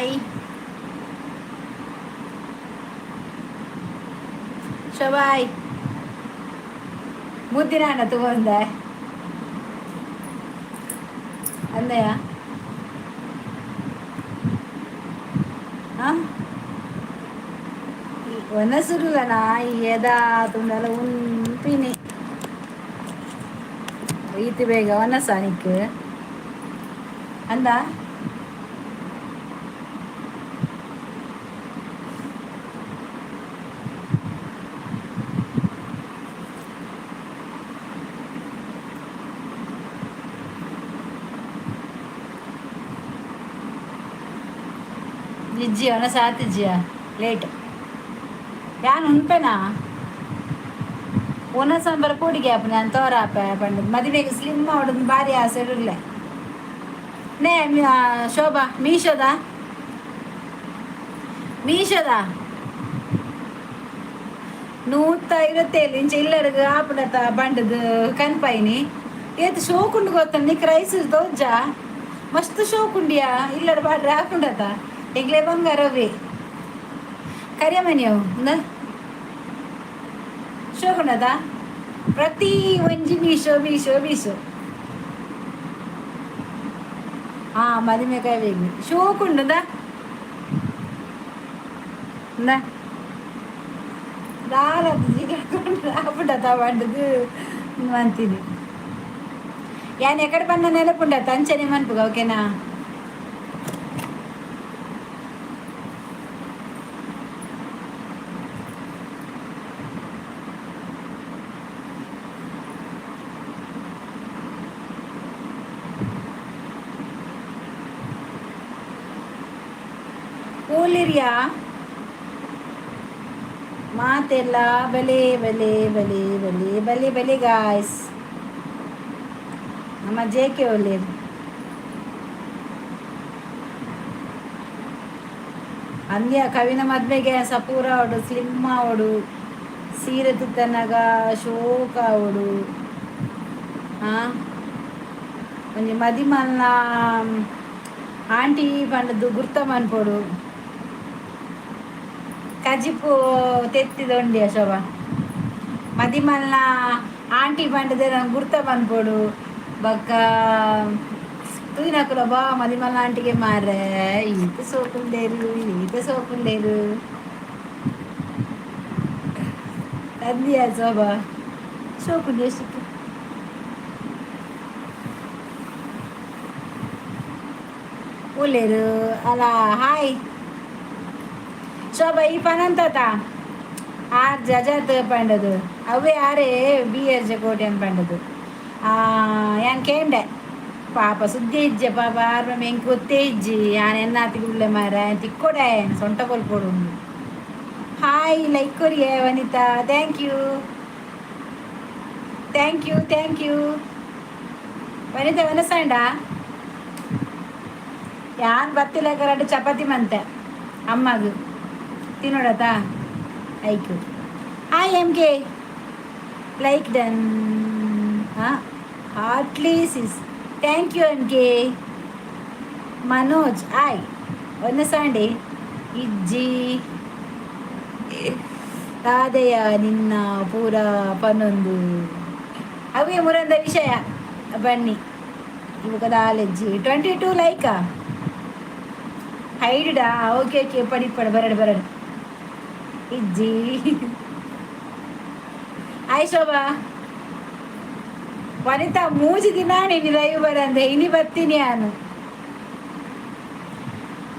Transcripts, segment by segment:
Hi ಶೋಭಾ, hi. ಮುದ್ದಿನ ಅಣ್ಣ ತಗೊಂಡೆ ಅಂದೆಯ? ಒನಸುರುಲನಾ ಎದಾ ತುಂಡಲ ಉನ್ಪಿನಿ. ಈತಿ ಬೇಗ ಒನಸ ನಿಕ್ ಅಂದ. ಇಜ್ಜಿ, ಒನಸ ಆತಿಜ್ಜಿಯ, ಲೇಟ್. ಯಾನ್ ಉನ್ಪೆನಾ? ಒನ ಸಾಂಬಾರ್ ಕೂಡಿಗೆ ಆಪುನ ನಾನು ತೋರಾಪೆ ಪಂಡದ್. ಮದಿಮೆಗೆ ಸ್ಲಿಮ್ ಆವೊಡು, ಬಾರಿ ಆಸೆ ಇರ್ಲೆ ನೇ. ಶೋಭಾ, ಮೀಶೋದ ಮೀಶೋದ 157 ಇಂಚ ಇಲ್ಲಡ್ಗ್ ಆಪುನತ ಬಂಡದ ಕನ್ಪಾಯಿನಿ. ಏತ್ ಶೋಕುಂಡು ಗೊತ್ತ ನಿಕ್? ರೈಸ್ ತೋಜ, ಮಸ್ತ್ ಶೋಕುಂಡಿಯಾ. ಇಲ್ಲಡ್ ಪಾಡ್ರೆ ಆಪುಂಡತ? ಎಂಕ್ಲೆ ಬಂಗಾರವೇ ಕರಿಯಮನಿಯವು ಇಂದ ಶೋಕುಂಡದ. ಪ್ರತಿ ಒಂಜಿ ಮೀಶೋ, ಮೀಶೋ, ಮೀಶೋ. ಹಾ, ಮದಿಮೆ ಕೈವೇಗಿ ಶೋಕುಂಡುದ. ಇಂದ ದಾಲ ಆಪುಂಡತ ಬಂಡದು ಮಂತೀನಿ. ಯಾನ್ ಎಕಡೆ ಪನ್ನ ನೆನಪುಂಡತ, ಅಂಚನೆ ಮನ್ಪುಗ, ಓಕೆನಾ? ಕೂಲಿರ್ಯಾ ಮಾತೆಲ್ಲ. ಬಲೆ ಬಲೆ ಬಲೆ ಬಲೆ ಬಲೆ ಬಲೆ. ಗಾಯ್ಸ್, ನಮ್ಮ ಜೆ ಕೆ ಒಲ್ಲೇರು. ಅಂದ್ಯ ಕವಿನ ಮದ್ಮೆಗೆ ಸಪೂರ ಅವಡು, ಸ್ಲಿಮ್ ಅವಡು, ಸೀರೆ ತುತ್ತನಗ ಶೋಕ ಅವಡು. ಹಾಂ, ಒಂಜಿ ಮದಿಮಲ್ನ ಆಂಟಿ ಪಂಡದ್ದು ಗುರ್ತ ಮನ್ಪೊಡು. ಕಜಿಪು ತೆತ್ತಿದೊಂಡಿಯ ಶೋಭಾ. ಮದಿಮಲ್ನ ಆಂಟಿ ಪಂಡದೆ ನಂಗೆ ಗುರ್ತ ಮನ್ಪೊಡು. ಬೊಕ್ಕ ತೂಯಿನಕುಲು ಬಾ ಮದಿಮಲ್ನ ಆಂಟಿಗೆ ಮಾರ್ರೆ, ಈತ ಸೋಕುಂಡೇರು, ಈತ ಸೋಕುಂಡೇರು ಅಂದಿಯ ಶೋಭಾ. ಸೋಕುಂಡು ಎಷ್ಟು ಉಲ್ಲೇರು ಅಲ್ಲ. ಹಾಯ್ ಶೋಭಾ, ಈ ಪನಂತತ ಆರ್ ಜಜಾತ್ ಪಂಡದು. ಅವೇ ಆರೇ ಬಿ ಎರ್ ಜೆ ಕೋಟೆನ್ ಪಂಡದು. ಯಾನ್ ಕೇಂಡೆ, ಪಾಪ ಸುದ್ದಿ ಇಜ್ಜೆ ಪಾಪ ಆರ್ ಎಂಕ್ ಗೊತ್ತೇ ಇಜ್ಜಿ. ಯಾನ್ ಎನ್ನಾತಿಗೆ ಉಲ್ಲೆ ಮಾರ ತಿಕ್ಕೊಡೆ ಸೊಂಟ ಕೊಲ್ಪೊಡು. ಹಾಯ್, ಲೈಕ್ ಕೊರಿಯೆ Vanitha. Thank you, thank you, thank you Vanitha. ವನಸಾಂಡ ಯಾನ್ ಬತ್ತಿಲ್ಲ. ಕರಡು ಚಪಾತಿ ಮಂತೆ ಅಮ್ಮಗ್ ತಿನ್ನೋಡತಾ. ಐಕು. Hi M K, like done. ಹಾಂ, Hartley sis, thank you M K. Manoj hi. ಒಂದು ಇಜ್ಜಿ ರಾಧೆಯ ನಿನ್ನ ಪೂರ ಪನ್ನೊಂದು ಅವೇ ಮುರಂದ ವಿಷಯ. ಬನ್ನಿ ಇವಾಗ ದಾಲೆಜ್ಜಿ. 22 ಲೈಕಾ? ಹೈಡ್ಡಾ? ಓಕೆ ಓಕೆ, ಪಡಿ ಪಡ, ಬರಡು ಬರಡು. ಇಜ್ಜಿ. ಹಾಯ್ ಶೋಭಾ. ವನಿತಾ, ಮೂಜಿ ದಿನ ನೀನು ಲೈವ್ ಬರಂದೆ, ಇನಿ ಬರ್ತೀನಿ ನಾನು.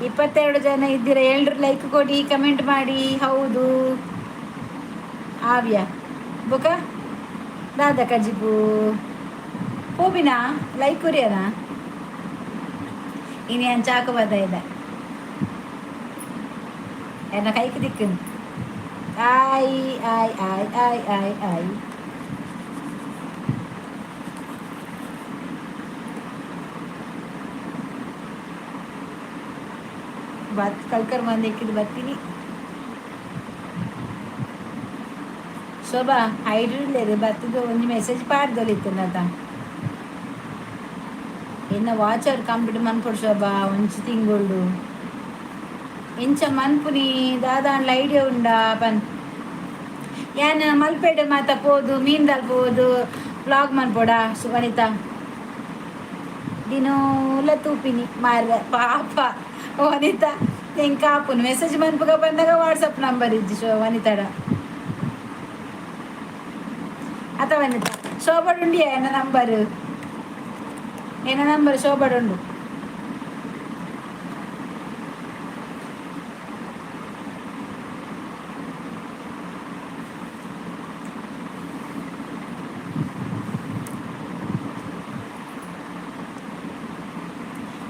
22 ಜನ ಇದ್ದೀರಾ. ಎಲ್ರು ಲೈಕ್ ಕೊಡಿ, ಕಮೆಂಟ್ ಮಾಡಿ. ಹೌದು, ಆವ್ಯ ಬುಕ ದಾದ ಕಜಿಪು ಪೋಬಿನ ಲೈಕ್ ಕೊರಿಯನಾ? ಇನಿ ಚಾಕು ಬದ ಇದೆ ಎನ್ನ ಕೈಕ್ ದಿಕ್ಕು. ಆಯ್ ಆಯ್ ಆಯ್ ಆಯ್ ಆಯ್ ಆಯ್. ಬತ್ ಕಲ್ಕರ್ ಬಂದಿಕ್ಕಿದ್ದು ಬತ್ತೀನಿ. ಶೋಭಾ, ಹೈಡ್ರಿಲ್ಲೇರು ಬತ್ತಿದ್ದು ಒಂಜಿ ಮೆಸೇಜ್ ಪಾಡ್ದೊಲಿತ್ತುಂಡತ. ಎನ್ನ ವಾಚರ್ ಕಂಪ್ಲೀಟ್ ಮನ್ಪೊಡು ಶೋಭಾ, ಒಂಜಿ ತಿಂಗೊಳ್ಡು. ಎಂಚ ಮನ್ಪುನಿ ದಾದಾಂಡ್ಲ ಐಡಿಯಾ ಉಂಡಾ ಪನ್. ಯಾನ್ ಮಲ್ಪೆಡ್ ಮಾತ ಪೋದು ಮೀನ್ದಾಲ್ ಪೋದು ವ್ಲಾಗ್ ಮನ್ಪೊಡಾ ವನಿತಾ? ದಿನೋಲ ತೂಪಿನಿ ಮಾರ್ರೆ ಪಾಪ ವನಿತಾ. ಎಂಕ್ ಆಪುನು ಮೆಸೇಜ್ ಮನ್ಪುಗ ಬಂದಾಗ ವಾಟ್ಸಪ್ ನಂಬರ್ ಇಜ್ಜಿ ಶೋ ವನಿತಾಡ. ಅತ ವನಿತಾ, ಶೋಭಡುಂಡಿಯಾ? ಎನ್ನ ನಂಬರ್, ಎನ್ನ ನಂಬರ್ ಶೋಭಡುಂಡು.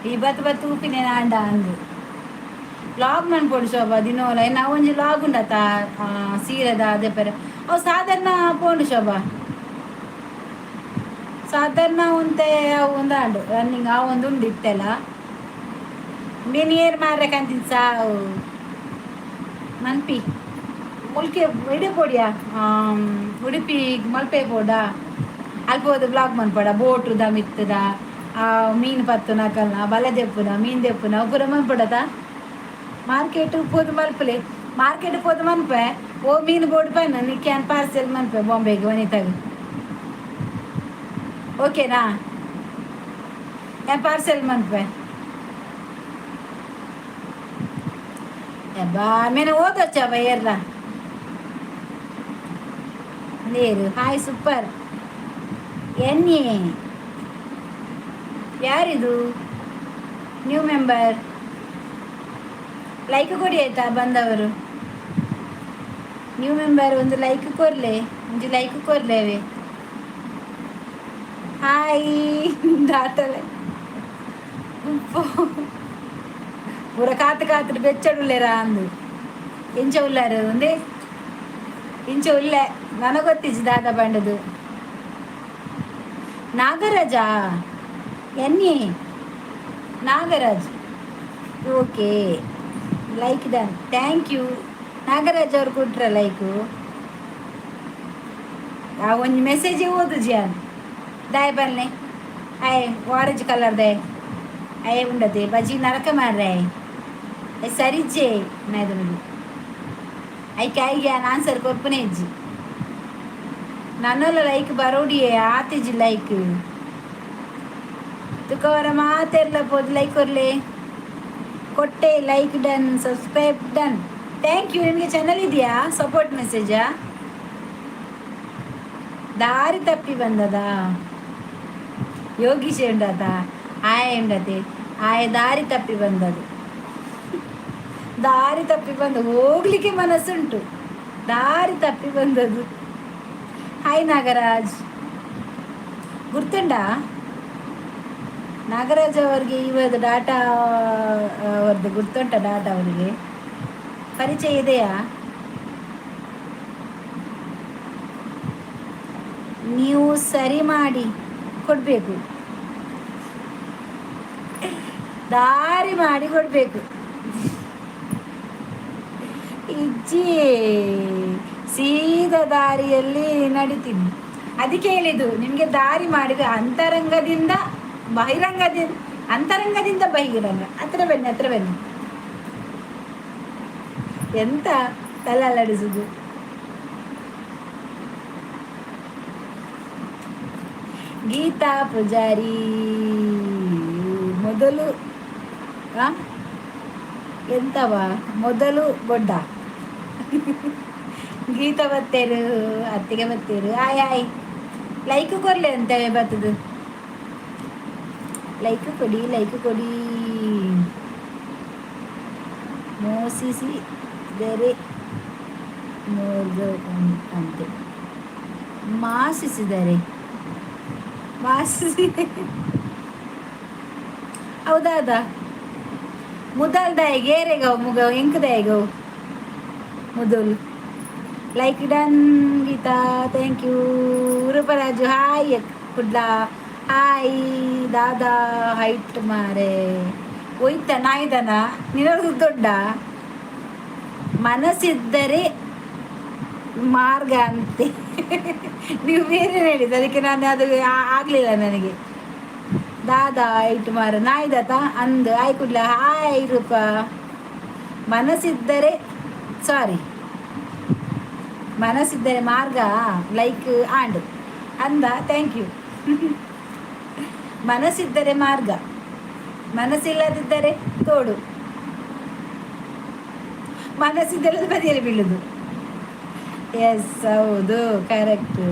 ಈ ಬತ್ ಬತ್ ತೂಪಿನಿ ಆಂಡ ಅಂದು ಲಾಗ್ ಮನ್ಪೊಡು ಶೋಭಾ ದಿನೋಲ. ನಾವು ಒಂಜಿ ಲಾಗ್ ಉಂಡತ ಸೀರೆದ ಅದೇ ಪೆರೆ ಅವು ಸಾಧಾರಣ ಪೋಂಡು ಶೋಭಾ. ಸಾಧಾರಣ ಒಂತೆ ಅವು ಒಂದಾಂಡು ರನ್ನಿಂಗ್ ಆ ಒಂದು ಉಂಡು ಇತ್ತೆಲ್ಲ. ಮೀನು ಏರ್ ಮಾರ್ರೆ ಕಂತಿನ ಸಾವು ಮನ್ಪಿ ಮುಲ್ಕೆ ಇಡೆ ಪೋಡಿಯಾ, ಉಡುಪಿ ಮಲ್ಪೆ ಪೋಡಾ, ಅಲ್ಪ ಹೋದ ಬ್ಲಾಗ್ ಮನ್ಪಡ. ಬೋಟುದ ಮಿತ್ತದ ಆ ಮೀನು ಪತ್ತುನ ಕಲ್ನ ಬಲೆ ದೆಪ್ಪುನ ಮೀನು ದೆಪ್ಪುನ ಪೂರ ಮನ್ಪಡತ. ಮಾರ್ಕೆಟ್ ಪೋದು ಮಲ್ಪಲೆ, ಮಾರ್ಕೆಟ್ ಪೋದು ಮನ್ಪೆ. ಓ ಮೀನು ಬೋಡು ಪನ್ನ ನಿಕ್ಯಾನ್ ಪಾರ್ಸೆಲ್ ಮನ್ಪೆ ಬಾಂಬೆಗೆ ವನಿತಾಗ. ಓಕೆನಾ? ಪಾರ್ಸೆಲ್ ಮನ್ಪೆ. ಅಬ್ಬಾ ಮೇನೆ ಓದೊಚ್ಚ ಏರ್ಲ ನೀರು. ಹಾಯ್ ಸೂಪರ್ ಎನ್ ಎ. ಯಾರಿದು ನ್ಯೂ ಮೆಂಬರ್? ಲೈಕ್ ಕೊಡಿ ಆಯ್ತಾ? ಬಂದವರು ನ್ಯೂ ಮೆಂಬರ್ ಒಂದು ಲೈಕ್ ಕೊರ್ಲೆ, ಒಂಜಿ ಲೈಕ್ ಕೊರ್ಲೇವೆ. ಹಾಯ್ ದಾಟಲೆ ಪೂರ ಕಾತು ಕಾತು ಬೆಚ್ಚಡುಲ್ಲೇರಾ ಅಂದು. ಎಂಚ ಉಲ್ಲಾರು ಒಂದೇ ಇಂಚ ಉಲ್ಲೆ ನನಗೆ ಗೊತ್ತಿಜ್ಜಿ ದಾದ ಬಂಡದು. Nagaraj N A Nagaraj, okay, like done, thank you. Nagaraj ಅವ್ರು ಕೊಟ್ರ ಲೈಕು. ಆ ಒಂಜಿ ಮೆಸೇಜ್ ಓದು ಜಿಯಾನ್ ದಾಯ ಬನ್ನೆ. ಆಯ್ ಆರೆಂಜ್ ಕಲರ್ ದಾಯ್ ಅಯ್ಯ ಉಂಡತೆ ಬಜಿ ನರಕ ಮಾರ್ರೆ. ಸರಿಜ್ಜೆ ನಾಯ್ದು ಐಕೆ ಐಗೆ ಆನ್ಸರ್ ಕೊರ್ಪುನೇ ಇಜ್ಜಿ. ನನ್ನಲ್ಲ ಲೈಕ್ ಬರೋಡಿಯೇ ಆತಿಜಿ ಲೈಕ್ ತುಕವರ ಮಾತೆರ್ಲ ಪೋದು ಲೈಕ್ ಕೊರ್ಲೆ. ಕೊಟ್ಟೆ, like done, subscribe done, thank you. ನಿಮಗೆ ಚಾನಲ್ ಇದೆಯಾ? ಸಪೋರ್ಟ್ ಮೆಸೇಜಾ? ದಾರಿ ತಪ್ಪಿ ಬಂದದ ಯೋಗೀಶ್ ಉಂಡತ ಆಯ ಉಂಡತೆ ಆಯ ದಾರಿ ತಪ್ಪಿ ಬಂದದು. ದಾರಿ ತಪ್ಪಿ ಬಂದು ಹೋಗ್ಲಿಕ್ಕೆ ಮನಸ್ಸುಂಟು, ದಾರಿ ತಪ್ಪಿ ಬಂದದ್ದು. ಹಾಯ್ ನಾಗರಾಜ್, ಗುರ್ತುಂಡಾ? ನಾಗರಾಜ್ ಅವರಿಗೆ ಇವತ್ತು ಡಾಟಾ ಅವರದ್ದು ಗುರ್ತುಂಟ? ಡಾಟಾ ಅವರಿಗೆ ಪರಿಚಯ ಇದೆಯಾ? ನೀವು ಸರಿ ಮಾಡಿ ಕೊಡಬೇಕು, ದಾರಿ ಮಾಡಿ ಕೊಡಬೇಕು. ಇಜ್ಜಿ, ಸೀದಾ ದಾರಿಯಲ್ಲಿ ನಡಿತೀನಿ. ಅದಕ್ಕೆ ಹೇಳಿದ್ದು ನಿಮಗೆ ದಾರಿ ಮಾಡಿದ ಅಂತರಂಗದಿಂದ ಬಹಿರಂಗದಿಂದ, ಅಂತರಂಗದಿಂದ ಬಹಿರಂಗ. ಹತ್ರ ಬನ್ನಿ, ಹತ್ರ ಬನ್ನಿ. ಎಂತ ತಲೆ ಅಲ್ಲಾಡಿಸುದು? ಗೀತಾ ಪೂಜಾರಿ ಮೊದಲು ಎಂತವ ಮೊದಲು ಬೊಡ್ಡ ಗೀತಾ ಬತ್ತೇರು ಅತ್ತಿಗೆ ಬತ್ತೇರು. ಆಯ್ ಆಯ್ ಲೈಕ್ ಕೊರ್ಲೆ ಅಂತೇವೆ ಬತ್ತದು. ಲೈಕ್ ಕೊಡಿ, ಲೈಕ್ ಕೊಡಿ. ಮೋಸಿಸಿದರೆ ಅಂತೆ ಮಾಸಿಸಿದರೆ ಮಾಸಿಸಿ. ಹೌದಾ? ಮುದಲ್ದಾಯಿಗೆ ಏರೆಗವು ಮುಗ ಎಂಕದಾಯಿಗವು ಮುದಲ್. Like done Geetha, thank you. Rooparaju hi. Kudla hi. Dada height ಮಾರೆ ಒಯ್ತ ನಾಯ್ದನ ನಿನಗೂ ದೊಡ್ಡ ಮನಸ್ಸಿದ್ದರೆ ಮಾರ್ಗ ಅಂತೆ. ನೀವು ಬೇರೆ ಹೇಳಿದ್ದು, ಅದಕ್ಕೆ ನಾನು ಅದು ಆಗಲಿಲ್ಲ ನನಗೆ. ದಾದಾ ಹೈಟ್ ಮಾರ ನಾಯ್ದತ ಅಂದು. ಆಯ್ ಕುಡ್ಲ ಹಾಯ್ ರೂಪ. ಮನಸ್ಸಿದ್ದರೆ, ಸಾರಿ, ಮನಸ್ಸಿದ್ದರೆ ಮಾರ್ಗ. ಲೈಕ್ ಆಂಡ್ ಅಂದ, thank you. ಮನಸ್ಸಿದ್ದರೆ ಮಾರ್ಗ, ಮನಸ್ಸಿಲ್ಲದಿದ್ದರೆ ತೋಡು, ಮನಸ್ಸಿದ್ದರೆ ಬದಿಯಲ್ಲಿ ಬೀಳುದು. ಎಸ್, ಹೌದು, ಕರೆಕ್ಟ್.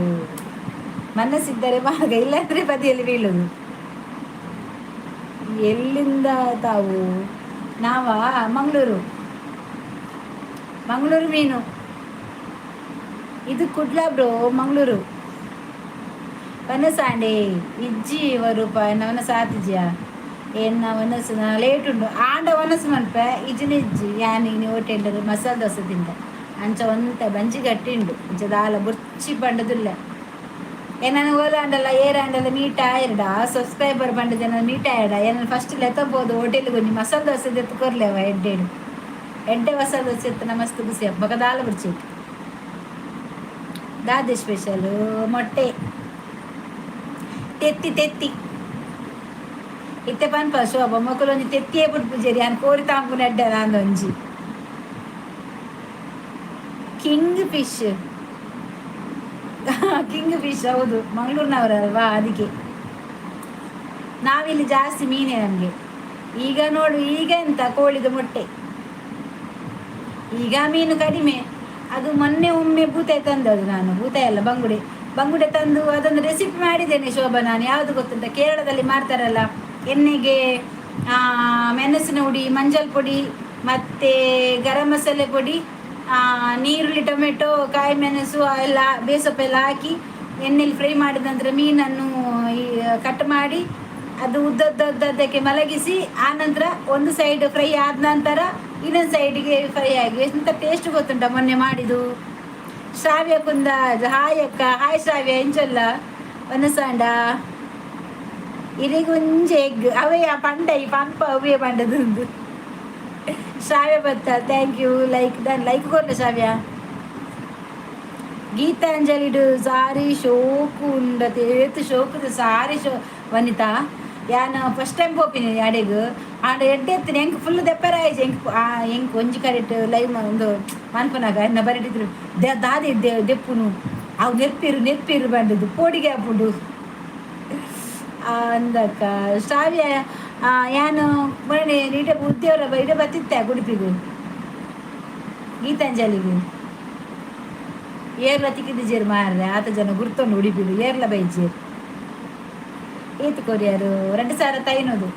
ಮನಸ್ಸಿದ್ದರೆ ಮಾರ್ಗ, ಇಲ್ಲಾಂದ್ರೆ ಬದಿಯಲ್ಲಿ ಬೀಳುದು. ಎಲ್ಲಿಂದ ತಾವು? ನಾವಾ? ಮಂಗಳೂರು, ಮಂಗಳೂರು ಮೀನು. ಇದು ಕುಡ್ಲ ಬ್ರೋ, ಮಂಗಳೂರು. ವನಸಾಂಡೆ ಇಜ್ಜಿ ವರೂಪ ಎನ್ನ ಸಾತಿಜ್ಯಾ ಎನ್ನ ವನಸು ಲೇಟ್ ಉಂಡು. ಆಂಡ ವನಸು ಮನ್ಪೆ ಇಜ್ಜಿನ ಇಜ್ಜಿ. ಯಾನ್ ಇನಿ ಹೋಟೆಲ್ ಮಸಾಲೆ ದೋಸೆ ತಿಂದ. ಅಂಚ ಒಂತೆ ಬಂಜಿ ಗಟ್ಟಿ ಉಂಡು. ಅಂಚ ದಾಲ ಬುರ್ಚಿ ಪಂಡದುಲ್ಲ. ಏನನ ಓಲ ಆಂಡಲ ಏರ್ ಆಂಡಲ ಮೀಟ್ ಆಯಿರಡ, ಸಬ್ಸ್ಕ್ರೈಬರ್ ಪಂಡದ ಮೀಟ್ ಆಯಡ ಏನನ್ನ ಫಸ್ಟ್ ಲೆತ್ತಬೋದು. ಹೋಟೆಲ್ ಒಂಜಿ ಮಸಾಲೆ ದೋಸೆ ದೆತ್ತು ಕೊರ್ಲೆವ. ಎಡ್ಡೆಡು ಎಡ್ಡೆ ಮಸಾಲೆ ದೋಸೆ ಎತ್ತನ ಮಸ್ತ್ ಖುಷಿ. ಬೊಕ ದಾಲ ಬುರ್ಚಿ. ದಾದೆ ಸ್ಪೆಷಲ್? ಮೊಟ್ಟೆ, ತೆತ್ತಿ, ತೆತ್ತಿ ಇತ್ತೆ ಪನ್ಪ ಶೋಭ ಮೊಕುಲು ಒಂಜಿ ತೆತ್ತಿಯೇ ಬುಡ್ಪುಜೆರ್. ಯಾನ್ ಕೋರಿ ತಾಂಪುನ ಎಡ್ಡೆ ಒಂಜಿ ಕಿಂಗ್ ಫಿಶ್, ಕಿಂಗ್ ಫಿಶ್. ಹೌದು, ಮಂಗಳೂರಿನವರಲ್ವಾ, ಅದಕ್ಕೆ. ನಾವಿಲ್ಲಿ ಜಾಸ್ತಿ ಮೀನೇ ನಮಗೆ. ಈಗ ನೋಡು, ಈಗ ಎಂತ ಕೋಳಿದು ಮೊಟ್ಟೆ, ಈಗ ಮೀನು ಕಡಿಮೆ. ಅದು ಮೊನ್ನೆ ಒಮ್ಮೆ ಬೂತಾಯಿ ತಂದದ್ದು ನಾನು. ಬೂತಾಯಿ ಅಲ್ಲ, ಬಂಗುಡೆ. ಬಂಗುಡೆ ತಂದು ಅದೊಂದು ರೆಸಿಪಿ ಮಾಡಿದ್ದೇನೆ ಶೋಭಾ ನಾನು. ಯಾವುದು ಗೊತ್ತುಂಟ? ಕೇರಳದಲ್ಲಿ ಮಾಡ್ತಾರಲ್ಲ, ಎಣ್ಣೆಗೆ ಮೆಣಸಿನ ಹುಡಿ, ಮಂಜಲ್ ಪುಡಿ ಮತ್ತು ಗರಂ ಮಸಾಲೆ ಪುಡಿ, ನೀರುಳ್ಳಿ, ಟೊಮೆಟೊ, ಕಾಯಿ ಮೆಣಸು ಎಲ್ಲ, ಬೇಸೊಪ್ಪು ಎಲ್ಲ ಹಾಕಿ ಎಣ್ಣೆಲಿ ಫ್ರೈ ಮಾಡಿದ ನಂತರ ಮೀನನ್ನು ಈ ಕಟ್ ಮಾಡಿ ಅದು ಉದ್ದದ್ದದ್ದಕ್ಕೆ ಮಲಗಿಸಿ, ಆ ನಂತರ ಒಂದು ಸೈಡ್ ಫ್ರೈ ಆದ ನಂತರ ಇನ್ನೊಂದು ಸೈಡಿಗೆ ಫ್ರೈ ಆಗಿ ಎಂತ ಟೇಸ್ಟ್ ಗೊತ್ತುಂಟ ಮೊನ್ನೆ ಮಾಡಿದ್ದು. ಶ್ರಾವ್ಯ ಕುಂದ, ಹಾಯ್ ಅಕ್ಕ. ಹಾಯ್ ಶ್ರಾವ್ಯ, ಎಂಚಲ್ಲ? ವನಸಾಂಡ ಇರಿಗುಂಜೆ ಎಗ್ ಅವೇ ಆ ಪಂಡ ಈ ಪಂಪ ಅವೇ ಪಂಡದು. ಶ್ರಾವ್ಯ ಬತ್ತ, thank you. Like done. Like ಕೊರ್ಲೆ ಶ್ರಾವ್ಯ. ಗೀತಾಂಜಲಿಡು ಸಾರಿ ಶೋಕು ಉಂಡತೆ. ಏತ್ ಶೋಕುದ ಸಾರಿ ಶೋ ವನಿತಾ. ಯಾನ್ ಫಸ್ಟ್ ಟೈಮ್ ಪೋಪಿನಿ ಅಡೆಗ್. ಆಂಡ ಎಡ್ಡೆ ಎತ್ತಿನ ಎಂಕ್ ಫುಲ್ ದೆಪ್ಪರ ಆಯ್ಜಿ. ಎಂಕ್ ಎಂಕ್ ಒಂಜಿ ಕಡೆಟ್ ಲೈವ್ ಒಂದು ಮನ್ಪುನಾಗ ಎನ್ನ ಬರೆಟಿದ್ರು ದಾದಿ ದೆಪ್ಪುನು ಅವು ನೆರ್ಪಿರು ನೆರ್ಪಿರು ಬಂದದ್ದು ಪೋಡಿಗೆ ಆಪುಂಡು ಅಂದಕ್ಕ. ಶ್ರಾವ್ಯ, ಯಾನು ಮೊನ್ನೆ ಇಡ ಉದ್ಯೋಗ ಇಡ ಬತ್ತಿತ್ತೆ ಉಡುಪಿಗು ಗೀತಾಂಜಲಿಗೆ. ಏರ್ಲ ತಿಕ್ಕಿದಿಜೇರು ಮಾರ್ರೆ. ಆತ ಜನ ಗುರ್ತೊಂಡು ಉಡುಪಿಡು ಏರ್ಲ ಬೈಜೇರು. ಏತ್ ಕೊರಿಯರು? 2005.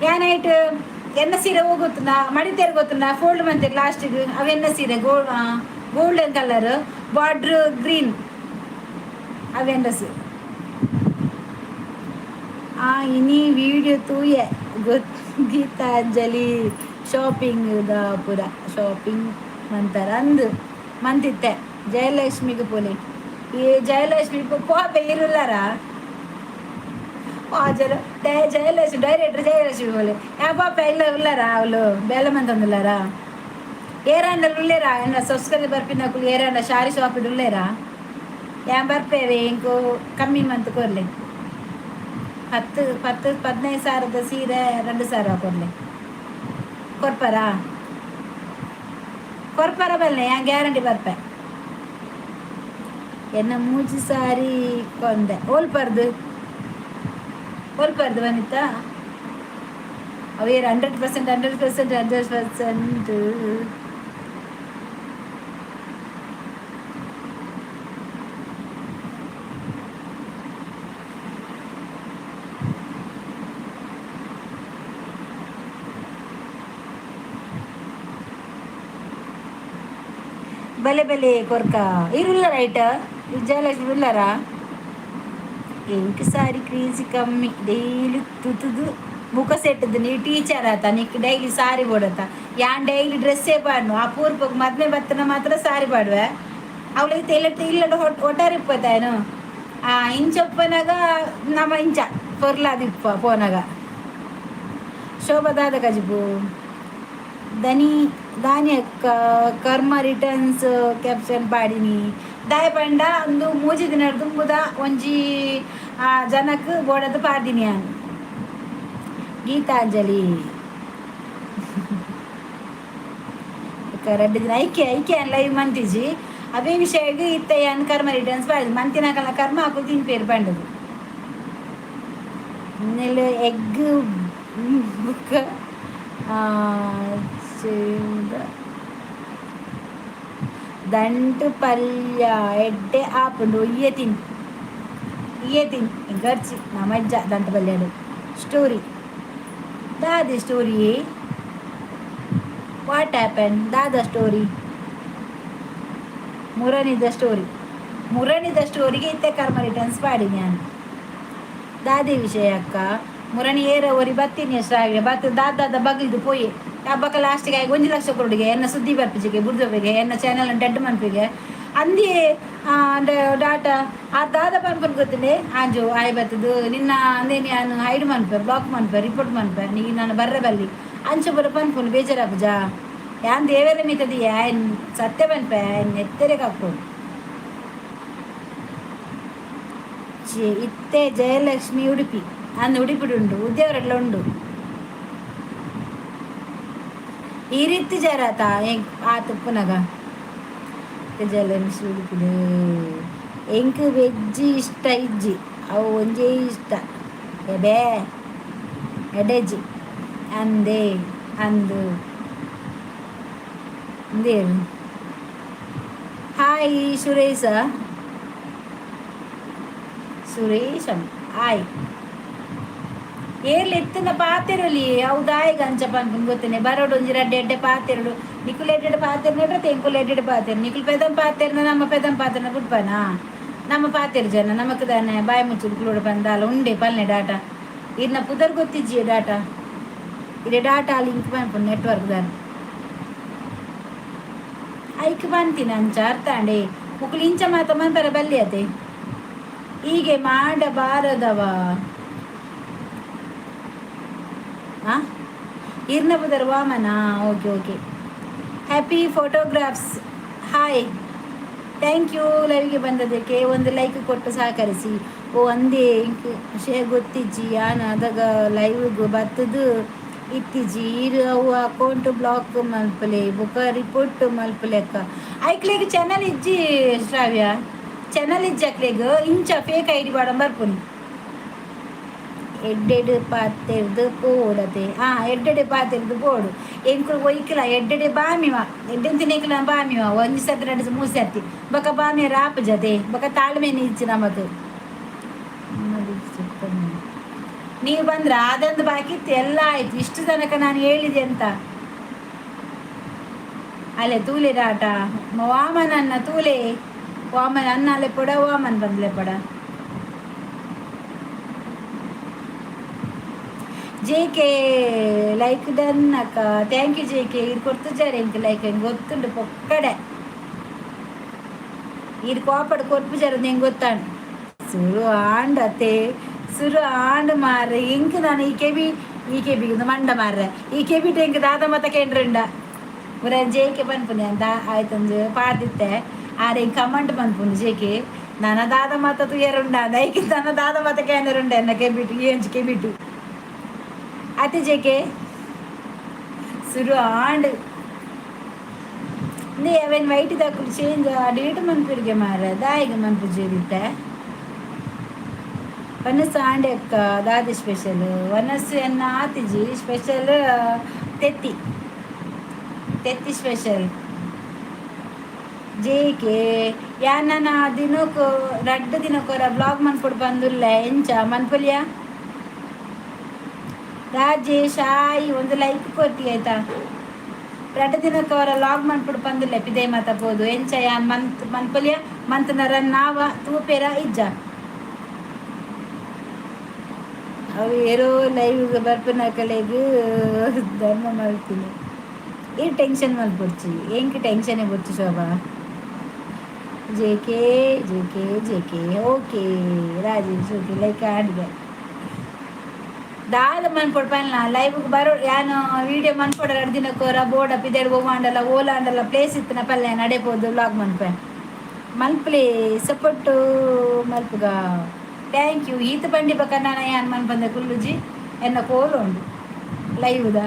ಯಾನೈಟ್ ಎನ್ನ ಸೀರೆ ಹೋಗುತ್ತುಂಡ ಮಡಿತೇರು ಗೊತ್ತುಂಡ? ಫೋಲ್ಡ್ ಮಂತೇರು ಲಾಸ್ಟಿಗೆ. ಅವು ಎನ್ನ ಸೀರೆ, ಗೋಲ್ಡನ್ ಕಲರ್, ಬಾರ್ಡ್ರ್ ಗ್ರೀನ್. ಅವೆನ್ನ ಸೀರೆ. ಇನಿ ವಿಡಿಯೋ ತೂಯೆ. ಗೀತಾಂಜಲಿ ಶಾಪಿಂಗ್ the ಪೂರ ಶಾಪಿಂಗ್ ಮಂತಾರ ಅಂದು ಮಂತಿತ್ತೆ. ಜಯಲಕ್ಷ್ಮಿಗೆ ಪೋಲಿ. ಈ ಜಯಲಕ್ಷ್ಮಿ ಪೋಪೆ ಇರುಲ್ಲಾರ ಜನ ಜಯಲಕ್ಷ್ಮಿ ಡೈರೆಕ್ಟರ್ ಜಯಲಕ್ಷ್ಮಿ ಪೋಲೆ. ಯಾ ಪಾಪ ಇಲ್ಲ ಉಲ್ಲಾರ ಅವಳು ಬೇಲೆ ಮಂತೊಂದುಲ್ಲಾರ. ಏರಾಂಡಲ್ ಉಲ್ಲೇರಾ? ಎನ್ನ ಸಬ್ಸ್ಕ್ರೈಬರ್ ಬರ್ಪಿನಕುಲು ಏರಾಂಡ ಶಾರಿ ಶಾಪಿಡ್ ಉಲ್ಲೇರಾ? ಯಾನ್ ಬರ್ಪೇವೆ. ಇಂಕು ಕಮ್ಮಿ ಮಂತ್ ಕೊರ್ಲೆ. 10 10 15 ಸಾವಿರದ ಸೀರೆ 2000 ಕೊರ್ಲೆ. ಕೊರ್ಪರಾ? ಕೊರ್ಪರ ಬಲ್ಲೆ, ಯಾನ್ ಗ್ಯಾರಂಟಿ ಬರ್ಪೆ. ಎನ್ನ ಮೂಜಿ ಸಾರಿ ಕೊಂದೆ ಓಲ್ಪರ್ದು ಓಲ್ಪರ್ದು ವನಿತಾ. ಅವೇರ್ 100%, 100%, 100%. ಬಲೆ ಬಲೆ ಕೊರ್ಕ ಇರುಲ್ಲ. ರೈಟ್, ಜಯಲಕ್ಷ್ಮಿ ಉಲ್ಲರಾ? ಎಂಕ್ ಸಾರಿ ಕ್ರೀಜಿ ಕಮ್ಮಿ. ಡೈಲಿ ತುತುದು ಮುಖ ಸೆಟ್ಟದು. ನೀ ಟೀಚರ್ ಆತ, ನಿಕ್ ಡೈಲಿ ಸಾರಿ ಬೋಡತ್ತ. ಯಾನ್ ಡೈಲಿ ಡ್ರೆಸ್ಸೇ ಪಾಡ್ನು. ಆ ಪೂರ್ಪಗ್ ಮದ್ಮೆ ಬತ್ತನ ಮಾತ್ರ ಸಾರಿ ಪಾಡುವೆ. ಅವಳಿಗೆ ಇಲ್ಲ ಇಲ್ಲ ಒಟ್ಟಾರೆ ಇಪ್ಪತ್ತಾಯನು. ಆ ಇಂಚೊಪ್ಪನಾಗ ನಮ್ಮ ಇಂಚ ಪೊರ್ಲಾದಿಪ್ಪ ಪೋನಾಗ. ಶೋಭದಾದ ಕಜಿಪು ದನಿ ದಾನಿ ಅಕ್ಕ. ಕರ್ಮ ರಿಟರ್ನ್ಸ್ ಕ್ಯಾಪ್ಷನ್ ಪಾಡಿನಿ. ದಾಯ ಪಂಡ ಒಂದು ಮೂಜಿ ದಿನ ದುಂಬುದ ಒಂಜಿ ಜನಕ್ ಬೋಡದು ಪಾಡ್ದಿನಿ ಯಾನ್. ಗೀತಾಂಜಲಿ. ಅಕ್ಕ ರಡ್ಡ್ ದಿನ ಐಕೆ ಐಕೆ ಲೈವ್ ಮಂತಿಜಿ. ಅವೇ ವಿಷಯಗ್ ಇತ್ತೆ ಯಾನ್ ಕರ್ಮ ರಿಟರ್ನ್ಸ್ ಪಾಡ್ದ್ ಮಂತಿನಕಲ್ನ ಕರ್ಮ ಅಕುಲು ತಿನ್ಪೆರ್ ಪಂಡುದು. ನೆಲ್ ಎಗ್ ಬುಕ್ಕ ದಂಟ್ ಪಲ್ಯ ಎಡ್ಡೆ ಆಪುಂಡು. ಇಯೆ ತಿನ್, ಇಯೆ ತಿನ್, ಎಂಕರ್ಚಿ ನಮಜ್ಜ ದಂಟ್ ಪಲ್ಯಡ್. ಸ್ಟೋರಿ ದಾದೆ? Story what happen? ದಾದ ಸ್ಟೋರಿ? ಮುರನಿದ ಸ್ಟೋರಿ. ಮುರನಿದ ಸ್ಟೋರಿಗೆ ಇತ್ತೆ ಕರ್ಮ ರಿಟರ್ನ್ಸ್ ಪಾಡಿ ನಾನು. ದಾದೆ ವಿಷಯ ಅಕ್ಕ? ಮುರಣಿ ಏರ ಒರಿ ಬತ್ತೀನಿ ಶ್ರಾವ್ಯ ಬತ್ತು ದಾದ ಬಗ್ಲಿದು ಪೋಯಿ ಬೊಕ್ಕ ಲಾಸ್ಟಿಗೆ ಆಗಿ 1 ಲಕ್ಷ ಕೊಡುಗೆ. ಎನ್ನ ಸುದ್ದಿ ಬರ್ಪಿಜಿಗೆ ಬುಡ್ದೋಬಿಗೆ ಎನ್ನ ಚಾನಲ್ ಡೆಡ್ ಮನ್ಪಿಗೆ ಅಂದಿ ಡಾಟಾ. ಆ ದಾದ ಪನ್ಪನ್ ಗೊತ್ತಿದೆ ಆಂಜು ಆಯ್ ಬತ್ತದು ನಿನ್ನ ಅಂದೇನಿ. ನಾನು ಹೈಡ್ ಮನ್ಪೆ, ಬ್ಲಾಕ್ ಮನ್ಪೆ, ರಿಪೋರ್ಟ್ ಮನ್ಪೆ, ನೀ ನಾನು ಬರ್ರೆ ಬಲ್ಲಿ ಅಂಚ ಪೂರ ಪನ್ಪುನು. ಬೇಜಾರಾಪುಜಾ? ಯಾನ್ ದೇವರ ಮಿತ್ತದಿ ಆಯ್ನ್ ಸತ್ಯ ಪನ್ಪೆ, ಆಯ್ನ್ ನೆತ್ತೆರೆ ಕಕ್ಕೊಡು. ಇತ್ತೆ ಜಯಲಕ್ಷ್ಮಿ ಉಡುಪಿ ಅಂದ್ ಉಡುಪಿಡು ಉಂಡು, ಉದ್ಯಾವರೆಲ್ಲ ಉಂಡು. ಈ ರೀತಿ ಜರಾತ ಆ ತುಪ್ಪುನಗ ಜಯಲಕ್ಷ್ಮಿ ಉಡುಪಿಡು. ಎಂಕ್ ವೆಜ್ ಇಷ್ಟ ಇಜ್ಜಿ, ಅವು ಒಂಜೇ ಇಷ್ಟ ಎಬೆ ಎಡೆಜಿ ಅಂದೆ ಅಂದು. ಹಾಯ್ ಸುರೇಶ, ಸುರೇಶಂ ಹಾಯ್. ಏರ್ಲು ಎತ್ತಿನ ಪಾತೆರೊಲಿ ಅವು ದಾಯಿಗ ಅಂಚ ಪನ್ಪುನು ಗೊತ್ತನೆ. ಬರೋಡು ಒಂಜಿ ರಡ್ಡೆ ಎಡ್ಡೆ ಪಾತೆರಡು. ನಿಕುಲು ಎಡ್ಡೆಡ್ ಪಾತೆರ್ನ, ತೆಂಕುಲು ಎಡ್ಡೆಡ್ ಪಾತೆರ್. ನಿಕುಲು ಪೆದಂ ಪಾತೆರ್ನ, ನಮ್ಮ ಪೆದಂ ಪಾತೆರ್ನ ಬುಡ್ಪನಾ? ನಮ್ಮ ಪಾತೆರ್ ಜನ ನಮಕ್ ದಾನೆ ಬಾಯಿ ಮುಚ್ಚುದು ಕುಲೋಡು ಪಂದಾಲ ಉಂಡೆ ಪಲ್ನೆ. ಡಾಟಾ ಇರ್ನ ಪುದರ್ ಗೊತ್ತಿಜ್ಜಿ. ಡಾಟಾ ಇರೆ ಡಾಟಾ ಲಿಂಕ್ ಪನ್ಪುನು ನೆಟ್ವರ್ಕ್ ದಾನೆ ಐಕ್ ಬಂತೀನಿ ಅಂಚ ಅರ್ಥ ಅಂಡೆ. ಮುಕುಲು ಇಂಚ ಮಾತ ಮನ್ಪರ ಬಲ್ಲಿ ಅತೆ. ಹೀಗೆ ಮಾಡಬಾರದವ. ಆ ಇರ್ನ ಪುದರ್ Vamana. Okay okay. Happy photographs, hi, thank you. ಲೈವ್ಗೆ ಬಂದದಕ್ಕೆ ಒಂದು ಲೈಕ್ ಕೊಟ್ಟು ಸಹಕರಿಸಿ. ಓ ಅಂದೇ, ಇಂಕ್ ವಿಷಯ ಗೊತ್ತಿಜ್ಜಿ. ಯಾನ್ ಅದಗ ಲೈವ್ಗ್ ಬತ್ತದು ಇತ್ತಿಜಿ. ಈರ್ ಅವು ಅಕೌಂಟ್ ಬ್ಲಾಕ್ ಮಲ್ಪಲೆ ಬೊಕ ರಿಪೋರ್ಟ್ ಮಲ್ಪಲೆಕ್ಕ. ಐಕ್ಲೆಗ್ ಚಾನಲ್ ಇಜ್ಜಿ ಶ್ರಾವ್ಯ, ಚಾನಲ್ ಇಜ್ಜಿ ಅಕ್ಲೆಗ್. ಇಂಚ ಫೇಕ್ ಐಡಿ ಪಾಡೊಂದು ಬರ್ಪುನಿ. ಎಡ್ಡೆಡ್ ಪಾತೆರ್ದು ಪೋಡತೆ. ಆ ಎಡ್ಡೆಡೆ ಪಾತೆರ್ದು ಪೋಡು. ಎಂಕುಲು ಒಯ್ಕಲ ಎಡ್ಡೆಡೆ ಬಾಮಿವ, ಎಡ್ಡೆಂತಿನೆಕ್ಲ ಬಾಮಿವ. ಒಂಜಿ ಸರ್ತಿ, ರಡ್ಡ್ ಮೂರು ಸರ್ತಿ, ಬೊಕ ಬಾಮಿಯರ ಆಪುಜತೆ. ಬೊಕ ತಾಳ್ಮೆನೆ ಇಜ್ಜಿ ನಮಕ್. ನೀವು ಬಂದ್ರ ಅದೊಂದು ಬಾಕಿ ಇತ್ತು, ಎಲ್ಲ ಆಯ್ತು. ಇಷ್ಟು ತನಕ ನಾನು ಹೇಳಿದೆ ಅಂತ ಅಲ್ಲೇ ತೂಲೆ ಡಾಟ ವಾಮನ ಅನ್ನ ತೂಲೆ. ವಾಮನ ಅನ್ನ ಅಲ್ಲೇ ಪೊಡ, ವಾಮನ್ ಬಂದ್ಲೆ ಪಡ. ಜೆ ಕೆ ಲೈಕ್ ಡನ್ ಅಕ್ಕ. Thank you J K. ಇರ್ ಕೊಡ್ತಿದ್ದಾರೆ ಎಂಕ್ ಲೈಕ್. ಎಂಕ್ ಗೊತ್ತುಂಡು ಪೊಕ್ಕಡೆ ಇರ್ ಕೋಪಡ್ ಕೊರ್ಪುಜಾರ ಎಂಕ್ ಗೊತ್ತಾಂಡು. ಸುರು ಆಂಡತೆ, ಸುರು ಆಂಡ್ ಮಾರ್ರೆ. ಎಂಕ್ ನಾನು ಈ ಕೆಬಿ ಈ ಕೆಬಿ ಮಂಡ ಮಾರ್ರೆ. ಈ ಕೆಬಿಟ್ ಎಂಕ್ ದಾದ ಮತ ಕೇಂಡ್ರಂಡ ಪುರ ಜೆ ಕೆ ಪನ್ಪುನೆ ಅಂತ ಆಯ್ತಂದು ಪಾಡ್ದಿತ್ತೆ. ಆರೆ ಎಂಕ್ ಕಮೆಂಟ್ ಪನ್ಪುನು ಜೆ ಕೆ ನನ ದಾದ ಮತ ತುಯರುಂಡ ದೈಕ್ ನನ್ನ ದಾದ ಮತ ಕೇಂದ್ರುಂಡ ಎನ್ನ ಕೆಬಿಟು ಏಂಚ್ ಕೆಬಿಟು ಅತಿ. ಜೆ ಕೆ ಸುರು ಆಂಡ್ ಇಂದೇ ಅವೇನು ವೈಟ್ ದಕ್ಕುಲು ಚೇಂಜ್ ಡಿಲೀಟ್ ಮನ್ಪಿರಿಗೆ ಮಾರ್ರೆ. ದಾಯಿಗ ಮನ್ಪುಜೆರಿತ್ತೆ? ವನಸ್ ಆಂಡೆ ಅಕ್ಕ. ದಾದೆ ಸ್ಪೆಷಲ್ ವನಸ್? ಎನ್ನ ಆತಿಜಿ ಸ್ಪೆಷಲ್. ತೆತ್ತಿ, ತೆತ್ತಿ ಸ್ಪೆಷಲ್. ಜೆ ಕೆ ಯಾನ್ ದಿನಕ್ಕೂ ರಡ್ಡ್ ದಿನಕ್ಕೊರ ಬ್ಲಾಗ್ ಮನ್ಪೊಡು ಪಂದುಲ್ಲೆ. ಎಂಚ ಮನ್ಪೊಲಿಯಾ? ರಾಜೇಶ್ ಹಾಯ್, ಒಂದು ಲೈಕ್ ಕೊರ್ತಿ ಆಯ್ತಾ? ರಡ್ಡ್ ದಿನಕ್ಕೆ ಲಾಗ್ ಮನ್ಪೊಡು ಪಂದುಲ್ಲೆ. ಪಿದೈ ಮಾತ ಪೋದು ಎಂಚ ಯಾನ್ ಮಂತ್ ಮನ್ಪೊಲಿಯಾ? ಮಂತ್ನ ರನ್ ನಾವ ತೂಪೆರ ಇಜ್ಜ? ಅವು ಏರೋ ಲೈವ್ ಬರ್ಪುನಕಲೆಗ್ ಧರ್ಮ ಮಲ್ತೀನಿ. ಈ ಟೆನ್ಷನ್ ಮಲ್ಪೊಡ್ಚಿ, ಎಂಕ್ ಟೆನ್ಷನ್ ಬೊಡ್ಚಿ ಶೋಭಾ. J K J K J K okay Rajesh, okay. Like ಆಡಿದೆ. ದಾದ ಮನ್ಪೊಡು ಪನ್ಲ? ಲೈವ್ಗೆ ಬರೋ ಯಾನು ವೀಡಿಯೋ ಮನ್ಪೊಡ. 2 ದಿನಕ್ಕೊರ ಬೋಡ ಪಿದೆಡ್ ಒವ್ವಾಂಡಲ ಓಲಾಂಡಲ ಪ್ಲೇಸ್ ಇತ್ತಿನ ಪಲ್ಲೆ ನಡೆ ಪೋದು ವ್ಲಾಗ್ ಮನ್ಪೆ. ಮಲ್ಪಲೆ, ಸಪೋರ್ಟ್ ಮಲ್ಪುಗ. Thank you. ಈತ ಬಂಡಿ ಬಕ ನಾನು ಯಾನ್ ಮನ್ಪಂದೆ ಕುಲ್ಲುಜಿ. ಎನ್ನ ಕೋಲು ಉಂಡು ಲೈವ್ದ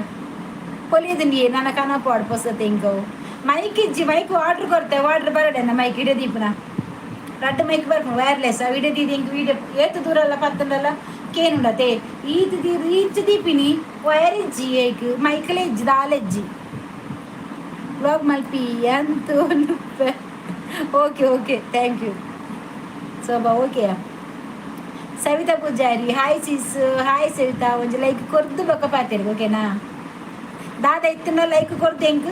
ಪೊಲಿಯದುಂಡಿ. ನನ್ನ ಕನಪಾಡು ಪೊಸತೆ ಇಂಕವು. ಮೈಕ್ ಇಜ್ಜಿ, ಮೈಕ್ ವಾಟ್ರ್ ಕೊರ್ತೆ, ವಾಟ್ರ್ ಬರಡೆ. ಮೈಕ್ ಇಡೆ ದೀಪನ ರಡ್ಡ್ ಮೈಕ್ ಬರ್ಪುಂಡು ವೈರ್ಲೆಸ್. ಅವು ಇಡೆ ದೀದ್ ಎಂಕ್ ವೀಡಿಯೋ ಏತ್ ದೂರಲ್ಲ ಪತ್ತುಂಡಲ್ಲ ಕೇನುಂಡತೆ. ಈತ್ ದೀದ್ ಇಂಚ ದೀಪಿನಿ, ವೈರ್ ಇಜ್ಜಿ ಏಕ್, ಮೈಕ್ಲ ಇಜ್ಜಿ, ದಾಲ ಇಜ್ಜಿ. ವ್ಲಾಗ್ ಮಲ್ಪಿ ಅಂತ. Okay okay, thank you Shobha. Okay. Savita Poojary, hi sis. Hi Savita. ಒಂಜಿ ಲೈಕ್ ಕೊರ್ದು ಬೊಕ್ಕ ಪಾತೆರ್, ಓಕೆನಾ? ದಾದ ಇತ್ತಿನ ಲೈಕ್ ಕೊರ್ದು ಎಂಕ್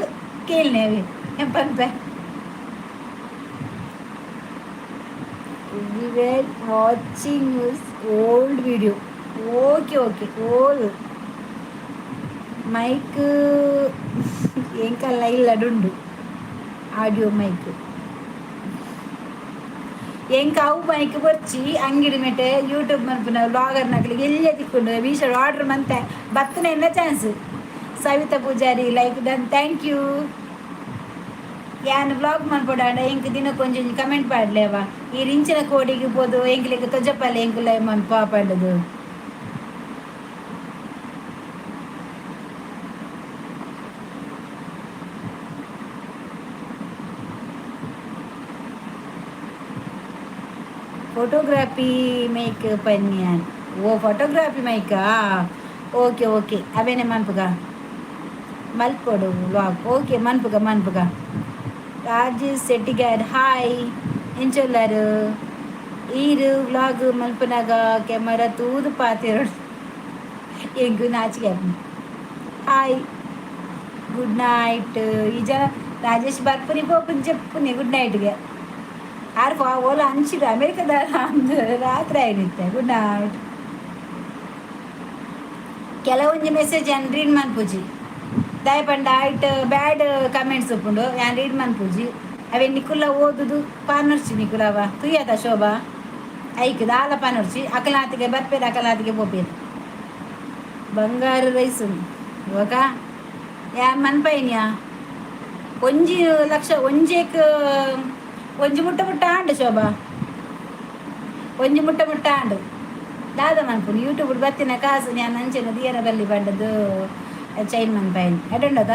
ಕೇಳ್ನೆ ಅವೆ ಪನ್ಪೆ. We were watching old video. Okay okay. Old mic ಎಂಕಲ್ಲ ಇಲ್ಲಡುಂಡು audio mic. ಎಂಕ್ ಅವು ಮೈಕ್ ಬೊರ್ಚಿ. ಅಂಗಡಿ ಮೆಟೆ ಯೂಟ್ಯೂಬ್ ಮನ್ಪುನ ವ್ಲಾಗರ್ ನಕಲಿಗೆ ಎಲ್ಲೇ ತಿಕ್ಕೊಂಡು ಮೀಶೋ ಆರ್ಡರ್ ಮಂತೆ ಬತ್ತನೆ ಎನ್ನ chance. Savita Poojary, like done, thank you. ಯಾನ್ ವ್ಲಾಗ್ ಮನ್ಪೊಡಾಂಡ ಎಂಕ್ ದಿನಕ್ಕೊಂಜಿ ಕಮೆಂಟ್ ಪಾಡ್ಲೇವ. ಈ ರಿಂಚಿನ ಕೋಡಿಗೆ ಪೋದು ಎಂಕ್ಲೆಗ್ ತೊಜಪಲ್ಲೆ, ಎಂಕುಲ ಮನ್ಪ ಪಂಡುದು. ಫೋಟೋಗ್ರಫಿ ಮೈಕ್ ಪನ್ಯಾನ್. ಓ, ಫೋಟೋಗ್ರಫಿ ಮೈಕಾ? ಓಕೆ ಓಕೆ, ಅವೇನೆ ಮನ್ಪುಗ. ಮಲ್ಪೊಡು ವ್ಲಾಗ್. ಓಕೆ, ಮನ್ಪುಗ ಮನ್ಪುಗ. ರಾಜೇಶ್ ಶೆಟ್ಟಿಗಾರ್, ಹಾಯ್. ಎಂಚೊಲ್ಲರು ಈರು? ವ್ಲಾಗ್ ಮಲ್ಪನಾಗ ಕ್ಯಾಮರಾ ತೂದು ಪಾತೆರೊಡು, ಎಂಕು ನಾಚಿಕೆ ಆಪುಂಡು. Hi, good night. ಈ ಜನ ರಾಜೇಶ್ ಬರ್ಪುನಿ ಪೋಪುನಿ ಜೆಪ್ಪುನಿ ಗುಡ್ ನೈಟ್ಗೆ. ಆರ್ ಓಲ ಅಂಚಿಡು ಅಮೇರಿಕದ ರಾತ್ರಿ ಆಯ್ನಿತ್ತೆ. Good night. ಕೆಲವೊಂಜಿ ಮೆಸೇಜ್ ಯಾನ್ ರೀಡ್ ಮನ್ಪುಜಿ. ದಾಯೆ ಪಂಡ ಐಟ್ ಬ್ಯಾಡ್ ಕಮೆಂಟ್ಸ್ ಉಪ್ಪುಂಡು, ಯಾನ್ ರೀಡ್ ಮನ್ಪುಜಿ. ಅವೆ ನಿಕುಲ್ಲ ಓದುದು ಪಾನೊರ್ಚಿ. ನಿಕುಲವ ತುಯ್ಯದ ಶೋಭಾ, ಐಕ್ ದಾಲ ಪಾನೊರ್ಚಿ. ಅಕಲಾತಿಗೆ ಬರ್ಪೇರು, ಅಕಲಾತಿಗೆ ಪೋಪೇರು. ಬಂಗಾರು ರೈಸ್ ಇವಾಗ ಯಾ ಮನ್ಪೈನ್ಯಾ? ಒಂಜಿ ಲಕ್ಷ ಒಂಜೇಕ್ ಒಂಜಿ ಮುಟ್ಟ ಮುಟ್ಟ ಆಂಡ್ ಶೋಭಾ, ಒಂಜಿ ಮುಟ್ಟ ಮುಟ್ಟ ಆಂಡ್. ದಾದ ಮನ್ಪುನು? ಯೂಟ್ಯೂಬ್ ಬತ್ತಿನ ಕಾಸು ഞാൻ ಅಂಚೆನ ದಿಯರ ಬಲ್ಲಿ ಪಂಡದು ಚೈನ್ ಮನ್ಪೈನ್. ಎಡುಂಡದ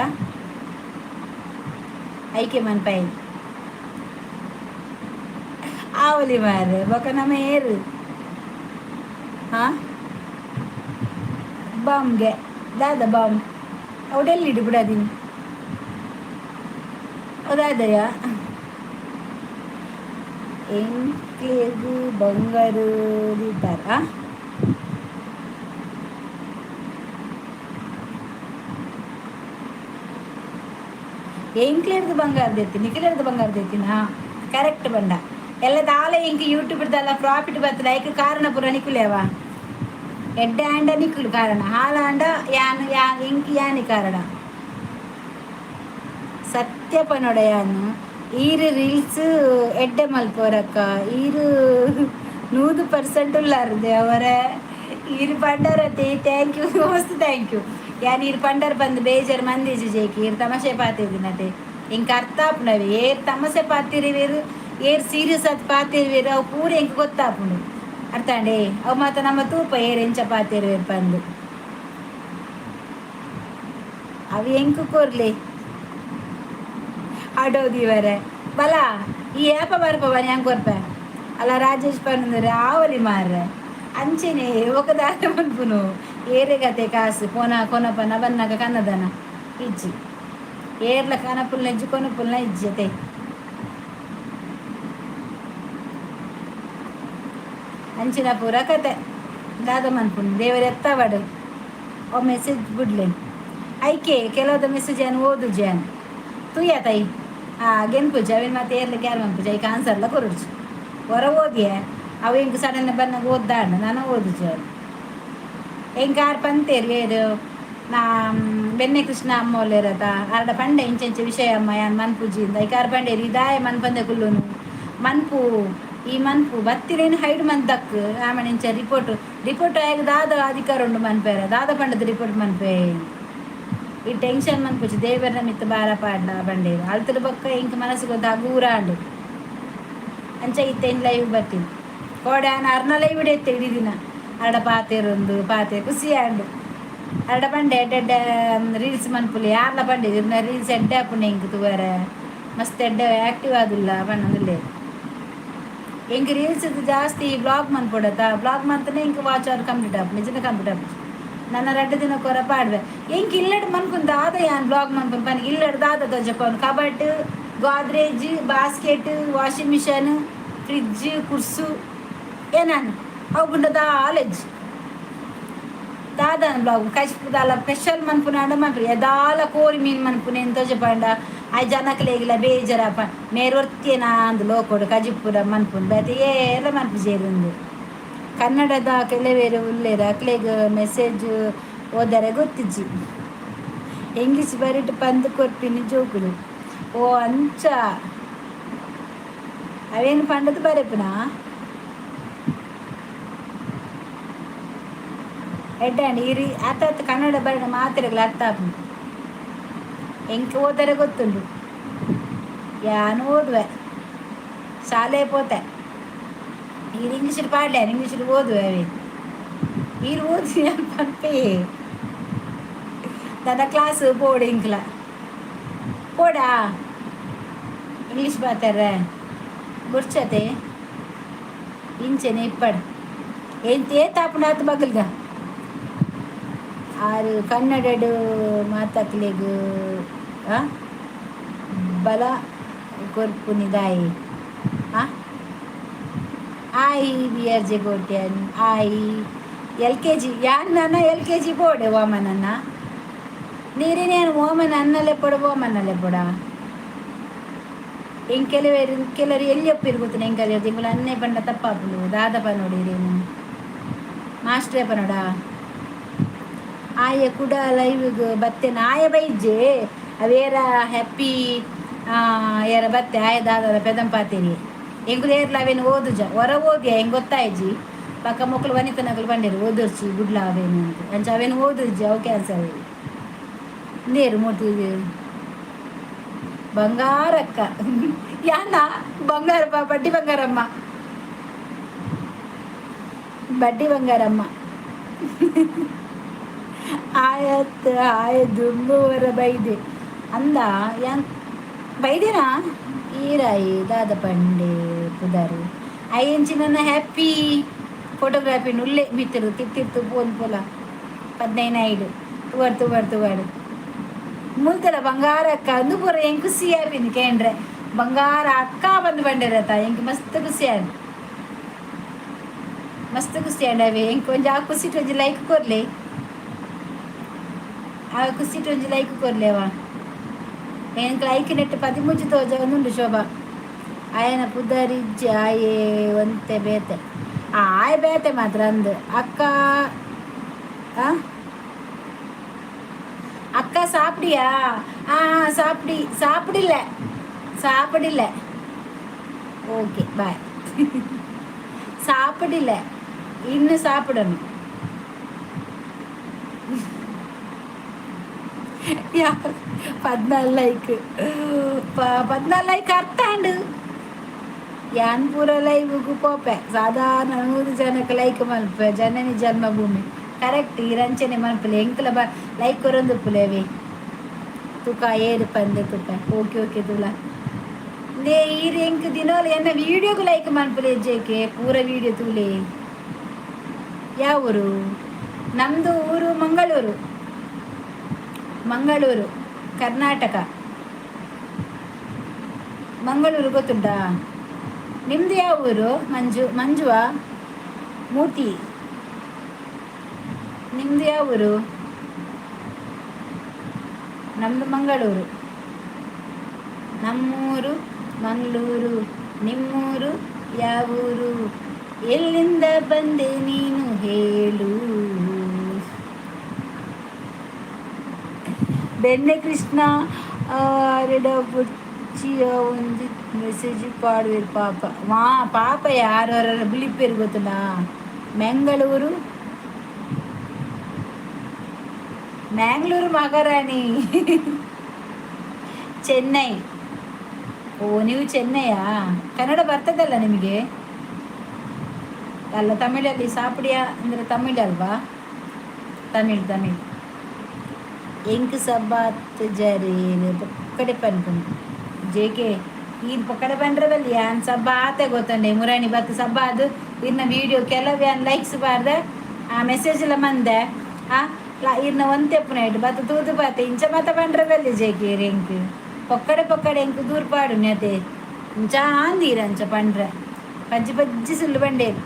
ಐಕೆ ಮನ್ಪೈನ್. ಆವಲಿ ಮಾರ್ರೆ. ಬೊಕ ನಮ ಏರು? ಹಾ, ಬಾಂಬ್ಗೆ ದಾದ ಬಾಂಬ್? ಅವು ಡೆಲ್ಲಿಡು ಬಿಡದಿನಿ. ದಾದಯ್ಯ? ಎಂಕ್ಲೆಗ್ ಬಂಗಾರು ದೀತಾರ. ಎಂಕ್ಲೆರ್ದು ಬಂಗಾರ ದೆತ್ತಿ, ನಿಖಿಲೆರ್ದು ಬಂಗಾರ ದೆತ್ತಿನ. ಕರೆಕ್ಟ್ ಬಂಡ ಎಲ್ಲ ದಾಲ. ಎಂಕ್ ಯೂಟ್ಯೂಬ್ ದಾಲ ಪ್ರಾಫಿಟ್ ಬರ್ತದೆ, ಐಕ್ ಕಾರಣ ಪೂರ ನಿಕುಲೇವ. ಎಡ್ಡೆ ಆಂಡ ನಿಕುಲು ಕಾರಣ, ಹಾಲಾಂಡ ಯಾನ್ ಯಾನ್ ಎಂಕ್ ಯಾನಿ ಕಾರಣ. ಸತ್ಯ ಪನೊಡ ಯಾನು. ಈರು ರೀಲ್ಸ್ ಎಡ್ಡೆ ಮಲ್ಪೋರಕ್ಕ, ಈರು 100% ಉಲ್ಲಾರ್ದೆ ಅವರ ಈರು ಪಂಡರತೆ. Thank you, ಮಸ್ತ್ thank you. ಯಾನ್ ಈರ್ ಪಂಡರ್ ಬಂದು ಬೇಜಾರು ಮಂದಿಜಿ ಜೇಕಿ. ಈರ್ ತಮಾಷೆ ಪಾತಿದಿನತೆ, ಎಂಕ್ ಅರ್ಥ ಆಪುಂಡವೆ. ಏರ್ ತಮಾಷೆ ಪಾತಿರುವೆರು, ಏರ್ ಸೀರಿಯಸ್ ಆದ್ ಪಾತಿರುವೆರು, ಅವು ಪೂರ ಎಂಕ್ ಗೊತ್ತಾಪುಂಡು. ಅರ್ಥ ಆಂಡೆ? ಅವು ಮಾತ ನಮ್ಮ ತೂಪ ಏರ್ ಎಂಚ ಪಾತಿರುವೆರ್ ಪಂದು. ಅವು ಎಂಕ್ ಕೊರ್ಲೆ ಆಡೋದಿವರೆ ಬಲ. ಈ ಏಪ ಬರ್ಪವ ഞാൻ ಕೊರ್ಪೆ ಅಲ್ಲ. ರಾಜೇಶ್ ಪಂದ್ರೆ ಆವಲಿ ಮಾರ್ರೆ. ಅಂಚೆನೆ ఒక ದಾದ ಮನ್ಪುನು? ಏರೆಗತೆ ಕಾಸು ಪೋನ ಕೊನಪನ ಬನ್ನಗ ಕನ್ನದನ ಇಜ್ಜಿ. ಏರ್ಲ ಕನಪುಲ್ನ ಇಜ್ಜಿ, ಕೊನಪುಲ್ನ ಇಜ್ಜಿ ಅತೆ. ಅಂಚಿನ ಪೂರ ಕತೆ. ದಾದ ಮನ್ಪುನು? ದೇವರ ಎತ್ತವಡು. ಓ ಮೆಸೇಜ್ ಬುಡ್ಲೆ. ಐಕೆ ಕೆಲವದ ಮೆಸೇಜ್ ಏನು ಓದುಜಿ ಯಾನ್ ತೂಯ ತಾಯಿ. ಆ ಗೆನ್ಪುಜಿ ಅವೇನು ಮತ್ತೆ ಏರ್ಲ ಕ್ಯಾರ್ ಮನ್ಪುಜಿ. ಐಕೆ ಆನ್ಸರ್ಲ ಕೊರೊಡ್ಚಿ. ಹೊರ ಓದಿಯೆ ಅವು ಎಂಕ್ ಸಡನ್ ಬನ್ನಗ ಓದ್ದಾಂಡ ನಾನು ಓದುಜಿ. ಅವ್ರು ಎಂಕ್ ಆರ್ ಪಂತೇರು ಏರು ನಾ ಬೆನ್ನೆ ಕೃಷ್ಣ ಅಮ್ಮ ಒಲ್ಲೇರತ ಆರ್ಡ ಪಂಡೆ, ಇಂಚೆಂಚ ವಿಷಯ ಅಮ್ಮ, ಯಾನ್ ಮನ್ಪುಜಿ ಇಂದ. ಐಕ್ ಆರ್ ಪಂಡೇರು, ಇದಾಯ ಮನ್ಪಂದೆ ಕುಲ್ಲುನು? ಮನ್ಪು, ಈ ಮನ್ಪು ಬತ್ತಿರೇನು ಹೈಡ್ ಮಂತಕ್ ಆಮಣ ಇಂಚ ರಿಪೋರ್ಟ್ ರಿಪೋರ್ಟ್ ಆಗ ದಾದ ಅಧಿಕಾರ ಉಂಡು ಮನ್ಪೇರ? ದಾದ ಪಂಡದ ರಿಪೋರ್ಟ್ ಮನ್ಪೆ? ಈ ಟೆನ್ಷನ್ ಮನ್ಪುಜಿ, ದೇವರ ಮಿತ್ತ ಬಾರ ಪಾಡ್ಲ ಬಂಡೇರು. ಅಲ್ತದ ಬೊಕ್ಕ ಎಂಕ್ ಮನಸ್ಸು ಗೊತ್ತ ಹಗೂರ ಆಂಡು. ಅಂಚ ಇತ್ತೆನ್ ಲೈವ್ ಬರ್ತೀನಿ. ಕೋಡೆ ಆನ್ ಅರ್ನ ಲೈವ್ ಇತ್ತೆ ಇಡೀ ದಿನ ಅರಡ ಪಾತೆರೊಂದು ಪಾತೆ ಖುಷಿ ಆಂಡು. ಅರಡ ಪಂಡೆ ಎಡ್ಡೆ ರೀಲ್ಸ್ ಮನ್ಪುಲಿ ಯಾರ್ಲ ಪಂಡೆ ರೀಲ್ಸ್ ಎಡ್ಡೆ ಆಪುಂಡು ಎಂಕ್ ತೂವರೆ ಮಸ್ತ್ ಎಡ್ಡೆ ಆಕ್ಟಿವ್ ಆದಿಲ್ಲ ಪನ್ನೊಂದುಲ್ಲೆ. ಎಂಕ್ ರೀಲ್ಸ್ ಜಾಸ್ತಿ ಬ್ಲಾಗ್ ಮನ್ಪೊಡತ್ತ. ಬ್ಲಾಗ್ ಮಂತನೆ ಎಂಕ್ ವಾಚ್ ಅವರ್ ಕಂಪ್ಲೀಟ್ ಆಪುಂಡು. ನಿಜನ ಕಂಪ್ಲೀಟ್ ಆಪುಂಡು. ನನ್ನ ರಡ್ಡ್ ದಿನ ಕೊರ ಪಾಡ್ವೆ. ಎಂಕ್ ಇಲ್ಲಡ್ ಮನ್ಪುನ್ ದಾದ? ಯಾನ್ ಬ್ಲಾಗ್ ಮನ್ಪುನ್ ಪನ್. ಇಲ್ಲಡ್ ದಾದ ತೋಜಪವನು? Cupboard, Godrej, basket, washing machine, fridge, ಕುರ್ಸು ಏನಾನು ಅವು ಬುಂಡ ದಾಲೆಜ್ ದಾದನ ಬ್ಲಾಗ್ ಕಚ್ಪುದಾಲ ಸ್ಪೆಷಲ್ ಮನ್ಪುನಾಂಡ ಮನ್ಪು. ಎದಾಲ ಕೋರಿ ಮೀನ್ ಮನ್ಪುನೆ ಎಂತ ತೋಜಪಾಂಡ ಆಯ್ ಜನಕ್ಲೆಗ್ಲ ಬೇಜಾರಪ್ಪ. ಮೇರೊರ್ತಿಯನ ಅಂದ್ ಲೋಕೊಡು ಕಜಿಪುರ ಮನ್ಪುನ್ ಬೇತೆ ಏಲ ಮನ್ಪು ಸೇರುಂದು. ಕನ್ನಡದ ಕೆಲವೇರು ಉಲ್ಲೇರು, ಅಕ್ಲೆಗ್ ಮೆಸೇಜ್ ಓದರೆ ಗೊತ್ತಿಜ್ಜಿ. ಇಂಗ್ಲೀಷ್ ಬರಿಟ್ ಪಂದ್ ಕೊರ್ಪಿನಿ ಜೋಕುಲು. ಓ, ಅಂಚ. ಅವೇನು ಪಂಡದು ಬರೆಪುನಾ? ಎಡ್ಡೆ ಇರಿ ಆತ ಕನ್ನಡ ಬರಣ ಮಾತೆರೆಗ್ಲ ಅರ್ಥ ಆಪುಂಡು. ಎಂಕ್ ಓದರೆ ಗೊತ್ತುಂಡು. ಯಾನ್ ಓದುವೆ, ಶಾಲೆ ಪೋತೆ. ಈರ್ ಇಂಗ್ಲೀಷ್ ಪಾಡ್ಲೆ, ಇಂಗ್ಲೀಷ್ ಓದುವೆ. ಅವೆ ಈರ್ ಓದಿ ಯಾನ್ ಪನ್ಪೆ. ದಾದ ಕ್ಲಾಸ್ ಬೋಡು ಇಂಕ್ಲ ಪೋಡಾ? ಇಂಗ್ಲೀಷ್ ಪಾತೆರ್ರೆ ಬುಡ್ಚತೆ. ಇಂಚೆನೆ ಇಪ್ಪಡ್ ಎಂತ ಏತಾಪುಂಡು ಆತ್ ಬಗಲ್ಗ. ಆರು ಕನ್ನಡಡ್ ಮಾತಕ್ಲೆಗ್ ಬಲ ಕೊರ್ಪುನಿ ದಾಯಿ? ಆಯ್ ಬಿ ಆರ್ ಜೆ ಕೋಟ್ಯನ್ ಆಯ್. ಎಲ್ ಕೆ ಜಿ ಯಾನ್ ನನ್ನ ಎಲ್ ಕೆ ಜಿ ಬೋಡೆ ವಾಮನನ್ನ ನೀರಿನೇನು ಓಮನ ಅನ್ನಲೆ ಪೊಡ ಓಮನಲ್ಲೆ ಪೊಡ. ಎಂಕ್ ಕೆಲವೇರು ಕೆಲವರು ಎಲ್ಲಿ ಒಪ್ಪಿರು ಗೊತ್ತುಂಡು. ಎಂಕಲ್ ತಿಂಗಳು ಅನ್ನೆ ಪಂಡ ತಪ್ಪಾಪುಂಡು. ದಾದಪ್ಪ ನೋಡಿರೇನು ಮಾಸ್ಟ್ರೇ ಪನೋಡ. ಆಯೆ ಕುಡ ಲೈವ್ಗ್ ಬತ್ತೇನ? ಆಯ ಬೈಜೆ ಅವೇರ ಹ್ಯಾಪಿ ಏರ ಬತ್ತೆ. ಆಯ ದಾದರ ಪೆದಂಪಾತೇರಿ. ಎಂಕುಲು ಏರ್ಲ ಅವೇನು ಓದುಜ. ಹೊರ ಓದಿಯ ಹೆಂಗೆ ಗೊತ್ತಾಯ್ಜಿ. ಪಕ್ಕ ಮೊಕ್ಕಳು ವನಿತನಕುಲು ಪಂಡೇರು, ಓದೊರ್ಚಿ ಬುಡ್ಲ ಅವೇನು ಅಂತ. ಅಂಚ ಅವೇನು ಓದುಜ್ಜಿ, ಅವು ಕ್ಯಾನ್ಸಲ್. ನೇರು ಮೂರ್ತಿ ಬಂಗಾರಕ್ಕ ಯಾನ ಬಂಗಾರ ಬಡ್ಡಿ ಬಂಗಾರಮ್ಮ, ಬಡ್ಡಿ ಬಂಗಾರಮ್ಮ. ಆಯತ್ ಆಯ ದುಂಬುವರ ಬೈದೆ ಅಂದ. ಯಾನ್ ಬೈದಿನಾ? ಈರಾಯಿ ದಾದ ಪಂಡೆ ಪುದಾರು ಅಯ್ಯಂಚಿನ ಹ್ಯಾಪಿ ಫೋಟೋಗ್ರಾಫಿ ಉಲ್ಲೆ ಮಿತ್ತರು ತಿತ್ತಿತ್ತು ಪೋನ್ ಪೋಲ 15 ಐಡು ತುವಾಡು ತುವಾಡು ತುವಾಡು ಮುಲ್ತಲ ಬಂಗಾರಕ್ಕ ಅಂದು ಪೂರ. ಎಂಕ್ ಖುಷಿ ಆಪಿನಿ ಕೇಂಡ್ರೆ. ಬಂಗಾರ ಅಕ್ಕ ಬಂದು ಬಂಡಿರತ್ತ ಎಂಕ್ ಮಸ್ತ್ ಖುಷಿ ಆಂಡ್, ಮಸ್ತ್ ಖುಷಿ ಆಂಡ್. ಅವೆ ಎಂಕ್ ಒಂಜಿ ಆ ಖುಷಿಟ್ ಒಂಜಿ ಲೈಕ್ ಕೊರ್ಲೆ. ಆ ಖುಷಿಟ್ ಒಂಜಿ ಲೈಕ್ ಕೊರ್ಲೆವ. ಎಂಕ್ ಲೈಕ್ ನೆಟ್ 13 ತೋಜೊಂದುಂಡು. ಶೋಭಾ ಆಯನ ಪುದರಿಜ್ಜಿ. ಆಯೆ ಒಂತೆ ಬೇತೆ. ಆಯ್ ಬೇತೆ ಮಾತ್ರ ಅಂದ್. ಅಕ್ಕ, ಆ ಅಕ್ಕ ಸಾಪ್ಡಿಯಾ? ಆ ಸಾಪ್ಡಿ ಸಾப்பிಡಿಲ್ಲ, ಸಾப்பிಡಿಲ್ಲ. Okay bye. சாப்பிடல, இன்னும் சாப்பிடணும். 14 ಲೈಕ್, 14 ಲೈಕ್ ಅರ್ಥ ಆಂಡ್. ಯಾನ್ ಪೂರ ಲೈವ್ಗ್ ಪೋಪೆ. ಸಾಧಾರಣ 100 ಜನಕ್ಕೆ ಲೈಕ್ ಮಲ್ಪೆ. ಜನನಿ ಜನ್ಮಭೂಮಿ ಕರೆಕ್ಟ್. ಈ ರಂಚನೆ ಮಲ್ಪಲೆ. ಎಂಕ್ಲ ಬ ಲೈಕ್ ಕೊರೊಂದುಪ್ಪುಲೆವೆ. ತುಕ ಏರು ಪಂದೆ ತುಕ. ಓಕೆ ಓಕೆ ತುಲ ನೇ ಈರ್ ಎಂಕ್ ದಿನೋಲ ಎನ್ನ ವೀಡಿಯೋಗ್ ಲೈಕ್ ಮಲ್ಪುಲೆ. ಜೇಕೆ ಪೂರ ವೀಡಿಯೋ ತೂಲೆ. ಯಾವ ಊರು ನಮ್ಮದು? ಊರು ಮಂಗಳೂರು, ಮಂಗಳೂರು, ಕರ್ನಾಟಕ. ಮಂಗಳೂರು ಗೊತ್ತುಂಟಾ? ನಿಮ್ದು ಯಾವ ಊರು? ಮಂಜು, ಮಂಜುವಾ? ಮೂರ್ತಿ, ನಿಮ್ದು ಯಾವ ಊರು? ನಮ್ಮದು ಮಂಗಳೂರು. ನಮ್ಮೂರು ಮಂಗಳೂರು, ನಿಮ್ಮೂರು ಯಾವೂರು? ಎಲ್ಲಿಂದ ಬಂದೆ ನೀನು ಹೇಳು? ಬೆಣ್ಣೆ ಕೃಷ್ಣ ಅರೆಡ ಬುಚ್ಚಿಯ ಒಂಜಿ ಮೆಸೇಜ್ ಪಾಡುವೆರ್ ಪಾಪ. ಮಾ ಪಾಪ ಯಾರು ಬುಲಿಪೇರು ಗೊತ್ತುಂಡಾ? ಮ್ಯಾಂಗಳೂರು, ಮ್ಯಾಂಗ್ಳೂರು ಮಹಾರಾಣಿ. ಚೆನ್ನೈ. ಓ, ನೀವು ಚೆನ್ನೈಯಾ? ಕನ್ನಡ ಬರ್ತದಲ್ಲ ನಿಮಗೆ? ಅಲ್ಲ, ತಮಿಳಲ್ಲಿ ಸಾಪಿಡಿಯಾ ಅಂದರೆ ತಮಿಳ್ ಅಲ್ವಾ? ತಮಿಳ್, ತಮಿಳ್. ಎಂಕ್ ಸಬ್ಬಾತ್ ಜರಿ ಪೊಕ್ಕಡೆ ಪನ್ಪುನು ಜೇಕೆ ಈರ್ ಪೊಕ್ಕಡೆ ಪಂಡ್ರೆ ಬಲ್ಲಿ. ಯಾನ್ ಸಬ್ಬ ಆತೆ ಗೊತ್ತಂಡೆ ಮುರಾಣಿ ಬತ್ತು ಸಬ್ಬ ಅದು ಇರ್ನ ವಿಡಿಯೋ ಕೆಲವು ಯಾನ್ ಲೈಕ್ಸ್ ಬಾರ್ದೆ, ಆ ಮೆಸೇಜ್ ಎಲ್ಲ ಮಂದೆ. ಆ ಇರ್ನ ಒಂತೆಪ್ಪುನ ಇಟ್ಟು ಬತ್ತು ತೂದು ಬಾತೆ. ಇಂಚ ಮಾತ ಪಂಡ್ರೆ ಬಲ್ಲಿ ಜೇಕೆ. ಎಂಕ್ ಪೊಕ್ಕಡೆ ಪೊಕ್ಕಡೆ ಎಂಕ್ ದೂರ ಪಾಡು ಅತೆ. ಇಂಚ ಆಂದೀರ ಅಂಚ ಪಂಡ್ರೆ ಪಜ್ಜಿ ಪಜ್ಜಿ ಸುಳ್ಳು ಬಂಡೇರು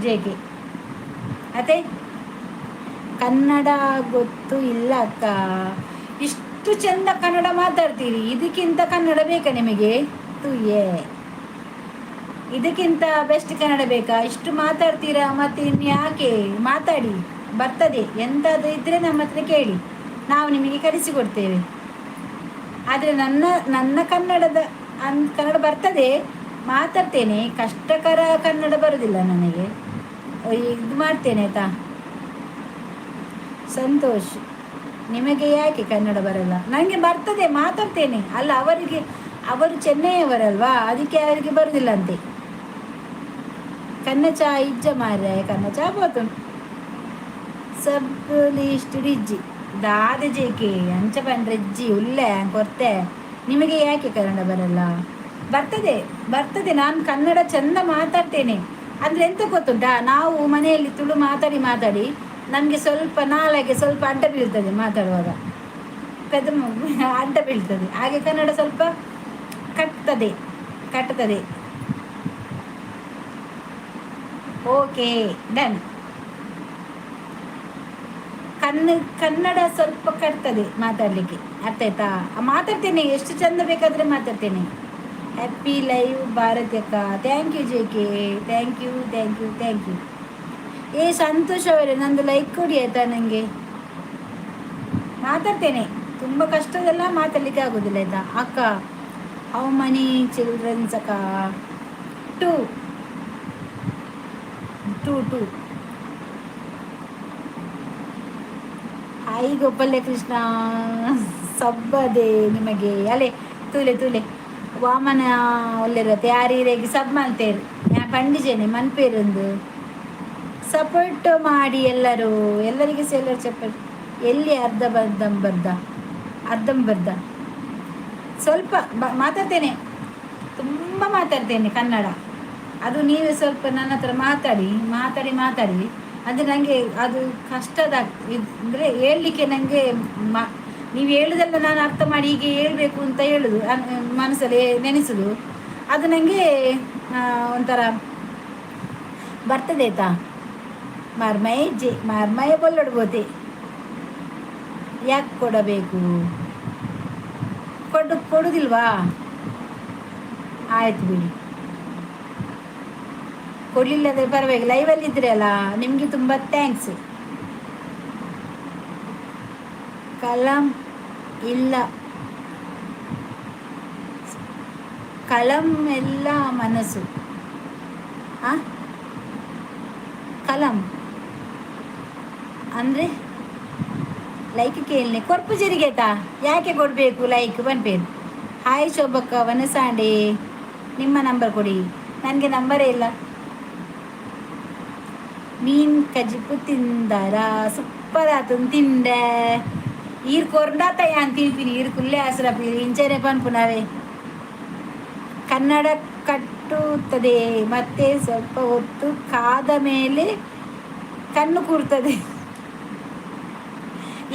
ಜೇಕೆ ಅತೆ. ಕನ್ನಡ ಗೊತ್ತು ಇಲ್ಲ ಅಕ್ಕ. ಇಷ್ಟು ಚಂದ ಕನ್ನಡ ಮಾತಾಡ್ತೀರಿ, ಇದಕ್ಕಿಂತ ಕನ್ನಡ ಬೇಕಾ ನಿಮಗೆ? ತುಯ್ಯೇ, ಇದಕ್ಕಿಂತ ಬೆಸ್ಟ್ ಕನ್ನಡ ಬೇಕಾ? ಇಷ್ಟು ಮಾತಾಡ್ತೀರಾ, ಮತ್ತೆ ಇನ್ಯಾಕೆ ಮಾತಾಡಿ? ಬರ್ತದೆ. ಎಂತಾದರೂ ಇದ್ದರೆ ನಮ್ಮ ಹತ್ರ ಕೇಳಿ, ನಾವು ನಿಮಗೆ ಕಲಿಸಿಕೊಡ್ತೇವೆ. ಆದರೆ ನನ್ನ ನನ್ನ ಕನ್ನಡದ ಕನ್ನಡ ಬರ್ತದೆ, ಮಾತಾಡ್ತೇನೆ. ಕಷ್ಟಕರ ಕನ್ನಡ ಬರೋದಿಲ್ಲ ನನಗೆ. ಇದು ಮಾಡ್ತೇನೆ, ಆಯಿತಾ? ಸಂತೋಷ್, ನಿಮಗೆ ಯಾಕೆ ಕನ್ನಡ ಬರಲ್ಲ? ನನಗೆ ಬರ್ತದೆ, ಮಾತಾಡ್ತೇನೆ. ಅಲ್ಲ, ಅವರಿಗೆ, ಅವರು ಚೆನ್ನೈಯವರಲ್ವಾ, ಅದಕ್ಕೆ ಅವರಿಗೆ ಬರುವುದಿಲ್ಲ ಅಂತೆ. ಕನ್ನ ಚಾ ಇಜ್ಜ ಮಾರ್ರೆ, ಕನ್ನ ಚಾ ಬೋತು. ಸಬ್ ಲಿಸ್ಟ್ ಇಜ್ಜಿ ದಾದ ಜೇಕೆ ಅಂಚ ಪಂಡ್ರೆ ಇಜ್ಜಿ ಉಲ್ಲೆ ಕೊರ್ತೆ. ನಿಮಗೆ ಯಾಕೆ ಕನ್ನಡ ಬರಲ್ಲ? ಬರ್ತದೆ, ಬರ್ತದೆ. ನಾನು ಕನ್ನಡ ಚಂದ ಮಾತಾಡ್ತೇನೆ. ಅಂದರೆ ಎಂತ ಗೊತ್ತುಂಟಾ? ನಾವು ಮನೆಯಲ್ಲಿ ತುಳು ಮಾತಾಡಿ ಮಾತಾಡಿ ನಮಗೆ ಸ್ವಲ್ಪ ನಾಲಿಗೆ ಸ್ವಲ್ಪ ಅಡ್ಡ ಬೀಳ್ತದೆ. ಮಾತಾಡುವಾಗ ಪೆದ ಅಡ್ಡ ಬೀಳ್ತದೆ. ಹಾಗೆ ಕನ್ನಡ ಸ್ವಲ್ಪ ಕಟ್ತದೆ, ಕಟ್ತದೆ. Okay, done. Kannada ಸ್ವಲ್ಪ ಕಟ್ತದೆ ಮಾತಾಡಲಿಕ್ಕೆ, ಅರ್ಥ ಆಯ್ತಾ? ಮಾತಾಡ್ತೇನೆ, ಎಷ್ಟು ಚಂದ ಬೇಕಾದರೆ ಮಾತಾಡ್ತೇನೆ. ಹ್ಯಾಪಿ ಲೈವ್ ಭಾರತಿ ಅಕ್ಕ. Thank you J K, thank you, thank you, thank you. ಏ ಸಂತೋಷ್ ಅವರೇ, ನಂದು ಲೈಕ್ ಕೊಡಿ, ಆಯ್ತಾ? ನನಗೆ ಮಾತಾಡ್ತೇನೆ, ತುಂಬ ಕಷ್ಟದೆಲ್ಲ ಮಾತಾಡಲಿಕ್ಕೆ ಆಗೋದಿಲ್ಲ, ಆಯ್ತಾ? ಅಕ್ಕ, how many children's ಅಕ್ಕ? Two, two, two. Hi Gopala Krishna, ಸಬ್ಬದೆ ನಿಮಗೆ. ಅಲೆ ತೂಲೆ ತೂಲೆ, ವಾಮನ ಒಳ್ಳೆರತ್ತೆ. ಯಾರೀರೆಗೆ ಸಬ್ ಮಲ್ತೇರು ಯಾ ಪಂಡಿಜೇನೆ ಮನ್ಪೇರೊಂದು. ಸಪೋರ್ಟ್ ಮಾಡಿ ಎಲ್ಲರೂ, ಎಲ್ಲರಿಗೆ ಸಹ ಎಲ್ಲರೂ ಚಪ್ಪಲ್. ಎಲ್ಲಿ ಅರ್ಧ ಬರ್ದಂಬರ್ಧ ಅರ್ಧಂಬರ್ಧ ಸ್ವಲ್ಪ ಮಾತಾಡ್ತೇನೆ, ತುಂಬ ಮಾತಾಡ್ತೇನೆ ಕನ್ನಡ. ಅದು ನೀವೇ ಸ್ವಲ್ಪ ನನ್ನ ಹತ್ರ ಮಾತಾಡಿ ಮಾತಾಡಿ ಮಾತಾಡಿ, ಅದು ನನಗೆ ಅದು ಕಷ್ಟದ ಅಂದರೆ ಹೇಳಲಿಕ್ಕೆ ನನಗೆ ನೀವು ಹೇಳುದೆಲ್ಲ ನಾನು ಅರ್ಥ ಮಾಡಿ ಹೀಗೆ ಹೇಳ್ಬೇಕು ಅಂತ ಹೇಳುದು, ಮನಸ್ಸಲ್ಲಿ ನೆನೆಸುದು, ಅದು ನನಗೆ ಒಂಥರ ಬರ್ತದೆ, ಆಯ್ತಾ? ಮಾರ್ಮಯ ಜೆ ಮಾರ್ಮಯ ಬೊಲ್ಲೊಡ್ಬೋತೆ. ಯಾಕೆ ಕೊಡಬೇಕು? ಕೊಡುದಿಲ್ವಾ? ಆಯ್ತು ಬಿಡಿ, ಕೊಡಲಿಲ್ಲದ್ರೆ ಪರವಾಗಿಲ್ಲ. ಲೈವಲ್ಲಿ ಇದ್ರಿ ಅಲ್ಲ, ನಿಮಗೆ ತುಂಬ thanks. ಕಲಂ ಇಲ್ಲ, ಕಲಂ ಎಲ್ಲ ಮನಸ್ಸು. ಆ ಕಲಂ ಅಂದರೆ ಲೈಕ್ ಕೇಳನೆ ಕೊರ್ಪು ಜರಿಗೆತಾ. ಯಾಕೆ ಕೊಡಬೇಕು ಲೈಕ್ ಬನ್ಪೇರು? ಹಾಯ್ ಶೋಭಕ್ಕ ವನಸಾಂಡೆ, ನಿಮ್ಮ ನಂಬರ್ ಕೊಡಿ. ನನಗೆ ನಂಬರೇ ಇಲ್ಲ. ಮೀನು ಕಜಿಪು ತಿಂದಾರ? ಸೂಪರ್ ಆತು, ತಿಂಡೆ. ಈರ್ ಕೊರ್ಂಡಾತ ಯಾನ್ ತಿನ್ಪಿನಿ. ಈರ್ ಕುಲ್ಲೆ ಆಸರಪ್ಪ ಇಂಚನೆ ಪನ್ಪುನವೇ. ಕನ್ನಡ ಕಟ್ಟುತ್ತದೆ, ಮತ್ತೆ ಸ್ವಲ್ಪ ಹೊತ್ತು ಕಾದ ಮೇಲೆ ಕಣ್ಣು ಕೂರ್ತದೆ.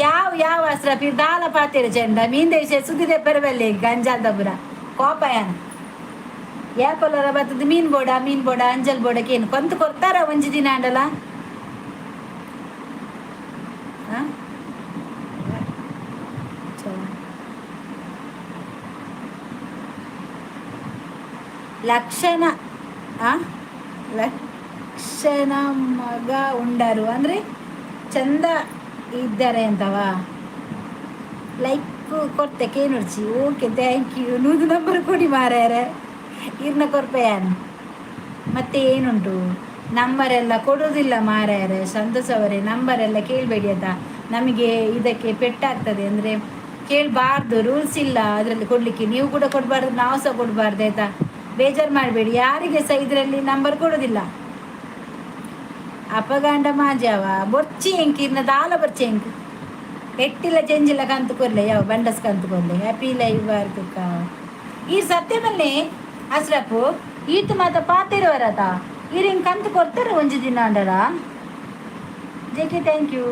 ಯಾವ ಯಾವ ಅಸ್ರಪಿ ದಾಲ ಪಾತೆರ ಚೆಂಡ ಮೀಂದ ವಿಷಯ ಸುದ್ದಿದೆ ಪರವಲ್ಲಿ ಗಂಜಾಲ್ದಪುರ ಕೋಪಯಾನ ಯಾಪೊಲರ ಬತ್ತದ. ಮೀನ್ ಬೋಡ, ಮೀನ್ ಬೋಡ, ಅಂಜಲ್ ಬೋಡಕ್ಕೆ ಏನು ಕೊಂತು ಕೊರ್ತಾರ ಒಂಜಿ ದಿನ ಅಂಡಲ. ಲಕ್ಷಣ ಲಕ್ಷಣ ಮಗ ಉಂಡರು ಅಂದರೆ ಚಂದ ಇದ್ದಾರೆ ಅಂತವಾ. ಲೈಕ್ ಕೊಡ್ತೆ ಕೇನುರ್ಚಿ. Okay, thank you. ನೂದು ನಂಬರ್ ಕೊಡಿ ಮಾರ್ಯಾರೆ, ಇರ್ನ ಕೊರ್ಪೆಯಾನು. ಮತ್ತೆ ಏನುಂಟು? ನಂಬರೆಲ್ಲ ಕೊಡೋದಿಲ್ಲ ಮಾರಾಯರೆ. ಸಂತೋಷ್ ಅವರೇ, ನಂಬರೆಲ್ಲ ಕೇಳಬೇಡಿ ಆಯ್ತಾ? ನಮಗೆ ಇದಕ್ಕೆ ಪೆಟ್ಟಾಗ್ತದೆ. ಅಂದರೆ ಕೇಳಬಾರ್ದು, ರೂಲ್ಸ್ ಇಲ್ಲ ಅದರಲ್ಲಿ ಕೊಡಲಿಕ್ಕೆ. ನೀವು ಕೂಡ ಕೊಡಬಾರ್ದು, ನಾವು ಸಹ ಕೊಡಬಾರ್ದು, ಆಯಿತಾ? ಬೇಜಾರು ಮಾಡಬೇಡಿ. ಯಾರಿಗೆ ಸಹ ಇದರಲ್ಲಿ ನಂಬರ್ ಕೊಡೋದಿಲ್ಲ. ಅಪಗಾಂಡ ಮಾಜಾವ ಬೊರ್ಚಿ ಎಂಕ್ ಇರ್ನ ದಾಲ ಬೊರ್ಚಿ ಎಂಕ್. ಎಟ್ಟಿಲ ಜೆಂಜಿಲ ಕಂತು ಕೊರ್ಲೆ, ಯಾವ ಬಂಡಸ್ ಕಂತು ಕೊರ್ಲೆ. Happy live ಬಾರ್ಕಕ್ಕ. ಈ ಸತ್ಯ ಬನ್ನಿ ಅಸ್ರಪ್ಪು ಈತ ಮಾತ ಪಾತಿರುವರತ ಈರಿಂಗ್ ಕಂತು ಕೊಡ್ತಾರೆ ಒಂಜಿ ದಿನ ಅಂಡರ. J K, thank you.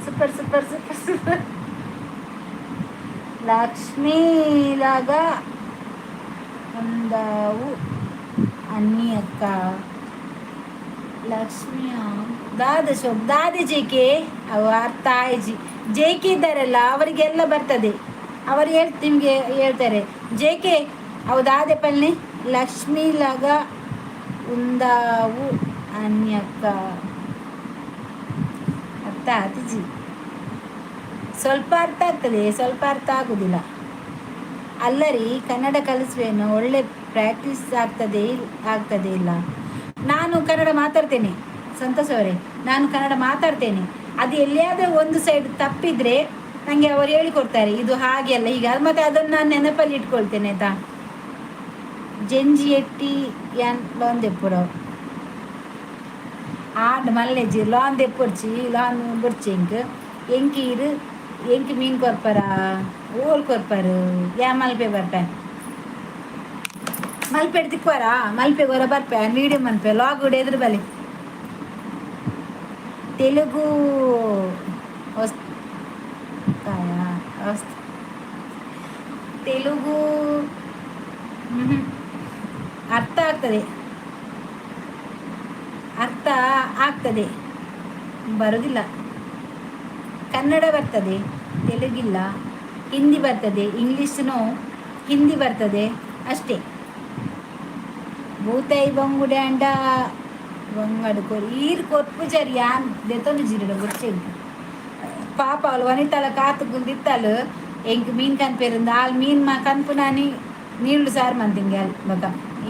Super, super, super, super. Lakshmi ಲಾಗ ಒಂದಾವು ಅನ್ನಿ ಅಕ್ಕ. ಲಕ್ಷ್ಮಿಯ ದಾದ ಶೋಕ್ ದಾದೆ ಜೇಕೆ ಅವು ಅರ್ಥ ಆಯ್ಜಿ. ಜೇಕೆ ಇದ್ದಾರಲ್ಲ, ಅವರಿಗೆಲ್ಲ ಬರ್ತದೆ. ಅವರು ನಿಮಗೆ ಹೇಳ್ತಾರೆ. ಜೇಕೆ, ಅವು ದಾದೆ ಪಲ್ನಿ. ಲಕ್ಷ್ಮೀ ಲಗ ಉಂದಾವು ಅನ್ಯಕ್ಕ. ಅರ್ಥ ಆತಿಜಿ. ಸ್ವಲ್ಪ ಅರ್ಥ ಆಗ್ತದೆ, ಸ್ವಲ್ಪ ಅರ್ಥ ಆಗುದಿಲ್ಲ. ಅಲ್ಲ ರೀ, ಕನ್ನಡ ಕಲಿಸುವೇನು, ಒಳ್ಳೆ ಪ್ರಾಕ್ಟೀಸ್ ಆಗ್ತದೆ. ಆಗ್ತದೆ ಇಲ್ಲ, ನಾನು ಕನ್ನಡ ಮಾತಾಡ್ತೇನೆ ಸಂತೋಷ್ ಅವರೇ. ನಾನು ಕನ್ನಡ ಮಾತಾಡ್ತೇನೆ. ಅದು ಎಲ್ಲಿಯಾದರೂ ಒಂದು ಸೈಡ್ ತಪ್ಪಿದ್ರೆ ನನಗೆ ಅವರು ಹೇಳಿಕೊಡ್ತಾರೆ, ಇದು ಹಾಗೆ ಅಲ್ಲ, ಹೀಗೆ. ಅದು ಮತ್ತೆ ಅದನ್ನು ನಾನು ನೆನಪಲ್ಲಿ ಇಟ್ಕೊಳ್ತೇನೆ, ಆಯ್ತಾ? ಜೆಂಜಿ ಎಟ್ಟಿ ಯಾನ್ ಲೋನ್ ದೆಪ್ಪುಡು ಆಂಡ್ ಮಲ್ಲೆಜಿ. ಲೋನ್ ದೆಪ್ಪೊಡ್ಚಿ, ಲೋನ್ ಬೊಡ್ಚಿ. ಎಂಕ್ ಎಂಕ್ ಇರು ಎಂಕ್ ಮೀನ್ ಕೊರ್ಪರ? ಓಲ್ ಕೊರ್ಪರು? ಯಾ ಮಲ್ಪೆ ಬರ್ಪೆ? ಮಲ್ಪೆಡ್ ತಿಕ್ವಾರಾ? ಮಲ್ಪೆ ಹೊರ ಬರ್ಪೆ, ವೀಡಿಯೋ ಮನ್ಪೆ, ಲಾಗ್ ಎದುರು ಬಲಿ. ತೆಲುಗು వస్తాయా? ತೆಲುಗು ಹ್ಮ್ ಅರ್ಥ ಆಗ್ತದೆ, ಅರ್ಥ ಆಗ್ತದೆ, ಬರೋದಿಲ್ಲ. ಕನ್ನಡ ಬರ್ತದೆ, ತೆಲುಗಿಲ್ಲ. ಹಿಂದಿ ಬರ್ತದೆ, ಇಂಗ್ಲೀಷ್ನು ಹಿಂದಿ ಬರ್ತದೆ, ಅಷ್ಟೇ. ಬೂತಾಯಿ ಬಂಗುಡೆ ಅಂಡ ಬಂಗಡು ಕೊರ್ ಈರ್ ಕೊರ್ಪುಜರ್. ಯಾನ್ ದೆತೊಂದು ಜಿರಡ ಗೊಚ್ಚೆಂಕ್. ಪಾಪ ಅವಳು ವನಿತಾಲ ಕಾತು ಗುಂದಿತ್ತಾಳು. ಎಂಕ್ ಮೀನ್ ಕನ್ಪೇರಿಂದ ಆಲ್ ಮೀನ್ ಮಾ ಕನ್ಪುನಾನಿ ನೀಳು ಸಾರು ಮಂತಿಂಗೆ ಅಲ್ ಬೊಕ.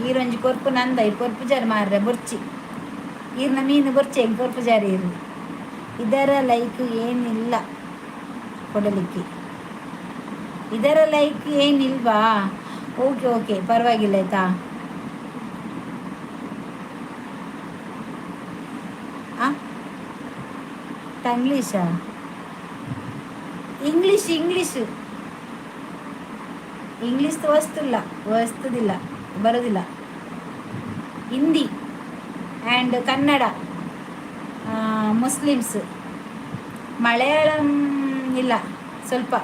ಈರೊಂಜಿ ಕೊರ್ಪು ನಂದ. ಈ ಕೊರ್ಪುಜಾರ್ ಮಾರ್ರೆ, ಬೊರ್ಚಿ. ಈರ್ನ ಮೀನು ಬೊರ್ಚಿ, ಎಂಕ್ ಕೊರ್ಪುಜಾರ್ ಈರು. ಇದರ ಲೈಕ್ ಏನಿಲ್ಲ ಕೊಡಲಿಕ್ಕೆ. ಇದರ ಲೈಕ್ ಏನಿಲ್ವಾ? ಓಕೆ ಓಕೆ, ಪರವಾಗಿಲ್ಲ, ಆಯ್ತಾ? ಆ ತಂಗ್ಲೀಷಾ? English, English. ಇಂಗ್ಲೀಷ್ ವಸ್ತುಲ್ಲ, ವಸ್ತುದಿಲ್ಲ, ಬರೋದಿಲ್ಲ. Hindi and Kannada, Muslims. ಮಲಯಾಳಂ ಇಲ್ಲ, ಸ್ವಲ್ಪ.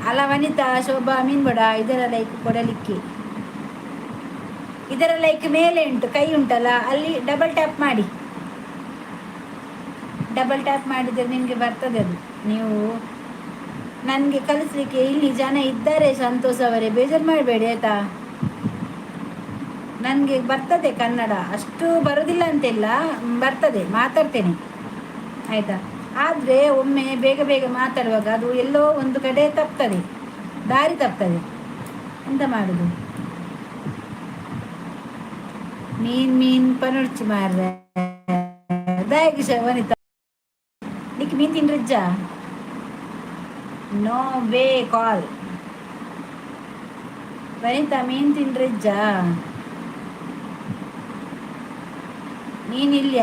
ಅಲ್ಲ ವನಿತಾ, ಶೋಭಾ, ಮೀನ್ಬಡ ಇದರ ಲೈಕ್ ಕೊಡಲಿಕ್ಕೆ. ಇದರ ಲೈಕ್ ಮೇಲೆ ಉಂಟು, ಕೈ ಉಂಟಲ್ಲ, ಅಲ್ಲಿ ಡಬಲ್ ಟ್ಯಾಪ್ ಮಾಡಿ. ಡಬಲ್ ಟ್ಯಾಪ್ ಮಾಡಿದರೆ ನಿಮಗೆ ಬರ್ತದೆ ಅದು. ನೀವು ನನಗೆ ಕಲಿಸ್ಲಿಕ್ಕೆ ಇಲ್ಲಿ ಜನ ಇದ್ದಾರೆ ಸಂತೋಷ್ ಅವರೇ, ಬೇಜಾರು ಮಾಡಬೇಡಿ, ಆಯಿತಾ? ನನಗೆ ಬರ್ತದೆ ಕನ್ನಡ. ಅಷ್ಟು ಬರೋದಿಲ್ಲ ಅಂತಿಲ್ಲ, ಬರ್ತದೆ, ಮಾತಾಡ್ತೇನೆ, ಆಯಿತಾ? ಆದರೆ ಒಮ್ಮೆ ಬೇಗ ಬೇಗ ಮಾತಾಡುವಾಗ ಅದು ಎಲ್ಲೋ ಒಂದು ಕಡೆ ತಪ್ತದೆ, ದಾರಿ ತಪ್ತದೆ. ಎಂತ ಮಾಡೋದು? ಮೀನ್ ಮೀನ್ ಪನುಡ್ಚಿ ಮಾರ್ರೆ. ದಾಯಕ ವನಿತಾ, ನಿಕ್ ಮೀನ್ ತಿನ್ರಿಜ್ಜ? ನೋ ವೇ ಕಾಲ್. ವನಿತಾ, ಮೀನ್ ತಿನ್ರಿಜ್ಜ? ಮೀನಿಲ್ಲ.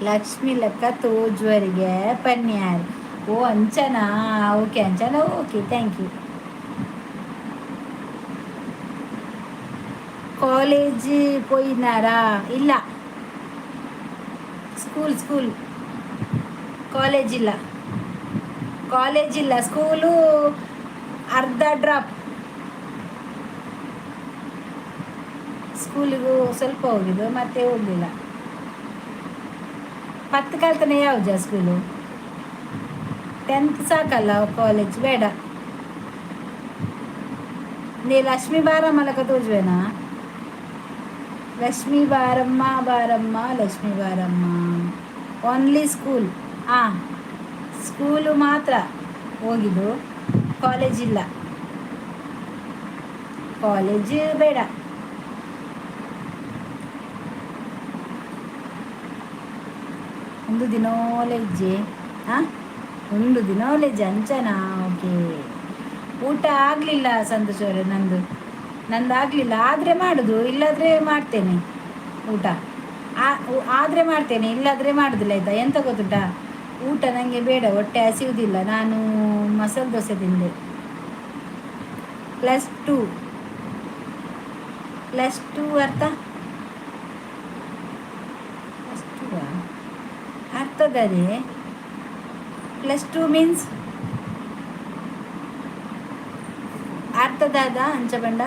ಲಕ್ಷ್ಮಿ ಲೆಕ್ಕ ತೋಜುವರಿಗೆ ಪನ್ಯಾರ್. ಓ Anchana, okay Anchana, okay, thank you. College ಪೋಯಿನಾರಾ? ಇಲ್ಲ, ಸ್ಕೂಲ್, ಸ್ಕೂಲ್, ಕಾಲೇಜ್ ಇಲ್ಲ, ಕಾಲೇಜ್ ಇಲ್ಲ. ಸ್ಕೂಲು ಅರ್ಧ ಡ್ರಾಪ್. ಸ್ಕೂಲಿಗೂ ಸ್ವಲ್ಪ ಹೋಗಿದ್ದು, ಮತ್ತೆ ಹೋಗಲಿಲ್ಲ. 10 ಕಲ್ತನೆ ಯಾವ್ದು ಸ್ಕೂಲು? 10th ಸಾಕಲ್ಲ, ಕಾಲೇಜ್ ಬೇಡ. ನೀ ಲಕ್ಷ್ಮೀ ಬಾರಮ್ಮ ಲೆಕ್ಕ ತೋಜುವೆನಾ? ಲಕ್ಷ್ಮೀ ಬಾರಮ್ಮ, ಬಾರಮ್ಮ, ಲಕ್ಷ್ಮೀ ಬಾರಮ್ಮ. Only school. ಹಾಂ, ಸ್ಕೂಲು ಮಾತ್ರ ಹೋಗಿದ್ದು, ಕಾಲೇಜ್ ಇಲ್ಲ, ಕಾಲೇಜ್ ಬೇಡ. ಒಂದು ದಿನೋಲೆಜ್ಜೆ. ಹಾಂ, ಒಂದು ದಿನೋಲೆಜ್ಜೆ ಅಂಚನಾ? ಓಕೆ. ಊಟ ಆಗಲಿಲ್ಲ ಸಂತೋಷ್ ಅವರೇ ನಂದು. ನಂದಾಗಲಿಲ್ಲ. ಆದರೆ ಮಾಡೋದು, ಇಲ್ಲಾದರೆ ಮಾಡ್ತೇನೆ ಊಟ. ಆದರೆ ಮಾಡ್ತೇನೆ, ಇಲ್ಲಾದರೆ ಮಾಡೋದಿಲ್ಲ, ಆಯಿತಾ? ಎಂತ ಗೊತ್ತುಂಟಾ? ಊಟ ನನಗೆ ಬೇಡ, ಹೊಟ್ಟೆ ಹಸಿಯುವುದಿಲ್ಲ. ನಾನು ಮಸಾಲೆ ದೋಸೆ ತಿಂದೆ. +2, +2 ಅರ್ಥ? +2 ಅರ್ಥದದೆ. +2 ಮೀನ್ಸ್ ಅರ್ಥದಾದ ಅಂಚ ಬಂಡ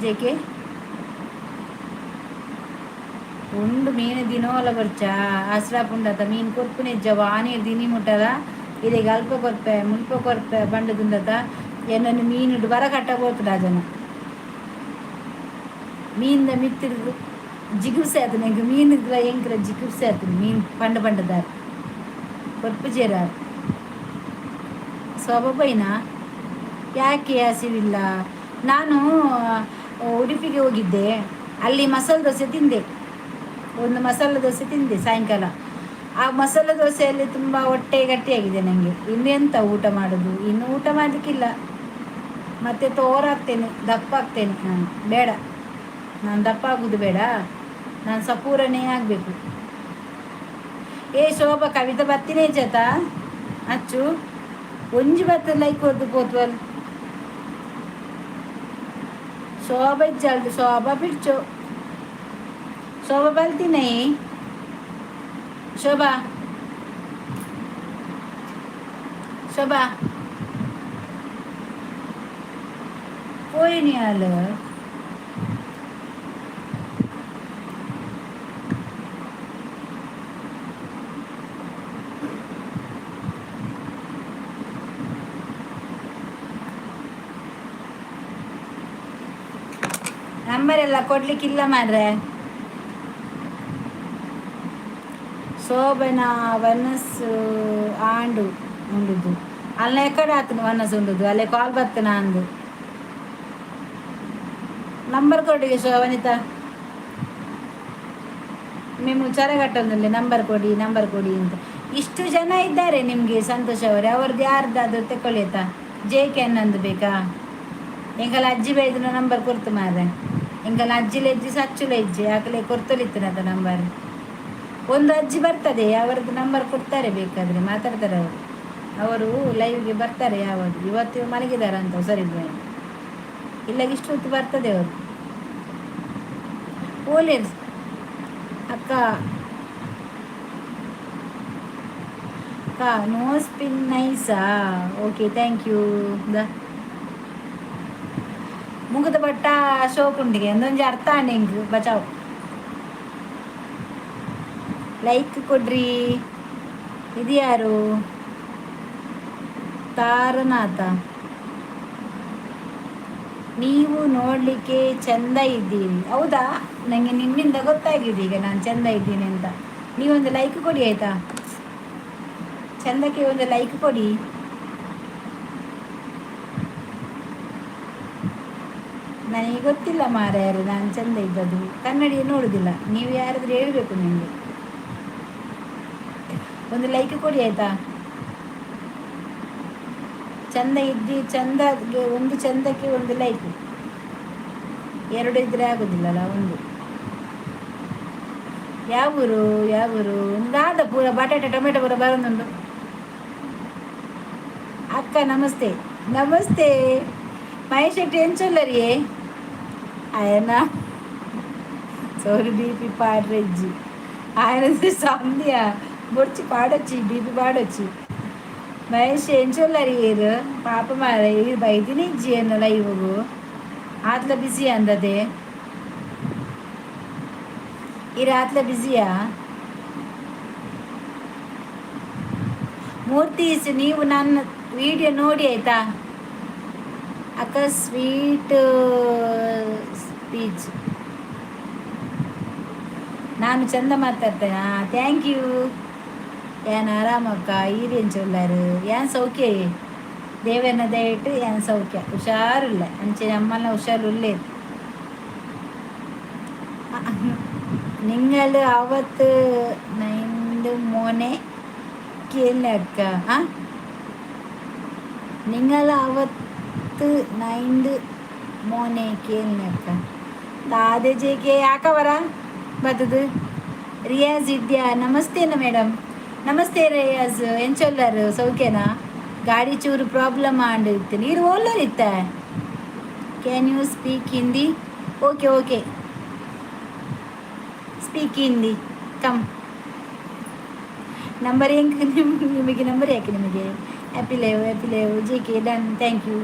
ಜೆ ಕೆ. ಉಂಡು ಮೀನು ದಿನೋಲ ಬರ್ಚ ಹಸ್ರಾಪುಂಡತ ಮೀನು ಕೊರ್ಪುನೆಜ್ಜ ವಾನಿ ದಿನಿ ಮುಟ್ಟದ. ಇದೀಗ ಅಲ್ಪ ಕೊರ್ಪೆ, ಮುಲ್ಪ ಕೊರ್ಪೆ ಬಂಡದುಂಡತ. ಎನ್ನನ್ನು ಮೀನುಡು ಬರ ಕಟ್ಟ ಬೋತುಡ ಜನ. ಮೀನ್ದ ಮಿತ್ತಿರ್ದು ಜಿಗುಪ್ಸೆ ಆತನ ಎಂಕ್ ಮೀನುಗ್ಲ ಎಂಕ್ಲ ಜಿಗುಪ್ಸೆ ಆತನ. ಮೀನು ಪಂಡ ಪಂಡದಾರ್ ಕೊರ್ಪು ಜೇರಾರ್. ಸೊಬಬೈನ ಯಾಕೆ ಹಸಿವಿಲ್ಲ? ನಾನು ಉಡುಪಿಗೆ ಹೋಗಿದ್ದೆ. ಅಲ್ಲಿ ಮಸಾಲೆ ದೋಸೆ ತಿಂದೆ. ಒಂದು ಮಸಾಲೆ ದೋಸೆ ತಿಂದೆ ಸಾಯಂಕಾಲ. ಆ ಮಸಾಲೆ ದೋಸೆಯಲ್ಲಿ ತುಂಬ ಹೊಟ್ಟೆ ಗಟ್ಟಿಯಾಗಿದೆ ನನಗೆ. ಇನ್ನೆಂತ ಊಟ ಮಾಡೋದು? ಇನ್ನು ಊಟ ಮಾಡಲಿಕ್ಕಿಲ್ಲ. ಮತ್ತೆ ತೋರಾಗ್ತೇನೆ, ದಪ್ಪ ಆಗ್ತೇನೆ ನಾನು. ಬೇಡ, ನಾನು ದಪ್ಪ ಆಗೋದು ಬೇಡ. ನಾನು ಸಪೂರನೇ ಆಗಬೇಕು. ಏ ಶೋಭಾ, ಕವಿತಾ ಬತ್ತಿನೇ ಜತ ಅಚ್ಚು ಒಂಜಿ ಬತ್ತ ಲೈಕ್ ಹೊದ್ದು ಪೋತ್ವಲ್. ಶೋಭಾ ಇಜ್ಜಲ್ದು. ಶೋಭಾ ಬಿಡ್ಚು. ಶೋಭಾ ಬಲ್ತಿನೇ. ಶೋಭಾ, ಶೋಭಾ ಪೋಯಿನಿ ಅಲ್ಲ. ನಂಬರ್ ಎಲ್ಲ ಕೊಡ್ಲಿಕ್ಕಿಲ್ಲ ಮಾರ್ರೆ. ಶೋಭನ ವನಸ್ಸು ಆಂಡು ಉಂಡುದು ಅಲ್ಲ. ಎಕಡೆ ಆತನು ವನಸ್ಸು ಉಂಡುದು ಅಲ್ಲೇ ಕಾಲ್ ಬತ್ತನ ಅಂದು. ನಂಬರ್ ಕೊಡಿ ವನಿತಾ. మేము ಚರಗಟ್ಟೊಂದಲ್ಲಿ ನಂಬರ್ ಕೊಡಿ, ನಂಬರ್ ಕೊಡಿ ಅಂತ ಇಷ್ಟು ಜನ ಇದ್ದಾರೆ ನಿಮಗೆ. ಸಂತೋಷ ಅವರೇ, ಅವ್ರದ್ದು ಯಾರ್ದಾದ್ರು ತಗೊಳ್ಳಿ ಆಯ್ತಾ? ಜೆ ಕೆ ಅನ್ನಂದು ಬೇಕಾ? ಎಂಕಲ ಅಜ್ಜಿ ಬೈದಿನ ನಂಬರ್ ಕೊರ್ತು ಮಾರ್ರೆ. ಎಂಕಲ ಅಜ್ಜಿಲ ಇಜ್ಜಿ, ಸಚ್ಚುಲ ಇಜ್ಜಿ, ಆಕಲೆ ಕೊರ್ತಲಿತ್ತಿನದ ನಂಬರ್. ಒಂದು ಅಜ್ಜಿ ಬರ್ತದೆ, ಅವರದ್ದು ನಂಬರ್ ಕೊಡ್ತಾರೆ. ಬೇಕಾದರೆ ಮಾತಾಡ್ತಾರೆ ಅವರು. ಅವರು ಲೈವ್ಗೆ ಬರ್ತಾರೆ ಯಾವಾಗ. ಇವತ್ತು ಮಲಗಿದ್ದಾರೆ ಅಂತ ಸರಿ ಇಲ್ಲ. ಇಷ್ಟು ಹೊತ್ತು ಬರ್ತದೆ ಅವರು. ಪೊಲೀಸ್ ಅಕ್ಕ, ಅಕ್ಕ, ನೋಸ್ ಪಿನ್ ನೈಸಾ? Okay, thank you. The ಮುಗಿದ ಬಟ್ಟ ಶೋಕುಂಡಿಗೆ ಒಂದೊಂಜಿ ಅರ್ಥ ಎಂಕ್ ಬಚಾವ್. ಲೈಕ್ ಕೊಡ್ರಿ. ಇದು ಯಾರು? ತಾರನಾಥ. ನೀವು ನೋಡಲಿಕ್ಕೆ ಚಂದ ಇದ್ದೀರಿ. ಹೌದಾ? ನನಗೆ ನಿಮ್ಮಿಂದ ಗೊತ್ತಾಗಿದೆ ಈಗ ನಾನು ಚಂದ ಇದ್ದೀನಿ ಅಂತ. ನೀವೊಂದು ಲೈಕ್ ಕೊಡಿ ಆಯಿತಾ? ಚಂದಕ್ಕೆ ಒಂದು ಲೈಕ್ ಕೊಡಿ. ನನಗೆ ಗೊತ್ತಿಲ್ಲ ಮಾರಾಯರು, ನಾನು ಚಂದ ಇದ್ದದ್ದು. ಕನ್ನಡಿ ನೋಡುದಿಲ್ಲ. ನೀವು ಯಾರಾದರೂ ಹೇಳಬೇಕು ನಿಮಗೆ. ಒಂದು ಲೈಕ್ ಕೊಡಿ ಆಯಿತಾ? ಚಂದ ಇದ್ದಿ ಚಂದಗೆ ಒಂದು, ಚಂದಕ್ಕೆ ಒಂದು ಲೈಕ್. ಎರಡು ಇದ್ರೆ ಆಗುದಿಲ್ಲಲ್ಲ, ಒಂದು. ಯಾವೂರು? ಯಾವೂರು? ದಾದ ಪೂರ ಬಟಾಟೆ ಟೊಮೆಟೊ ಪೂರ ಬರೋದುಂಟು. ಅಕ್ಕ ನಮಸ್ತೆ. ನಮಸ್ತೆ ಮಹೇಶ್ ಶೆಟ್ಟಿ. ಎಂಚೊಲ್ಲರಿಯೇ? ఆయన ಸೋರಿ, ಬಿ ಪಿ ಪಾಡ್ರೆಜ್ಜಿ. ఆయన ಸಂಧ್ಯ ಬೊಡ್ಚಿ ಪಾಡೊಚ್ಚಿ, ಬಿ ಪಿ ಪಾಡೊಚ್ಚಿ. ಮಹೇಶ್ ಎಂಚೊಲ್ಲರಿ ಏರು? ಪಾಪ ಮಾರ, ಈರ್ ಬೈದಿನ ಇಜ್ಜಿ ಎನ್ನ ಲೈವ್ಗು. ಆತ್ಲ ಬಿಸಿ ಅಂದದೆ. ಈರ್ ಆತ್ಲ ಬಿಸಿಯಾ? ಮೂರ್ತೀಸ್, ನೀವು ನನ್ನ ವಿಡಿಯೋ ನೋಡಿ ಆಯ್ತಾ? ಅಕ್ಕ, ಸ್ವೀಟ್ ಸ್ಪೀಚ್. ನಾನು ಚಂದ ಮಾತಾಡ್ತೇನೆ. Thank you. ಏನ್ ಆರಾಮಕ್ಕ? ಈರೇನು ಚೊಲ್ಲಾರು? ಏನ್ ಸೌಖ್ಯ? ದೇವನ ದಯವಿಟ್ಟು ಏನ್ ಸೌಖ್ಯ, ಹುಷಾರಿಲ್ಲ. ಅಂಚೆ ನಮ್ಮಲ್ಲ ಹುಷಾರು. നിങ്ങൾ ಅವತ್ತು ನೈಂದು ಮೋನೆ ಕೇಳಕ್ಕ. നിങ്ങൾ ಅವತ್ತು ನೈಂದು ಮೋನೆ ಕೇಳ್ನಕ್ಕ ದಾದೆ ಜೇಕೆ ಯಾಕವರ ಬತ್ತದು. ರಿಯಾಜ್ ಇದ್ಯಾ? ನಮಸ್ತೇನ ಮೇಡಮ್. ನಮಸ್ತೆ ರಿಯಾಜ್, ಎಂಚೊಲ್ಲರು? ಸೌಖ್ಯನಾ? ಗಾಡಿ ಚೂರು ಪ್ರಾಬ್ಲಮ್ ಆಂಡ್ ಇತ್ತು. ನೀರು ಓಲ್ಲರ್ ಇತ್ತ? Can you speak Hindi? Okay, okay, speak Hindi, come. Number ಹೆಂಗೆ ನಿಮಗೆ? ನಂಬರ್ ಯಾಕೆ ನಿಮಗೆ? Happy live, happy live G K. Done, thank you.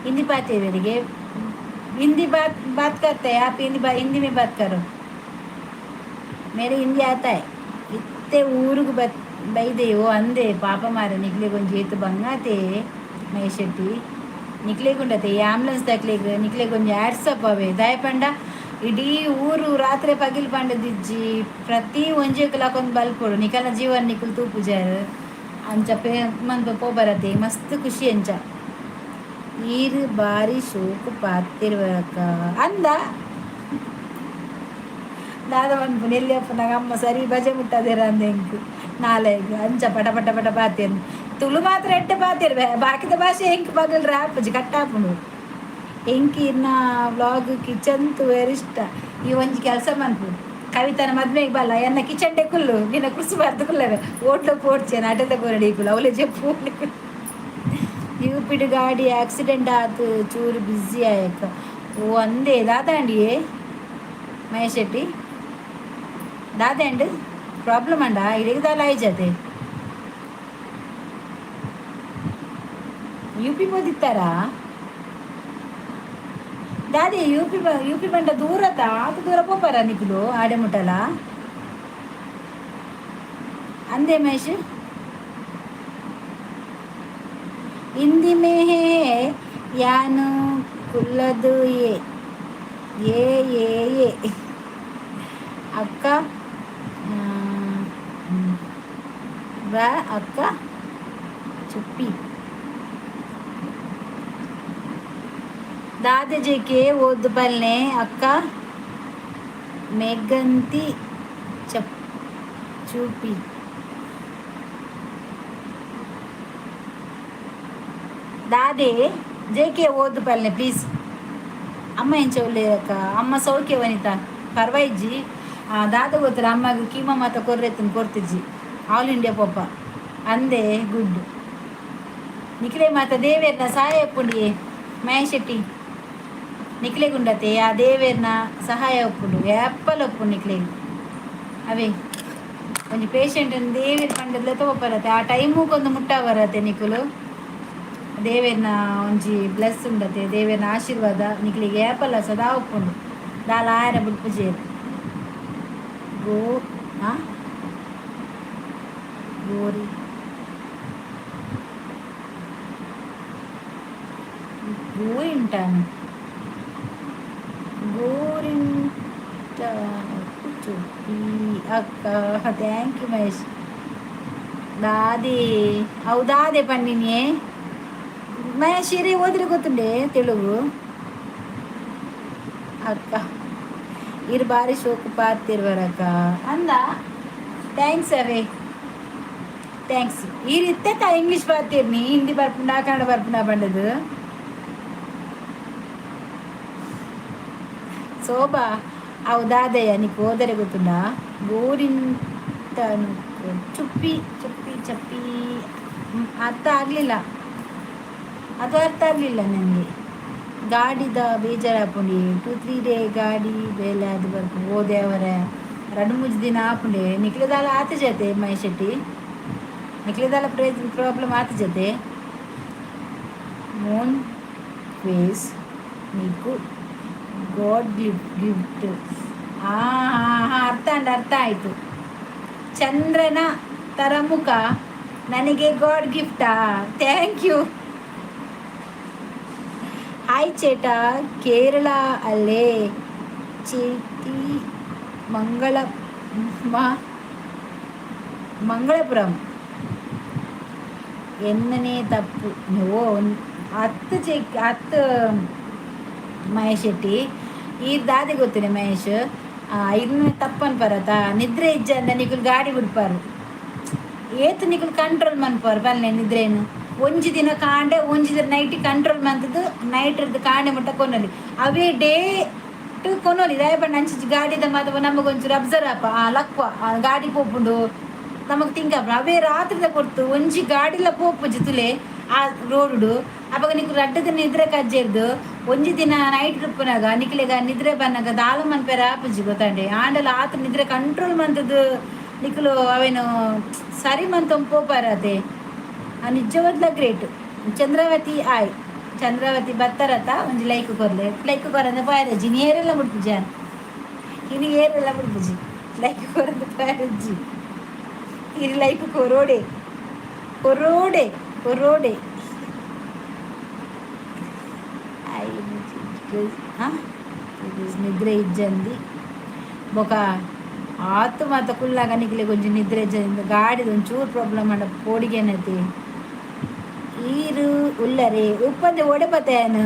Hindi बात है मेरे. हिंदी बात बात करते हैं आप. हिंदी हिंदी में बात करो. मेरे हिंदी आता है. ಇತ್ತೆ ಊರಿಗೆ ಬತ್ ಬೈದೆಯೋ ಅಂದೆ. ಪಾಪ ಮಾರ, ನಿಕ್ಲೆಗ್ ಒಂಜಿ ಏತ್ ಬಂಗಾತೆ. ಮಹೇಶ್ ಶೆಟ್ಟಿ, ನಿಕ್ಲೆಗ್ ಉಂಡತೆ ಈ ಆಂಬುಲೆನ್ಸ್ ದಕ್ಲೆಗ್ ನಿಕ್ಲೆಗ್ ಒಂಜಿ ಹ್ಯಾಟ್ಸಪ್ ಅವೆ. ದಾಯೆ ಪಂಡ ಇಡೀ ಊರು ರಾತ್ರಿ ಪಗಿಲ್ ಪಂಡದಿಜ್ಜಿ, ಪ್ರತಿ ಒಂಜೆಕ್ಲಾಕ್ ಒಂದು ಬಲ್ಪೊಡು. ನಿಕಲ್ನ ಜೀವನ ನಿಕುಲು ತೂಪುಜಾರ್. ಅಂಚ ಪೇ ಮನ್ಪ ಪೋಬರತೆ. ಮಸ್ತ್ ಖುಷಿ ಅಂಚ. ಈರ್ ಬಾರಿ ಶೋಕು ಪಾತಿರ್ವಕ್ಕ ಅಂದ. ದಾದ ಪನ್ಪುನು? ಎಲ್ಲಿ ಅಪ್ಪನಾಗ ಅಮ್ಮ ಸರಿ ಬಜೆ ಮುಟ್ಟದೇರ ಅಂದ. ಎಂಕ್ ನಾಲೆಗ್ ಅಂಚ ಪಟ ಪಟ ಪಟ ಪಾತೇರ್. ತುಳು ಮಾತ್ರ ಎಡ್ಡೆ ಪಾತೇರ್. ಬಾಕಿದ ಭಾಷೆ ಎಂಕ್ ಪಗಲ್ ರಾಪುಜಿ, ಕಟ್ಟಾಪುಂಡು ಎಂಕ್. ಇನ್ನ ವ್ಲಾಗ್ ಕಿಚನ್ ತೂವೆರ್ ಇಷ್ಟ. ಈ ಒಂಜಿ ಕೆಲಸ ಮನ್ಪು, ಕವಿತನ ಮದ್ಮೆಗೆ ಬಲ್ಲ. ಎನ್ನ ಕಿಚನ್ ಕುಲ್ಲು ನಿನ್ನ ಕುರ್ಸು ಬರ್ದು ಕುಲ್ಲವೆ. ಓಟ್ಲ ಪೋಡ್ಚೆ ನಾಟದ ಕೋರಡಿ ಕುಲ್ಲ ಅವಲೆ ಜೆಪ್ಪು. ಯೂಪಿಡ್ ಗಾಡಿ ಆಕ್ಸಿಡೆಂಟ್ ಆತು, ಚೂರು ಬ್ಯುಸಿ ಆಯಕ್ಕ. ಓ ಅಂದೇ, ದಾದಾಂಡಿಯೇ ಮಹೇಶ್ ಶೆಟ್ಟಿ? ದಾದಾಂಡ್ ಪ್ರಾಬ್ಲಮ್ ಅಂಡ ಇಡೀ ದಾಲ ಆಯ್ಜತೆ. ಯು ಪಿ ಪೋದಿತ್ತಾರಾ ದಾದಿ? U P, U P ಬಂಡ ದೂರತ. ಆತ ದೂರ ಪೋಪಾರ ನಿಕುಲು? ಆಡೆ ಮುಟ್ಟಲ ಅಂದೆ ಮಹೇಶ್. ಹಿಂದಿ ಮೇ ಹೇ ಯಾನು ಕುಲ್ಲದು. A A A A ಅಕ್ಕ ಬ ಅಕ್ಕ ಚುಪ್ಪಿ. ದಾದೆಜಿಗೆ ಓದು ಬಲ್ಲೆ ಅಕ್ಕ ಮೇಗಂತಿ ಚಪ್ ಚೂಪಿ. ದಾದೆ ಜೆಕೆ ಓದು ಬಲ್ಲೆ ಪ್ಲೀಸ್. ಅಮ್ಮ ಎಂಚ ಅಕ್ಕ? ಅಮ್ಮ ಸೌಖ್ಯ ವನಿತಾ, ಪರ್ವಾಯಿಜ್ಜಿ. ದಾದ ಗೊತ್ತಿಲ್ಲ, ಅಮ್ಮಗ್ ಕೀಮ ಮಾತ ಕೊರ್ರೆತ್ತನ್ ಕೊರ್ತಿಜ್ಜಿ. ಆಲ್ ಇಂಡಿಯಾ ಪೋಪ ಅಂದೆ. ಗುಡ್. ನಿಖಿಲೆ ಮಾತ ದೇವೇರ್ನ ಸಹಾಯ ಉಪ್ಪುಂಡಿಯೇ. ಮಹೇಶ್ ಶೆಟ್ಟಿ, ನಿಕ್ಲೆಗುಂಡತೆ ಆ ದೇವೇರ್ನ ಸಹಾಯ ಉಪ್ಪುಂಡು, ಏಪಲ ಉಪ್ಪುಂಡು ನಿಕ್ಲೆಗ್. ಅವೇ ಒಂಜಿ ಪೇಷಂಟ್ ದೇವೇರ್ ಪಂಡದ್ಲೆ ತೋಪರತೆ. ಆ ಟೈಮು ಕೊಂದು ಮುಟ್ಟ ಬರತೆ ನಿಕುಲು. ದೇವೇರ್ನ ಒಂಜಿ ಬ್ಲೆಸ್ ಉಂಡತೆ. ದೇವೇರ್ನ ಆಶೀರ್ವಾದ ನಿಕ್ಲೆಗ್ ಏಪಲ ಸದಾ ಉಪ್ಪುಂಡು. ದಾಲ ಆಯರ ಬುಡ್ಪುಜೇರ್. ಗೋ ಆ ಗೋರಿ ಗೋರಿಂಟಾನು ಗೋರಿಂಟಾನು ಚುಪ್ಪಿ ಅಕ್ಕ. Thank you Mahesh. ದಾದಿ ಅವು ದಾದೆ ಪಂಡಿನಿ ಮಹೇಶ್? ಇರಿ ಓದ್ರಿ ಗೊತ್ತುಂಡೆ ತೆಲುಗು ಅಕ್ಕ. ಇರು ಬಾರಿ ಶೋಕು ಪಾತಿರ್ವರಕ್ಕ ಅಂದ. Thanks ಅವೇ, thanks. ಈ ರೀತಿ ಇಂಗ್ಲೀಷ್ ಪಾತಿರ್ನಿ, ಹಿಂದಿ ಬರ್ಪುಂಡ, ಕನ್ನಡ ಬರ್ಪುಂಡ ಪಂಡದು. ಶೋಭಾ, ಅವು ದಾದಯ್ಯ ನೀకు ಓದರೆ ಗೊತ್ತುಂಡ? ಗೋರಿಂಟನು ಚುಪ್ಪಿ ಚುಪ್ಪಿ ಚಪ್ಪಿ ಅರ್ಥ ಆಗಲಿಲ್ಲ ಅದು, ಅರ್ಥ ಆಗಲಿಲ್ಲ ನನಗೆ. ಗಾಡಿದ ಬೇಜಾರಾಪುಂಡಿ. 2-3 ಡೇ ಗಾಡಿ ಬೇಲೆ ಅದು ಬರ್ಪು. ಓ ದೇವರೇ, ಎರಡು ಮೂಜಿ ದಿನ ಆಪುಂಡೆ. ನಿಕ್ಲೆದಾಲ ಆತ ಜತೆ ಮಹೇಶ್ ಶೆಟ್ಟಿ, ನಿಕ್ಲೆದಾಲ ಪ್ರಾಬ್ಲಮ್ ಆತ ಜತೆ. ಮೂನ್ ಫೇಸ್ నీకు god gift gift. ಹಾಂ, ಅರ್ಥ ಅಂಡ್ ಅರ್ಥ ಆಯಿತು. ಚಂದ್ರನ ತರ ಮುಖ ನನಗೆ ಗಾಡ್ ಗಿಫ್ಟಾ? Thank you. Hi ಚೇಟ, ಕೇರಳ ಅಲ್ಲೇ ಚೇತಿ ಮಂಗಳ ಮಂಗಳಪುರಂ ಎನ್ನನೇ ತಪ್ಪು. ಓ ಹತ್ತು ಚೆಕ್ ಹತ್ತು. ಮಹೇಶ್ ಶೆಟ್ಟಿ, ಈ ದಾದಿ ಗೊತ್ತಿದೆ ಮಹೇಶ್. ಇನ್ನು ತಪ್ಪನ್ ಪರತ ನಿದ್ರೆ ಇಜ್ಜಂದ ನಿಕುಲು ಗಾಡಿ ಬಿಡ್ಪಾರು. ಏತ್ ನಿಕುಲು ಕಂಟ್ರೋಲ್ ಮನ್ಪಾರು ಪಲ್ಲೆ ನಿದ್ರೇನು? ಒಂಜಿ ದಿನ ಕಾಂಡೆ ಒಂಜಿ ದಿನ ನೈಟ್ ಕಂಟ್ರೋಲ್ ಮಂತದ್ದು ನೈಟ್ ಕಾಂಡೆ ಮುಟ್ಟ ಕೊನೊಲಿ. ಅವೇ ಡೇ ಟು ಕೊನೊಲಿ. ದಾಯೆ ಪಂಡ ಅಂಚಿ ಗಾಡಿದ ಮಾತ ನಮಗೊಂಚೂರು ಅಬ್ಸರ್ವ್ ಆಪ, ಆ ಲಕ್ವ ಗಾಡಿ ಪೋಪುಂಡು ನಮಗ್ ತಿಂಕ. ಅವೇ ರಾತ್ರಿದ ಕೊರ್ತು ಒಂಜಿ ಗಾಡಿಲ ಪೋಪುಜಿ ತುಲೆ ಆ ರೋಡು. ಅಪಗ ನಿಕ್ಕು ರಡ್ಡ್ ದಿನ ನಿದ್ರೆ ಕಜ್ಜೆರ್ದು ಒಂಜಿ ದಿನ ನೈಟ್ ಉಪ್ಪುನಾಗ ನಿಕ್ಲೆಗ ನಿದ್ರೆ ಬನ್ನಗ ದಾಲ ಮನ್ಪೆರ ಆಪುಜಿ ಗೊತ್ತಂಡೆ. ಆಂಡಲ ಆತ ನಿದ್ರೆ ಕಂಟ್ರೋಲ್ ಮಂತದ್ದು ನಿಕುಲು ಅವೇನು ಸರಿ ಮಂತೊಂದು ಪೋಪಾರತೆ. ಆ ನಿಜವಾದ್ಲ ಗ್ರೇಟ್. ಚಂದ್ರಾವತಿ ಆಯ್, ಚಂದ್ರಾವತಿ ಬತ್ತರತ ಒಂಜಿ ಲೈಕ್ ಕೊರ್ಲೆ. ಲೈಕ್ ಕೊರಂದೆ ಪಾಯರಜ್ಜಿ, ನೇರೆಲ್ಲ ಮುಟ್ಪುಜಿ, ಇನ್ನು ಏರೆಲ್ಲ ಮುಟ್ಪುಜಿ. ಲೈಕ್ ಕೊರಂದೆ ಪಾಯರಜ್ಜಿ. ಇರು ಲೈಕ್ ಕೊರೋಡೆ ಕೊರೋಡೆ ಕೊರೋಡೆ. ಹಾಂ, ನಿದ್ರೆ ಇಜ್ಜಂದಿ ಬೊಕ ಆತು ಮಾತ ಕುಲ್ಲಾಗ ನಿಕ್ಲೆಗ್ ಒಂಜಿ ನಿದ್ರೆ ಇಜ್ಜಂದಿ ಗಾಡಿದ ಒಂಚೂರು ಪ್ರಾಬ್ಲಮ್ ಆಂಡ ಪೋಡಿಗೆನತಿ. ಈರು ಉಲ್ಲರೆ ಉಪ್ಪಂದೆ ಓಡೆ ಬತ್ತೇನು.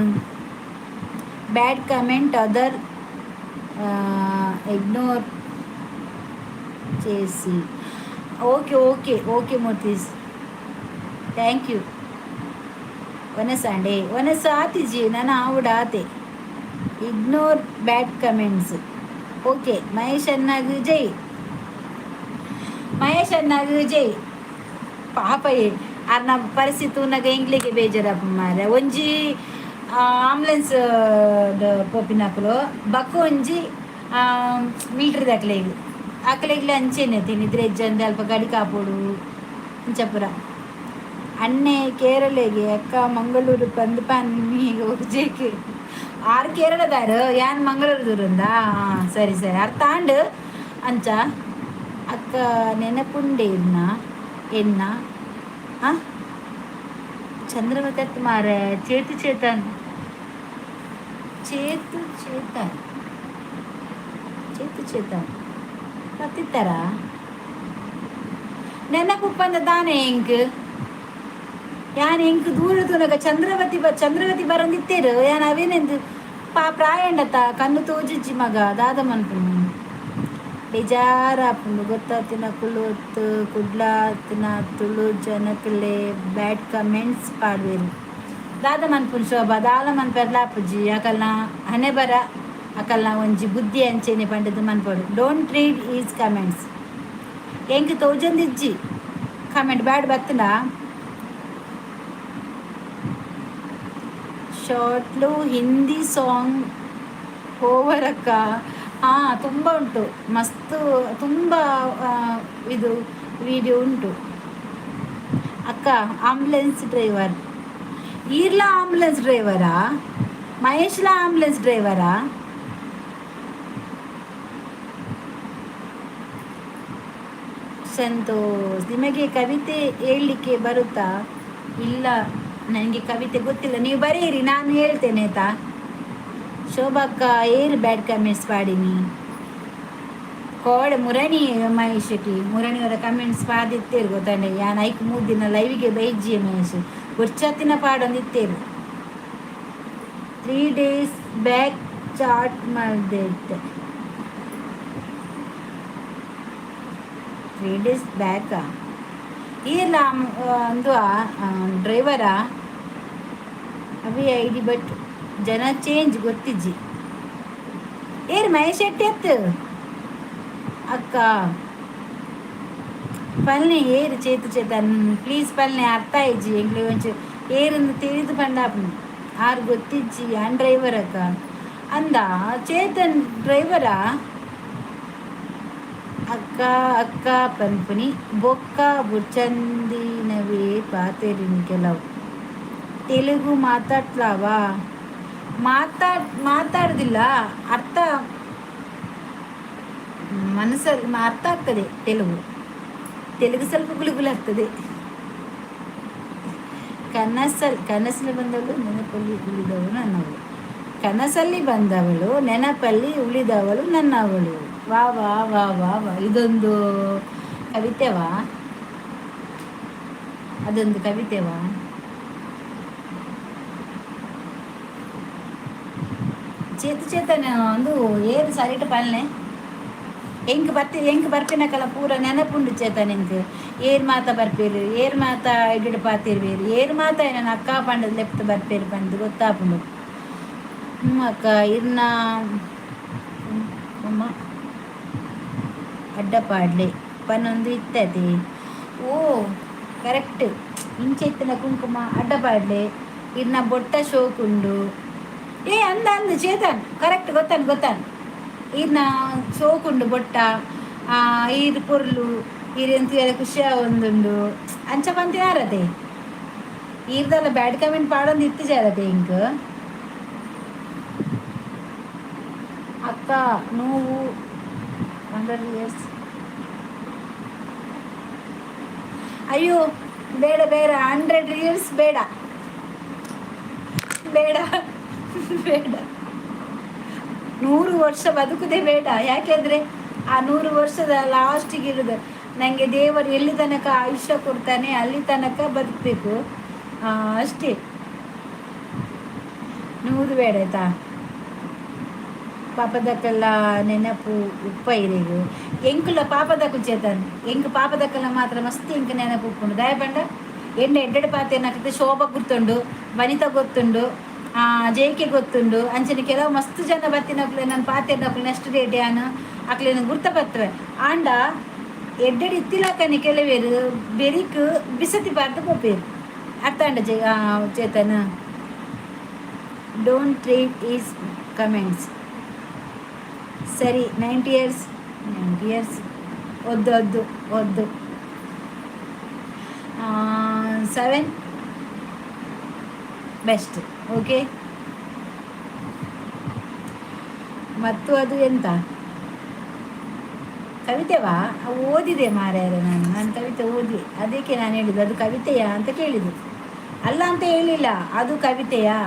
ಬ್ಯಾಡ್ ಕಮೆಂಟ್ ಅದರ್ ಇಗ್ನೋರ್ చేసి. ಓಕೆ ಓಕೆ ಓಕೆ ಮೂರ್ತೀಸ್, thank you. ಒನಸಾಂಡೆ ಒನಸ ಆತಿಜಿ ನಾನು ಆವುಡ ಆತೆ. Ignore bad comments. Okay. Mahesh ಅಣ್ಣಗ್ ಜೈ, ಮಹೇಶ್ ಅಣ್ಣಗ್ ಜೈ. ಪಾಪ ಅರ್ನ ಪರಿಸ್ಥಿತಿ ತೂನಗ ಎಂಕ್ಲೆಗೆ ಬೇಜಾರಪ್ಪ ಮಾರ್ರೆ. ಒಂಜಿ ಆಂಬುಲೆನ್ಸ್ ಪೋಪಿನಕುಲು, ಬೊಕ್ಕ ಒಂಜಿ ಮಿಲ್ಟ್ರಿದಕ್ಲೆಗ್. ಅಕ್ಲೆಗ್ಲ ಅಂಚೆನೆ ನಿದ್ರೆ ಇಜ್ಜಂದೆ ಅಲ್ಪ ಗಡಿ ಕಾಪೊಡು ಇಂಚ ಪೂರ. ಅಣ್ಣೆ ಕೇರಳೆಗೆ, ಅಕ್ಕ ಮಂಗಳೂರು ಪಂದ್ ಪನ್ನಿ ಒಜೆಕ್. ಆರು ಕೇರಳದಾರು, ಯಾನ್ ಮಂಗಳೂರು ದೂರಂದ. ಹಾಂ, ಸರಿ ಸರಿ, ಅರ್ಥ ಆಂಡ್. ಅಂಚ ಅಕ್ಕ ನೆನಪುಂಡೆ ಇರ್ನ ಎನ್ನ. ಹಾಂ, ಚಂದ್ರವತಿ ಅತ್ ಮಾರೆ. ಚೇತು ಚೇತನ್, ಚೇತು ಚೇತನ್, ಚೇತು ಚೇತನ್ ಬತ್ತಿತ್ತಾರ. ನೆನಪುಪ್ಪಂದ ದಾನೆ ಎಂಕ್ ಯಾನ್ ಎಂಕ್ ದೂರ ತೂನಗ ಚಂದ್ರವತಿ ಬ ಚಂದ್ರವತಿ ಬರಂದಿತ್ತೇರು. ಯಾನ್ ಅವೇನೆಂದು ಪಾ ಪ್ರಾಯಂಡತ ಕಣ್ಣು ತೋಜಿಜ್ಜಿ ಮಗ. ದಾದ ಮನ್ಪುನು, ಬೇಜಾರಾಪುಂಡು ಗೊತ್ತಾತಿನ ಕುಲೊತ್ತು ಕುಡ್ಲಾತಿನ ತುಳು ಜನಕುಲೆ ಬ್ಯಾಡ್ ಕಮೆಂಟ್ಸ್ ಪಾಡ್ವೆರ್. ದಾದ ಮನ್ಪುನು ಶೋಭಾ, ದಾಲ ಮನ್ಪೆರ್ಲ ಆಪುಜಿ. ಅಕಲ್ನ ಹಣೆ ಬರ, ಅಕಲ್ನ ಒಂಜಿ ಬುದ್ಧಿ ಅಂಚೆನೆ ಪಂಡದು ಮನ್ಪೊಡು. Don't read his comments. ಎಂಕ್ ತೋಜೊಂದಿಜ್ಜಿ ಕಮೆಂಟ್ ಬ್ಯಾಡ್ ಬತ್ತುಂಡ. ಶಾರ್ಟ್ಲು ಹಿಂದಿ ಸಾಂಗ್ ಓವರ್ ಅಕ್ಕ. ಹಾಂ, ತುಂಬ ಉಂಟು, ಮಸ್ತ್ ತುಂಬ ಇದು ವಿಡಿಯೋ ಉಂಟು ಅಕ್ಕ. ಆಂಬುಲೆನ್ಸ್ ಡ್ರೈವರ್ ಈರ್ಲ, ಆಂಬುಲೆನ್ಸ್ ಡ್ರೈವರಾ? ಮಹೇಶ್ಲ ಆಂಬುಲೆನ್ಸ್ ಡ್ರೈವರಾ? ಸಂತೋಷ್, ನಿಮಗೆ ಕವಿತೆ ಹೇಳಲಿಕ್ಕೆ ಬರುತ್ತಾ? ಇಲ್ಲ, ನನಗೆ ಕವಿತೆ ಗೊತ್ತಿಲ್ಲ. ನೀವು ಬರೆಯಿರಿ, ನಾನು ಹೇಳ್ತೇನೆ ಆಯ್ತಾ. ಶೋಭಕ್ಕ, ಏರ್ ಬ್ಯಾಡ್ ಕಮೆಂಟ್ಸ್ ಪಾಡಿನಿ ಕೋಡೆ ಮುರಣಿ ಮಹೇಶ್ ಶೆಟ್ಟಿ ಮುರಣಿಯವರ ಕಮೆಂಟ್ಸ್ ಪಾದಿತ್ತೇರು ಗೊತ್ತಂಡೆ. ಯಾನ್ ಐಕ್ 3 ದಿನ ಲೈವಿಗೆ ಬೈಜ್ಜಿ ಮಹೇಶ್ ಬೊರ್ಚತ್ತಿನ ಪಾಡೊಂದಿತ್ತೇರು. 3 ಡೇಸ್ ಬ್ಯಾಕ್ ಚಾಟ್ ಮಾಡಿದೆ. 3 ಡೇಸ್ ಬ್ಯಾಕಾ? ಈರ್ಲ ಅಂದು ಡ್ರೈವರಾ? ಅವಿ I D but ಜನ ಚೇಂಜ್ ಗೊತ್ತಿಜ್ಜಿ. ಏರ್ ಮಹೇಶ್ ಶೆಟ್ಟಿ ಅತ್ತು ಅಕ್ಕ. ಪಲ್ನೆ ಏರು ಚೇತು ಚೇತನ್, ಪ್ಲೀಸ್ ಪಲ್ನೆ. ಅರ್ಥ ಆಯ್ಜಿ ಎಂಕ್ಲೆ ಒಂಚೂರು ಏರಂದು ತಿಳಿದು ಪಂಡಾಪುಂಡು. ಆರು ಗೊತ್ತಿಜ್ಜಿ. ಆನ್ ಡ್ರೈವರ್ ಅಕ್ಕ ಅಂದ. ಚೇತನ್ ಡ್ರೈವರಾ ಅಕ್ಕ? ಅಕ್ಕ ಪನ್ಪುನಿ ಬೊಕ್ಕ ಬುರ್ಚಂದಿನವೇ ಪಾತೆರಿನಿ ಕೆಲವು. ತೆಲುಗು ಮಾತಾಡ್ಲಾವಾ? ಮಾತಾಡೋದಿಲ್ಲ, ಅರ್ಥ ಮನಸ್ಸಲ್ಲಿ ಅರ್ಥ ಆಗ್ತದೆ ತೆಲುಗು. ತೆಲುಗು ಸ್ವಲ್ಪ ಗುಳುಗುಳಾಗ್ತದೆ. ಕನಸಲ್ಲಿ ಕನಸಲ್ಲಿ ಬಂದವಳು ನೆನಪಲ್ಲಿ ಉಳಿದವಳು ನನ್ನವಳು. ಕನಸಲ್ಲಿ ಬಂದವಳು ನೆನಪಲ್ಲಿ ಉಳಿದವಳು ನನ್ನವಳು. ವಾ ವಾ ವಾ ವಾ ವಾ. ಇದೊಂದು ಕವಿತೆವಾ? ಅದೊಂದು ಕವಿತೆವಾ? ಚೇತು ಚೇತನ ಒಂದು ಏರು ಸರಿಟ್ ಪಲ್ನೆ. ಎಂಕ್ ಬತ್ತಿ ಎಂಕ್ ಬರ್ಪಿನಕಲ ಪೂರ ನೆನಪುಂಡು ಚೇತನ್. ಎಂಕ್ ಏರ್ ಮಾತ ಬರ್ಪೇರು, ಏರ್ ಮಾತ ಎಡ್ಡೆಡ್ ಪಾತೆರ್ವೇರು, ಏರ್ ಮಾತ ಎನನ್ ಅಕ್ಕ ಪಂಡದ್ ಲೆಪ್ತ್ ಬರ್ಪೇರು ಪಂದ್ ಗೊತ್ತಾಪುಂಡು. ಹ್ಞೂ ಅಕ್ಕ, ಇರ್ನ ಉಮ್ಮ ಅಡ್ಡಪಾಡ್ಲೆ ಪನ್ನೊಂದು ಇತ್ತತೆ. ಓ ಕರೆಕ್ಟ್, ಇಂಚ ಇತ್ತಿನ ಕುಂಕುಮ ಅಡ್ಡಪಾಡ್ಲೆ, ಇರ್ನ ಬೊಟ್ಟ ಶೋಕುಂಡು. ಏ ಅಂದ ಅಂದ ಚೇತನ್, ಕರೆಕ್ಟ್, ಗೊತ್ತಾನ್ ಗೊತ್ತಾನ್. ಈರ್ನ ಶೋಕುಂಡು ಬೊಟ್ಟ, ಈರ್ ಪೊರ್ಲು, ಈರ್ ಎಂತ ಖುಷಿ ಆವೊಂದುಂಡು ಅಂಚ ಪಂತಿನಾರತೆ. ಈರ್ದಲ್ಲ ಬ್ಯಾಡ್ ಕಮೆಂಟ್ ಪಾಡೊಂದು ಇತ್ತಿಜಾರತೆ ಇಂಕ್. ಅಕ್ಕ ನೋವು 100 ಇಯರ್ಸ್. ಅಯ್ಯೋ ಬೇಡ ಬೇಡ, 100 ಇಯರ್ಸ್ ಬೇಡ ಬೇಡ ಬೇಡ, 100 ವರ್ಷ ಬದುಕುದೇ ಬೇಡ. ಯಾಕೆಂದರೆ ಆ 100 ವರ್ಷದ ಲಾಸ್ಟಿಗೆ ಇರೋದು ನನಗೆ ದೇವರು ಎಲ್ಲಿ ತನಕ ಆಯುಷ್ಯ ಕೊಡ್ತಾನೆ ಅಲ್ಲಿ ತನಕ ಬದುಕಬೇಕು ಅಷ್ಟೇ. 100 ಬೇಡ ಆಯಿತಾ. ಪಾಪದಕ್ಕೆಲ್ಲ ನೆನಪು ಉಪ್ಪ ಇರೆಗು ಎಂಕುಲ ಪಾಪದಕ್ಕು ಚೇತನ್, ಎಂಕ್ ಪಾಪದಕ್ಕೆಲ್ಲ ಮಾತ್ರ ಮಸ್ತ್ ಎಂಕ್ ನೆನಪು ಉಪ್ಪುಂಡು. ದಯಪಂಡ ಎಣ್ಣೆ ಎಡ್ಡೆಡ್ ಪಾತೆ ಶೋಭ ಗೊತ್ತುಂಡು, ವನಿತಾ ಗೊತ್ತುಂಡು, ಜೇಕೆ ಗೊತ್ತುಂಡು, ಅಂಚನೆ ಕೆಲವು ಮಸ್ತ್ ಜನ ಬತ್ತಿನಕ್ಲೆ ನಾನು ಪಾತೆರ್ನಕ್ಲು ನೆಕ್ಸ್ಟ್ ಡೇಟ್ ಯಾನ್ ಅಕ್ಲೆನ ಗುರ್ತ ಪತ್ವೆ. ಆಂಡ ಎಡ್ಡೆಡ್ ಇತ್ತಿಲಕನೆ ಕೆಲವೇರು ಬೆರಿಕ್ ಬಿಸತಿ ಪಾರ್ದು ಪೋಪೇರು. ಅರ್ಥ ಅಂಡ Chetan? Don't read is comments. ಸರಿ, 90 ಇಯರ್ಸ್, 90 ಇಯರ್ಸ್ ಒದ್ದು ಒದ್ದು ಒದ್ದು. 7 ಬೆಸ್ಟ್. ಓಕೆ, ಮತ್ತು ಅದು ಎಂತ ಕವಿತೆವಾ? ಓದಿದೆ ಮಾರ್ಯಾರೆ, ನಾನು ನಾನು ಕವಿತೆ ಓದಿ, ಅದಕ್ಕೆ ನಾನು ಹೇಳಿದ್ದು ಅದು ಕವಿತೆಯಾ ಅಂತ ಕೇಳಿದ್ದು. ಅಲ್ಲ ಅಂತ ಹೇಳಿಲ್ಲ, ಅದು ಕವಿತೆಯಾ?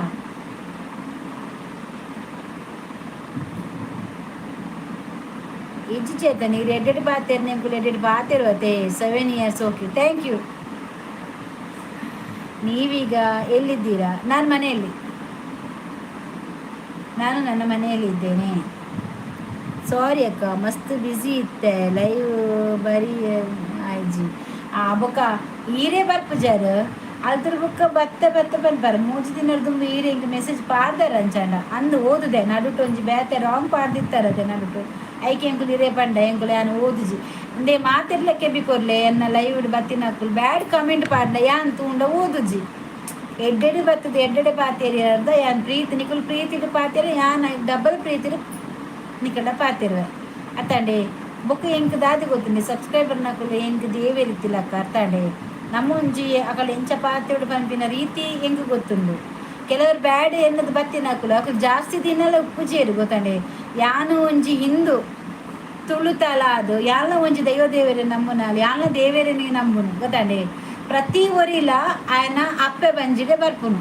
ಇಜ್ಜಿ ಚೇತನ್, ಇರು ಎಡ್ಡೆಡ್ ಪಾತೆರ್ ನೆಂಕುಲು ಎಡ್ಡೆಡ್ ಪಾತೆರುವತೆ. 7 ಇಯರ್ಸ್, ಓಕೆ, thank you. ನೀವೀಗ ಎಲ್ಲಿದ್ದೀರಾ? ನಾನು ಮನೆಯಲ್ಲಿ, ನಾನು ನನ್ನ ಮನೆಯಲ್ಲಿ ಇದ್ದೇನೆ. ಸಾರಿ ಅಕ್ಕ, ಮಸ್ತ್ ಬ್ಯುಸಿ ಇತ್ತೆ, ಲೈವ್ ಬರೀ ಆಯ್ಜಿ. ಆ ಬೊಕ್ಕ ಈರೇ ಬರ್ಪುಜಾರ್ ಅಲ್ತರ ಬೊಕ್ಕ ಬತ್ತೆ ಬತ್ತೆ ಪನ್ಪಾರ. 3 ದಿನದ ಈರೆ ಇಂಕ್ ಮೆಸೇಜ್ ಪಾಡ್ದಾರ ಅಂಚಾಂಡ ಅಂದು ಓದುದೆ ನಡುಟು ಒಂಜಿ ಬೇತೆ ರಾಂಗ್ ಪಾಡ್ದಿತ್ತಾರತೆ ನಡುಟು. ಐಕೆ ಎಂಕುಲು ಇರೇ ಪಂಡ ಎಂಕುಲು ಯಾನ್ ಓದುಜಿ ಉಂದೇ ಮಾತಿರ್ಲೆಕ್ಕೆ ಬಿ ಕೊರ್ಲೆ. ಎನ್ನ ಲೈವ್ ಬತ್ತಿನಕುಲು ಬ್ಯಾಡ್ ಕಮೆಂಟ್ ಪಾಡ್ದ ಯಾನ್ ತೂಂಡ ಓದುಜಿ. ಎಡ್ಡೆಡ್ ಬತ್ತದ ಎಡ್ಡೆಡೆ ಪಾತೇರಿ ಅರ್ಧ ಯಾನ್ ಪ್ರೀತಿ ನಿಕುಲು ಪ್ರೀತಿಡ್ ಪಾತೆರ, ಯಾನ್ ಡಬಲ್ ಪ್ರೀತಿಡ್ ನಿಕಡ ಪಾತೆರುವೆ ಅತ್ತಾಂಡೆ. ಬೊಕ್ಕ ಎಂಕ್ ದಾದಿ ಗೊತ್ತುಂಡೆ ಸಬ್ಸ್ಕ್ರೈಬರ್ ನಕುಲು ಎಂಕ್ ದೇವೆರಿತ್ತಿಲಕ್ಕ ಅತ್ತಾಂಡೆ. ನಮ್ಮ ಒಂಜಿ ಅಕಲ್ ಎಂಚ ಪಾತೆರೊಡು ಪನ್ಪಿನ ರೀತಿ ಎಂಕ್ ಗೊತ್ತುಂಡು. ಕೆಲವರು ಬ್ಯಾಡ್ ಎನ್ನದು ಬತ್ತಿನಕುಲು ಅಕುಲು ಜಾಸ್ತಿ ದಿನಲ ಉಪ್ಪುಜೇರು ಗೊತ್ತಂಡೆ. ಯಾನು ಒಂಜಿ ಹಿಂದೂ ತುಳುತಲ ಅದು ಯಾಲ್ನ ಒಂಜಿ ದೈವ ದೇವೆರೆ ನಂಬುನಾಲ್, ಯಾಲ್ನ ದೇವೆರೆನೆ ನಂಬುನು ಗೊತ್ತಂಡೆ. ಪ್ರತಿ ಒರಿಲ ಆಯನ ಅಪ್ಪೆ ಬಂಜಿಡೆ ಬರ್ಪುನು.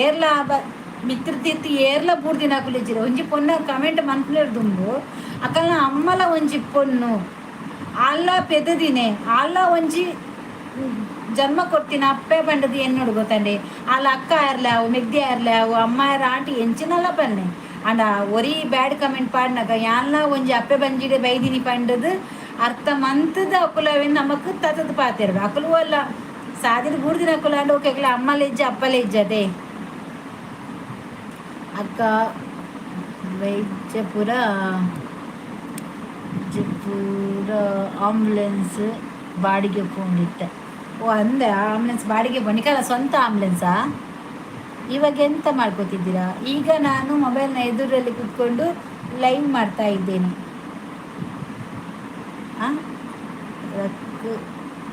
ಏರ್ಲ ಬ ಮಿತ್ರ ತಿರ್ತು ಏರ್ಲ ಬೂರ್ದಿನಕುಲು ಇಜ್ಜಿರ. ಒಂಜಿ ಪೊನ್ನ ಕಮೆಂಟ್ ಮನ್ಪುನೇರ್ ದುಂಬು ಅಕಲ್ನ ಅಮ್ಮಲ ಒಂಜಿ ಪೊಣ್ಣು ಅಲ್ಲ ಪೆದದಿನೆ ಅಲ್ಲ ಒಂಜಿ ಜನ್ಮ ಕೊಡ್ತೀನಿ ಅಪ್ಪೆ ಪಂಡದು ಎನ್ನೋಡು ಗೊತ್ತಂಡೆ. ಅಲ್ಲ ಅಕ್ಕ ಆರ್ಲಾವು, ಮೆಗ್ದಿ ಆರ್ಲಾವು, ಅಮ್ಮ ಆಂಟಿ ಎಂಚಿನಲ್ಲ ಪನ್ನೆ. ಅಂಡ ಒರಿ ಬ್ಯಾಡ್ ಕಮೆಂಟ್ ಪಾಡ್ನಗ ಯಾನ್ಲ ಒಂಜಿ ಅಪ್ಪೆ ಬಂಜಿಡೆ ಬೈದಿನಿ ಪಂಡದು ಅರ್ಥ ಮಂತದ ಅಕುಲವೆನ್ ನಮಕ್ ತತದ ಪಾತೆರ್ವೆ. ಅಕುಲು ಅಲ್ಲ ಸಾದಿನ ಬೂರ್ದಿನ ಅಕುಲು ಅಂಡ ಓಕೆ ಅಕುಲು ಅಮ್ಮಲ ಇಜ್ಜ ಅಪ್ಪಲ ಇಜ್ಜದೆ. ಅಕ್ಕ ವೈದ್ಯಪುರ ವಿಜಯಪುರ ಆಂಬುಲೆನ್ಸ್ ಬಾಡಿಗೆ ಪೋಂಡಿತ್ತೆ. ಓ ಅಂದೆ ಆಂಬುಲೆನ್ಸ್ ಬಾಡಿಗೆ ನಿಕಲ ಸ್ವಂತ ಆಂಬುಲೆನ್ಸಾ? ಇವಾಗ ಎಂತ ಮಾಡ್ಕೋತಿದ್ದೀರಾ? ಈಗ ನಾನು ಮೊಬೈಲ್ನ ಎದುರಲ್ಲಿ ಕೂತ್ಕೊಂಡು ಲೈವ್ ಮಾಡ್ತಾ ಇದ್ದೇನೆ. ರಕ್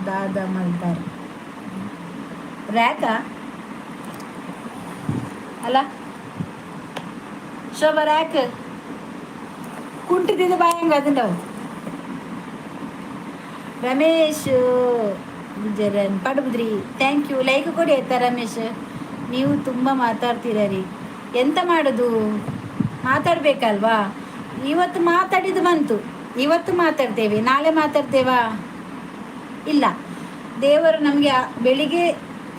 ದಾದ ಮಲ್ದಾರ್ ರ್ಯಾಕ ಅಲ್ಲ ಶೋಭಾ, ರ್ಯಾಕ್ ಕುಂಟದಿಂದ ಬಾಯಂಗ ಅದುಂಡವು. Ramesh Gujaran Padubidri, thank you. Like ಕೊಡಿ ಆಯ್ತಾ ರಮೇಶ್. ನೀವು ತುಂಬ ಮಾತಾಡ್ತೀರ ರೀ, ಎಂತ ಮಾಡೋದು, ಮಾತಾಡಬೇಕಲ್ವಾ? ಇವತ್ತು ಮಾತಾಡಿದ್ದು ಬಂತು, ಇವತ್ತು ಮಾತಾಡ್ತೇವೆ, ನಾಳೆ ಮಾತಾಡ್ತೇವಾ? ಇಲ್ಲ. ದೇವರು ನಮಗೆ ಬೆಳಿಗ್ಗೆ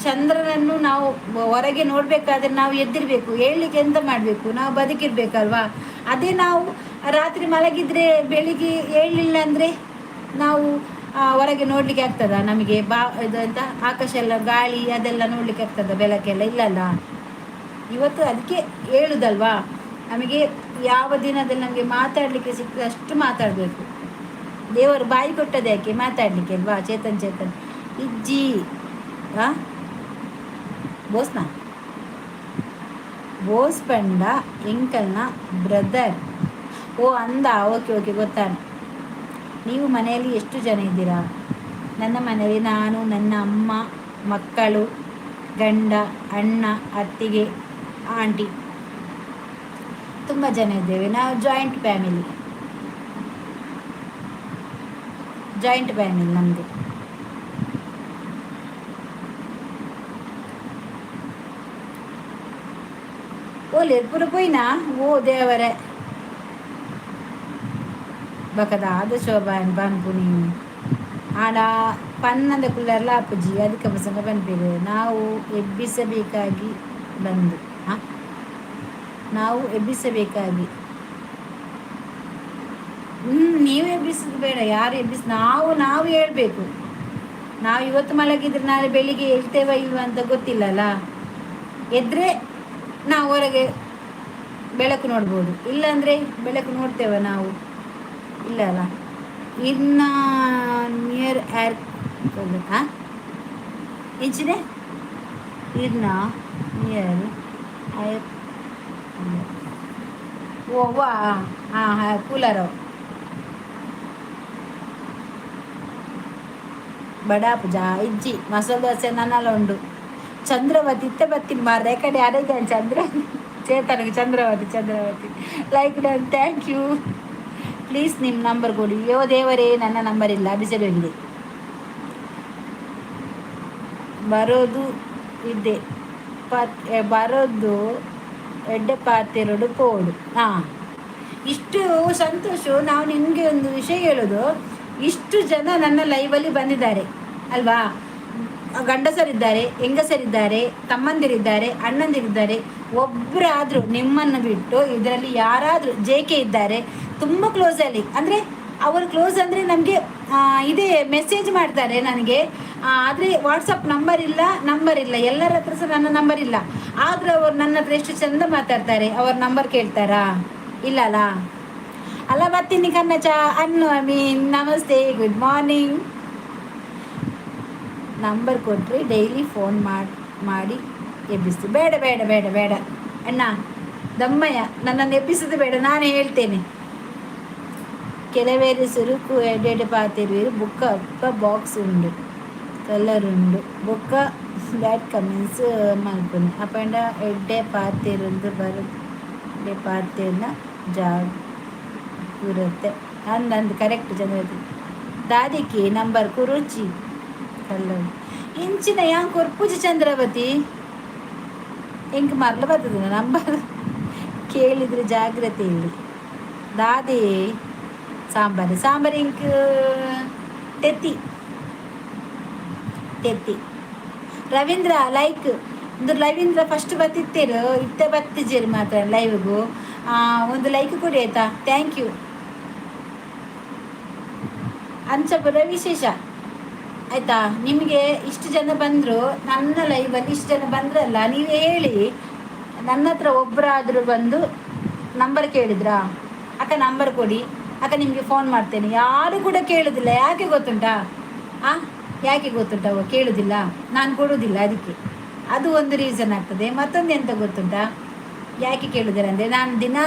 ಚಂದ್ರನನ್ನು ನಾವು ಹೊರಗೆ ನೋಡಬೇಕಾದ್ರೆ ನಾವು ಎದ್ದಿರಬೇಕು. ಹೇಳಲಿಕ್ಕೆ ಎಂತ ಮಾಡಬೇಕು, ನಾವು ಬದುಕಿರ್ಬೇಕಲ್ವಾ? ಅದೇ ನಾವು ರಾತ್ರಿ ಮಲಗಿದ್ರೆ ಬೆಳಿಗ್ಗೆ ಏಳಲಿಲ್ಲ ಅಂದರೆ ನಾವು ಹೊರಗೆ ನೋಡಲಿಕ್ಕೆ ಆಗ್ತದ ನಮಗೆ? ಬಾ, ಇದು ಎಂತ, ಆಕಾಶ ಎಲ್ಲ, ಗಾಳಿ ಅದೆಲ್ಲ ನೋಡಲಿಕ್ಕೆ ಆಗ್ತದ? ಬೆಳಕೆಲ್ಲ ಇಲ್ಲಲ್ಲ ಇವತ್ತು. ಅದಕ್ಕೆ ಹೇಳುದಲ್ವಾ, ನಮಗೆ ಯಾವ ದಿನದಲ್ಲಿ ನಮಗೆ ಮಾತಾಡಲಿಕ್ಕೆ ಸಿಗ್ತದೆ ಅಷ್ಟು ಮಾತಾಡಬೇಕು. ದೇವರು ಬಾಯಿ ಕೊಟ್ಟದ್ದು ಯಾಕೆ? ಮಾತಾಡಲಿಕ್ಕೆ ಅಲ್ವಾ? ಚೇತನ್, ಚೇತನ್ ಇಜ್ಜಿ. ಆ ಬೋಸ್ನಾ? ಬೋಸ್ ಪಂಡ ಎಂಕಲ್ನ ಬ್ರದರ್. ಓ, ಅಂದ. ಓಕೆ ಓಕೆ, ಗೊತ್ತಾನ. ನೀವು ಮನೆಯಲ್ಲಿ ಎಷ್ಟು ಜನ ಇದ್ದೀರಾ? ನನ್ನ ಮನೆಯಲ್ಲಿ ನಾನು, ನನ್ನ ಅಮ್ಮ, ಮಕ್ಕಳು, ಗಂಡ, ಅಣ್ಣ, ಅತ್ತಿಗೆ, ಆಂಟಿ, ತುಂಬ ಜನ ಇದ್ದೇವೆ ನಾವು. ಜಾಯಿಂಟ್ ಫ್ಯಾಮಿಲಿ, ಜಾಯಿಂಟ್ ಫ್ಯಾಮಿಲಿ ನಮ್ಮದು. ಓ ಪುರ ಪೋಯಿನಾ? ಓ ದೇವರೇ, ಬಕದ ಶೋಭಾನ್ ಪನ್ಪುನಿ. ಆಡ ಪನ್ನಂದ ಕುಲ್ಲರ್ಲ ಅಪ್ಪುಜಿ, ಅದಕ್ಕೆ ಬಸಂಗ ಪನ್ಪೇರು. ನಾವು ಎಬ್ಬಿಸಬೇಕಾಗಿ ಬಂದು, ಹಾಂ, ನಾವು ಎಬ್ಬಿಸಬೇಕಾಗಿ. ನೀವು ಎಬ್ಬಿಸೋದು ಬೇಡ. ಯಾರು ಎಬ್ಬಿಸ್, ನಾವು ನಾವು ಹೇಳ್ಬೇಕು. ನಾವು ಇವತ್ತು ಮಲಗಿದ್ರೆ ನಾಳೆ ಬೆಳಿಗ್ಗೆ ಹೇಳ್ತೇವ ಇಲ್ವಾ ಅಂತ ಗೊತ್ತಿಲ್ಲಲ್ಲ. ಎದ್ರೆ ನಾವು ಹೊರಗೆ ಬೆಳಕು ನೋಡ್ಬೋದು, ಇಲ್ಲಾಂದರೆ ಬೆಳಕು ನೋಡ್ತೇವ ನಾವು? ಇಲ್ಲ ಅಲ್ಲ. ಇನ್ನ ನಿಯರ್ ಏರ್, ಹಾಂ, ಇಂಚಿದೆ ಇರ್ನ ನಿಯರ್ ಏರ್. ಓ ವಾ, ಹಾಂ ಹಾಂ, ಕೂಲರ್ ಬಡಾ ಪೂಜಾ ಇಜ್ಜಿ. ಮಸಾಲೆ ದೋಸೆ ನನ್ನಲ್ಲ ಉಂಡು. ಚಂದ್ರವತಿ ಇತ್ತೆ ಬತ್ತೀನಿ ಮಾರ್ರೆ ಕಡೆ. ಅರೆಗೆ ಚಂದ್ರ, ಚೇತನಿಗೆ Chandravathi, Chandravathi. Like done, thank you. Please ನಿಮ್ಮ ನಂಬರ್ ಕೊಡಿ. ಯೋ ದೇವರೇ, ನನ್ನ ನಂಬರ್ ಇಲ್ಲ, ಬಿಸಿಲು ಹೋಗಿದೆ. ಬರೋದು ಇದೆ ಪಾತ್, ಬರೋದು ಎಡ್ಡೆ ಪಾತೆರಡು ಪೋಡು. ಹಾಂ, ಇಷ್ಟು ಸಂತೋಷ. ನಾವು ನಿಮಗೆ ಒಂದು ವಿಷಯ ಹೇಳೋದು, ಇಷ್ಟು ಜನ ನನ್ನ ಲೈವಲ್ಲಿ ಬಂದಿದ್ದಾರೆ ಅಲ್ವಾ? ಗಂಡಸರಿದ್ದಾರೆ, ಹೆಂಗಸರಿದ್ದಾರೆ, ತಮ್ಮಂದಿರಿದ್ದಾರೆ, ಅಣ್ಣಂದಿರಿದ್ದಾರೆ. ಒಬ್ಬರಾದರೂ ನಿಮ್ಮನ್ನು ಬಿಟ್ಟು ಇದರಲ್ಲಿ ಯಾರಾದರೂ, ಜೆ ಕೆ ಇದ್ದಾರೆ, ತುಂಬ ಕ್ಲೋಸಲ್ಲಿ. ಅಂದರೆ ಅವರು ಕ್ಲೋಸ್ ಅಂದರೆ ನಮಗೆ ಇದೇ ಮೆಸೇಜ್ ಮಾಡ್ತಾರೆ ನನಗೆ. ಆದರೆ ವಾಟ್ಸಪ್ ನಂಬರ್ ಇಲ್ಲ, ನಂಬರ್ ಇಲ್ಲ. ಎಲ್ಲರ ಹತ್ರ ಸಹ ನನ್ನ ನಂಬರ್ ಇಲ್ಲ. ಆದರೆ ಅವರು ನನ್ನ ಹತ್ರ ಎಷ್ಟು ಚಂದ ಮಾತಾಡ್ತಾರೆ. ಅವ್ರ ನಂಬರ್ ಕೇಳ್ತಾರಾ? ಇಲ್ಲ ಅಲ್ಲ. ಅಲ್ಲ, ಬರ್ತೀನಿ ಕನ್ನಚ ಅನ್ನು. I mean, namaste, good morning. Number ಕೊಟ್ಟರೆ ಡೈಲಿ ಫೋನ್ ಮಾಡಿ ಮಾಡಿ ಎಬ್ಬಿಸ್ತು. ಬೇಡ ಬೇಡ ಬೇಡ ಬೇಡ ಅಣ್ಣ, ದಮ್ಮಯ್ಯ, ನನ್ನನ್ನು ಎಬ್ಬಿಸೋದು ಬೇಡ, ನಾನು ಹೇಳ್ತೇನೆ. ಕೆಲವೇರು ಸುರುಕು ಎಡೆಡೆ ಪಾತಿರುವರು. ಬುಕ್ಕ ಅಪ್ಪ ಬಾಕ್ಸ್ ಉಂಡು, ಕಲರ್ ಉಂಡು. ಬೊಕ್ಕ ಬ್ಯಾಡ್ ಕಮೆಂಟ್ಸ್ ಮಲ್ಪುನಿ. ಅಪಂಡ ಎಡ್ಡೆ ಪಾತೆರೊಂದು ಬರ ಪಾತೆರ್ನ ಜಾಗುರತೆ ಅಂದಂದು. ಕರೆಕ್ಟ್ ಚಂದ್ರವತಿ. ದಾದಿಕಿ ನಂಬರ್ ಕುರುಚಿ ಕಲ್ಲರ್ ಇಂಚಿನ ಯಾನ್ ಕೊರ್ಪುಜಿ ಚಂದ್ರವತಿ. ಎಂಕ್ ಮರ್ಲ ಬರ್ತದೆ ನಂಬರ್ ಕೇಳಿದ್ರೆ, ಜಾಗ್ರತೆ ಇಲ್ಲಿ. ದಾದಿ ಸಾಂಬಾರು? ಸಾಂಬಾರು ಇಂಕ್ ತೆತ್ತಿ, ತೆತ್ತಿ. ರವೀಂದ್ರ ಲೈಕ್. ಒಂದು ರವೀಂದ್ರ ಫಸ್ಟ್ ಬತ್ತಿತ್ತೇರು, ಇತ್ತೆ ಬತ್ತಿಜೇರು ಮಾತ್ರ ಲೈವ್ಗೂ. ಒಂದು ಲೈಕ್ ಕೊಡಿ ಆಯ್ತಾ? Thank you. ಅಂಚಪುರ ವಿಶೇಷ ಆಯಿತಾ? ನಿಮಗೆ ಇಷ್ಟು ಜನ ಬಂದರು, ನನ್ನ ಲೈವಲ್ಲಿ ಇಷ್ಟು ಜನ ಬಂದ್ರಲ್ಲ, ನೀವು ಹೇಳಿ, ನನ್ನ ಹತ್ರ ಒಬ್ಬರಾದರೂ ಬಂದು ನಂಬರ್ ಕೇಳಿದ್ರಾ? ಅಕ್ಕ, ನಂಬರ್ ಕೊಡಿ ಅಕ್ಕ, ನಿಮಗೆ ಫೋನ್ ಮಾಡ್ತೇನೆ. ಯಾರು ಕೂಡ ಕೇಳೋದಿಲ್ಲ. ಯಾಕೆ ಗೊತ್ತುಂಟಾ? ಆ ಯಾಕೆ ಗೊತ್ತುಂಟಾ? ಕೇಳೋದಿಲ್ಲ, ನಾನು ಕೊಡೋದಿಲ್ಲ, ಅದಕ್ಕೆ. ಅದು ಒಂದು ರೀಸನ್ ಆಗ್ತದೆ. ಮತ್ತೊಂದು ಎಂತ ಗೊತ್ತುಂಟಾ? ಯಾಕೆ ಕೇಳಿದ್ರೆ ಅಂದರೆ, ನಾನು ದಿನ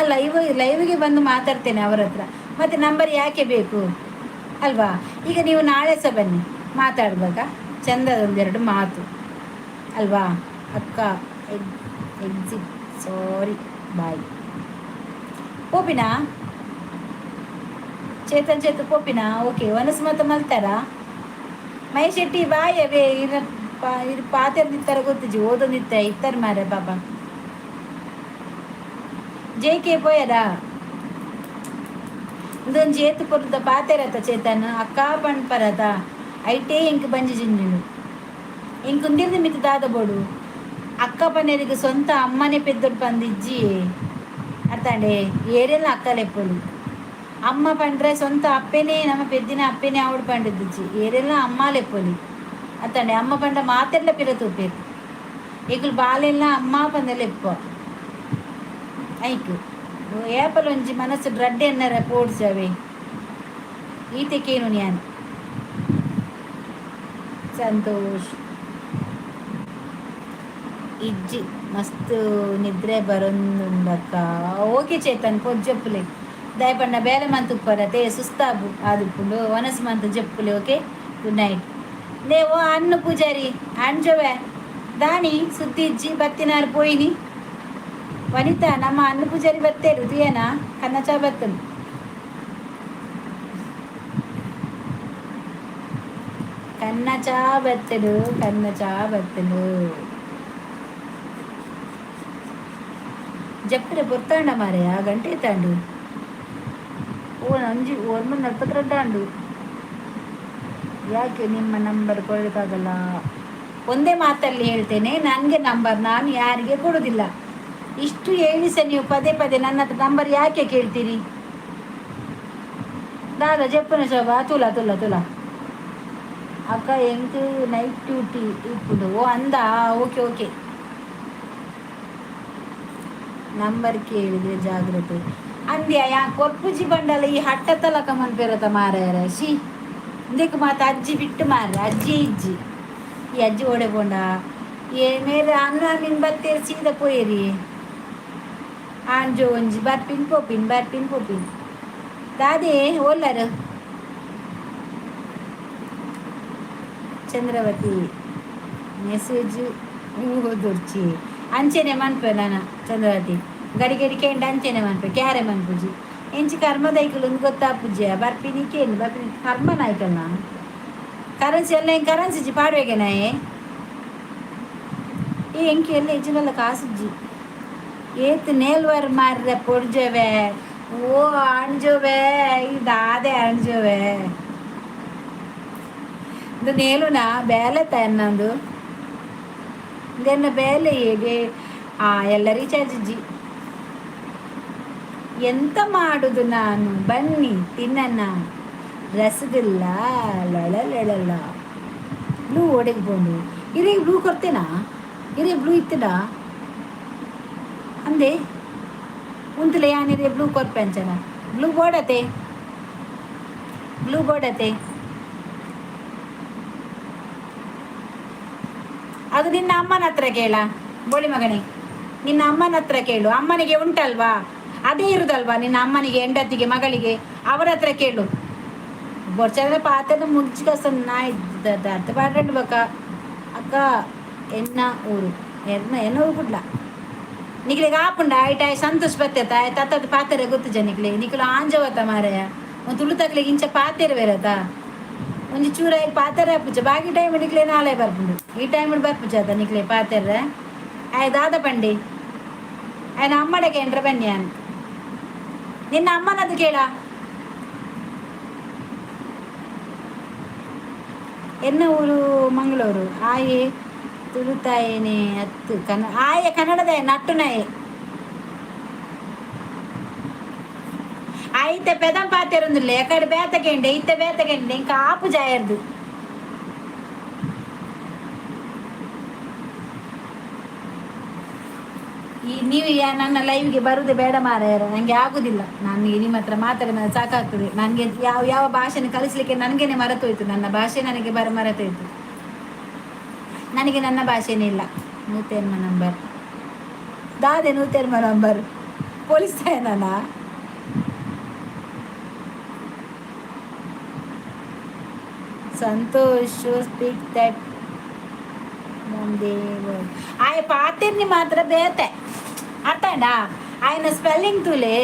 ಲೈವ್ಗೆ ಬಂದು ಮಾತಾಡ್ತೇನೆ ಅವರ ಹತ್ರ. ಮತ್ತು ನಂಬರ್ ಯಾಕೆ ಬೇಕು ಅಲ್ವಾ? ಈಗ ನೀವು ನಾಳೆ ಸಹ ಬನ್ನಿ, ಮಾತಾಡುವಾಗ ಚಂದದ ಒಂದೆರಡು ಮಾತು ಅಲ್ವಾ? ಅಕ್ಕ ಎಕ್ಸಿಟ್, ಸಾರಿ, ಬಾಯ್. ಪೋಪಿನಾ ಚೇತನ್? ಚೇತು ಪೋಪಿನಾ? ಓಕೆ, ಒನಸ್ ಮತ ಮಲ್ತಾರಾ? ಮಹೇಶ್ ಶೆಟ್ಟಿ ಬಾಯ್. ಅವೇ ಇರ ಇರು ಪಾತೆರ್ ನಿತ್ತರ ಗೊತ್ತಿಜಿ, ಓದೊಂದಿತ್ತ ಇತ್ತರ ಮಾರೆ ಪಾಪ. J K ಪೋಯರಾ? ಇಂದೊಂಜಿ ಏತ್ ಪೊರ್ತುದ ಪಾತೆರತ ಚೇತನ್, ಅಕ್ಕ ಪಣ್ಪರತ, ಐಟೇ ಎಂಕ್ ಬಂಜಿ ಜಿಂಜುಂಡು. ಎಂಕ್ ಉಂದಿರ್ದ ಮಿತ್ತ್ ದಾದ ಬೋಡು? ಅಕ್ಕ ಪನ್ನೆರಿಗೆ ಸ್ವಂತ ಅಮ್ಮನೆ ಪೆದ್ದೊಡು ಪಂದಿಜ್ಜಿ. ಅರ್ಥಾಂಡೆ ಏರೆಲ್ಲ ಅಕ್ಕಲೆಪ್ಪೊಲಿ ಅಮ್ಮ ಪಂಡ್ರೆ ಸ್ವಂತ ಅಪ್ಪೆನೇ ನಮ್ಮ ಪೆದ್ದಿನ ಅಪ್ಪೆನೇ ಅವಡು ಪಂಡದಿಜ್ಜಿ ಏರೆಲ್ಲ ಅಮ್ಮ ಲೆಪ್ಪೊಲಿ ಅತ್ತಂಡೆ ಅಮ್ಮ ಪಂಡ ಮಾತೆರ್ಲ ಪಿರ ತೂಪೇರು ಎಗುಲು ಬಾಲೆಲ್ಲ ಅಮ್ಮ ಪಂದಲೆಪ್ಪ ಐಕ್ ಏಪಲ್ ಒಂಜಿ ಮನಸ್ಸು ಡ್ರಡ್ ಎನ್ನರ ಪೋಡ್ಸವೆ ಈತೆಕೇನು ನ್ಯಾನ್ ಸಂತೋಷ್ ಇಜ್ಜಿ ಮಸ್ತ್ ನಿದ್ರೆ ಬರೊಂದುಂಡಕ್ಕ. ಓಕೆ ಚೇತನ್ ಪೊದ್ ಜಪ್ಪುಲೆ ದಯಪಂಡ ಬೇಲೆ ಮಂತ್ ಉಪ್ಪರತೆ ಸುಸ್ತಾಬು ಆದುಪ್ಪುಂಡು ವನಸ್ ಮಂತ್ ಜಪ್ಪುಲೆ. Okay, good night. ಲೇ ಓ ಅನ್ನು ಪೂಜಾರಿ ಅಂಜವೆ ದಾನಿ ಸುದ್ದಿ ಇಜ್ಜಿ ಬತ್ತಿನಾರು ಪೋಯಿನಿ. ವನಿತಾ, ನಮ್ಮ ಅನ್ನು ಪೂಜಾರಿ ಬತ್ತೇರು ತುಯನಾ ಕನ್ನಚಾ ಬತ್ತನು. ಕನ್ನಚಾ ಬತ್ತಲು, ಕನ್ನಚಾ ಬತ್ತಲು. ಜಪ್ಪರೆ ಪೊರ್ತಾಂಡ ಮಾರೆ, ಆ ಗಂಟೆ ತಾಂಡು. ಓ ಅಂಜಿ ಒರ್ಮ 42 ಆಂಡು. ಯಾಕೆ ನಿಮ್ಮ ನಂಬರ್ ಕೊಡಲಿಕ್ಕಾಗಲ್ಲ? ಒಂದೇ ಮಾತಲ್ಲಿ ಹೇಳ್ತೇನೆ, ನನಗೆ ನಂಬರ್ ನಾನು ಯಾರಿಗೆ ಕೊಡುವುದಿಲ್ಲ. ಇಷ್ಟು ಹೇಳಿ ಸಹ ನೀವು ಪದೇ ಪದೇ ನನ್ನ ಹತ್ರ ನಂಬರ್ ಯಾಕೆ ಕೇಳ್ತೀರಿ? ದಾದಾ ಜಪ್ಪನ ಶೋಭಾ ತುಲಾ ತುಲಾ ತುಲಾ. ಅಕ್ಕ, ಎಂಕ್ ನೈಟ್ ಡ್ಯೂಟಿ ಇಪ್ಪುಂಡು. ಓ ಅಂದ, ಓಕೆ ಓಕೆ. ನಂಬರ್ ಕೇಳಿದ್ರೆ ಜಾಗ್ರತೆ ಅಂದ್ಯ. ಯಾ ಕೊರ್ಪುಜಿ ಬಂಡಲ ಈ ಹಟ್ಟ ತಲಕ ಮನ್ಪೆರತ ಮಾರಾಯರ. She, ಇಂದಕ್ಕೆ ಮಾತ ಅಜ್ಜಿ ಬಿಟ್ಟು ಮಾರ್ರೆ, ಅಜ್ಜಿ ಇಜ್ಜಿ. ಈ ಅಜ್ಜಿ ಓಡೆ ಪೋಂಡ? ಏ ಮೇರೆ ಅನ್ನ ನಿನ್ ಬತ್ತೇರಿ ಸೀದ ಪೋಯೇರಿ. ಆಂಜೋ ಒಂಜಿ ಬರ್ಪಿನ್ ಪೋಪಿನ್ ಬರ್ಪಿನ್ ಪೋಪಿನ್. ದಾದೆ ಓಲ್ಲರು? ಚಂದ್ರವತಿ ಮೆಸೇಜ್ ಓದೊರ್ಚಿ ಅಂಚೆನೆ ಮನ್ಪೆ ನಾನ. ಚಂದ್ರವತಿ ಗಡಿ ಗಡಿ ಕೇಂಡ ಅಂಚೆನೆ ಮನ್ಪೆ ಕ್ಯಾರೆ ಮನ್ಪುಜಿ. ಎಂಚಿ ಕರ್ಮದೈಕುಲು ಒಂದು ಗೊತ್ತಾಪುಜಿ. ಬರ್ಪಿನಿ ಕೇಂಡು ಬರ್ಪಿನಿ ಕರ್ಮ ನಾಯ್ಕಲ್ನ ಕರೆನ್ಸಿ ಎಲ್ಲ ಹೆಂಗೆ ಕರೆನ್ಸಿ ಪಾಡುವೆಗೆ ನಾಯೆ. ಏ ಎಂಕಿ ಎಲ್ಲ ಇಜ್ಜಿನಲ್ಲ ಕಾಸುಜ್ಜಿ. ಏತ್ ನೇಲ್ವರ್ ಮಾರ್ರೆ ಪೊಡ್ಜವೆ. ಓ ಆಣ್ಜೋವೆ, ಇದಾದೆ ಆಣ್ಜೋವೆ. ಇದು ನೇಲುನಾ ಬೇಲೆ ತನ್ನಂದು ಇದನ್ನ ಬೇಲೆ ಹೇಗೆ? ಆ ಎಲ್ಲ ರೀಚಾರ್ಜ್ ಇಜ್ಜಿ. ಎಂತ ಮಾಡುದು ನಾನು? ಬನ್ನಿ ತಿನ್ನಣ ರಸಗುಲ್ಲ ಲೊಳ. ಬ್ಲೂ ಓಡೆಗೆ ಪೋಂಡು ಇರೇ? ಬ್ಲೂ ಕೊಡ್ತೇನಾ ಇರೇ? ಬ್ಲೂ ಇತ್ತಡ ಅಂದೆ ಉಂತುಲೆ. ಯಾನಿರೆ ಬ್ಲೂ ಕೊರ್ಪೆ ಅಂಚನ. ಬ್ಲೂ ಬೋಡತೆ, ಬ್ಲೂ ಬೋಡತೆ. ಅದು ನಿನ್ನ ಅಮ್ಮನ ಹತ್ರ ಕೇಳ ಬೋಳಿ ಮಗನೇ, ನಿನ್ನ ಅಮ್ಮನ ಹತ್ರ ಕೇಳು. ಅಮ್ಮನಿಗೆ ಉಂಟಲ್ವಾ? ಅದೇ ಇರುದಲ್ವಾ ನಿನ್ನ ಅಮ್ಮನಿಗೆ, ಹೆಂಡತಿಗೆ, ಮಗಳಿಗೆ? ಅವರ ಹತ್ರ ಕೇಳು. ಬೊರ್ಚಂದ್ರೆ ಪಾತ್ರೆ ಮುಂಚಿಕಸ ನಾಯಿ ಅರ್ಥ ಪಾಡ್ರಂಡು ಬಕ್ಕ. ಅಕ್ಕ, ಎನ್ನ ಊರು ಎನ್ನ? ಎನ್ನ ಊರು ಕುಡ್ಲ. ನಿಕ್ಲೆಗ್ ಆಪುಂಡ ಐಟ್ ಆಯ್ ಸಂತೋಷ್ ಬತ್ತೆತ ಆಯ್ ತತ್ತದ ಪಾತೆರೆ ಗೊತ್ತುಜ ನಿಕ್ಲೆ? ನಿಕುಲು ಆಂಜವತ ಮಾರಾಯ. ಒಂದು ತುಳು ತಕ್ಲೆಗ್ ಇಂಚ ಪಾತೆರ ಬೇರತ ಒಂಜಿ ಚೂರ ಪಾತೆರೆ ಆಪುಜ. ಬಾಕಿ ಟೈಮ್ ನಿಕ್ಲೆ ನಾಳೆ ಬರ್ಪುಂಡು, ಈ ಟೈಮ್ ಬರ್ಪುಜ ಅತ ನಿಕ್ಲೆ ಪಾತೆರ್ರೆ. ಆಯ್ ದಾದ ಪಂಡಿ? ಆಯ್ನ ಅಮ್ಮಡಕ್ಕೆ ಎಂಟ್ರ ಬನ್ನಿ. ನಿನ್ನ ಅಮ್ಮನದು ಕೇಳ. ಎನ್ನ ಊರು ಮಂಗಳೂರು. ಆಯೆ ತುಳುತಾಯೇನೆ ಅತ್ತು ಕನ್ನ ಆಯೆ ಕನ್ನಡದ ನಟ್ಟುನಾಯೆ. ಐತೆ ಪೆದಂ ಪಾತೆರೊಂದುಲ್ಲೆ ಎಕಡೆ ಬೇತಕೆಂಡೆ ಇತ್ತೆ ಬೇತಕೆಂಡೆ ಇಂಕ ಆಪು ಜಾಯರ್ದು. ಈ ನೀವು ನನ್ನ ಲೈವ್ಗೆ ಬರುದೇ ಬೇಡ ಮಾರಾಯರ, ನನಗೆ ಆಗುದಿಲ್ಲ. ನನಗೆ ನಿಮ್ಮ ಹತ್ರ ಮಾತಾಡಿ ಸಾಕಾಗ್ತದೆ. ನನಗೆ ಯಾವ ಯಾವ ಭಾಷೆನ ಕಲಿಸ್ಲಿಕ್ಕೆ ನನಗೇನೆ ಮರೆತೋಯ್ತು. ನನ್ನ ಭಾಷೆ ನನಗೆ ಬರ ಮರೆತೋಯ್ತು. ನನಗೆ ನನ್ನ ಭಾಷೆನೇ ಇಲ್ಲ. ನೂತೆನ್ಮ ನಂಬರ್ ದಾದೆ? ನೂತೆನ್ಮ ನಂಬರ್ ಪೊಲೀಸ್ ನನ್ನ. ಸಂತೋಷ್ ಸ್ಪೀಕ್ that ಆಯ ಪಾತಿರ್ನಿ ಮಾತ್ರ ಬೇತೆ ಅರ್ಥಂಡ ఆయన ಸ್ಪೆಲ್ಲಿಂಗ್ ತೂಲೆ.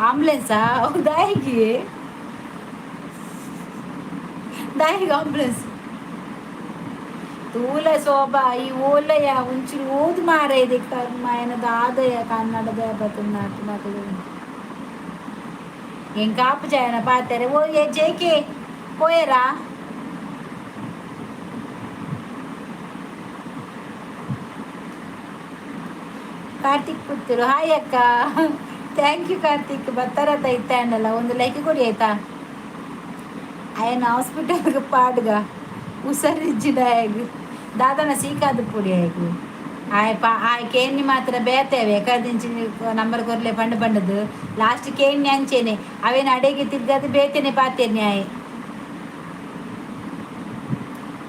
ಆಂಬುಲೆನ್ಸಾ? ದಾಯಿಗೆ ದಾಯಿಗೆ ಆಂಬುಲೆನ್ಸ್ ತೂಲ ಶೋಭಾ. ಈ ಓಲಯ ಒಂಚೂರು ಓದು ಮಾರ ಇದೆ ಕರ್ಮ ದಾದಯ ಕನ್ನಡದ ಬತ್ತುನಾಟು ಮಗಳು ಎಂಕ ಆಪು ಜಾಯನ ಪಾತೆರೆ. ಓ ಏ ಜೇಕೆ ಪೋಯರಾ? ಕಾರ್ತಿಕ್ ಪುತ್ತೂರು, ಹಾಯ್ ಅಕ್ಕ. Thank you Karthik. ಬತ್ತಾರತ ಇತ್ತ ಅಂಡಲ್ಲ, ಒಂದು ಲೈಕ್ ಕೊಡಿ ಆಯ್ತಾ. ఆయన హాస్పిటల్కి ಪಾಡ್ಗ ಹುಷಾರಿಜ್ಜಿದಾಯಗ್ ದಾದನ ಸೀಕಾದ ಪುಡಿ ಆಯ್ಕು ಆಯ್ ಪಾ ಆಯ್ ಕೇನ್ನಿ ಮಾತ್ರ ಬೇತೇವೆ ಕದಿಂಚಿ ನಂಬರ್ ಕೊರ್ಲೆ ಪಂಡು ಪಂಡದು ಲಾಸ್ಟ್ ಕೇನ್ನಿ ಅಂಚೇನೆ ಅವೇನ ಅಡೆಗೆ ತಿರ್ಗದು ಬೇತೇನೆ ಪಾತೇನೆ ಆಯ್.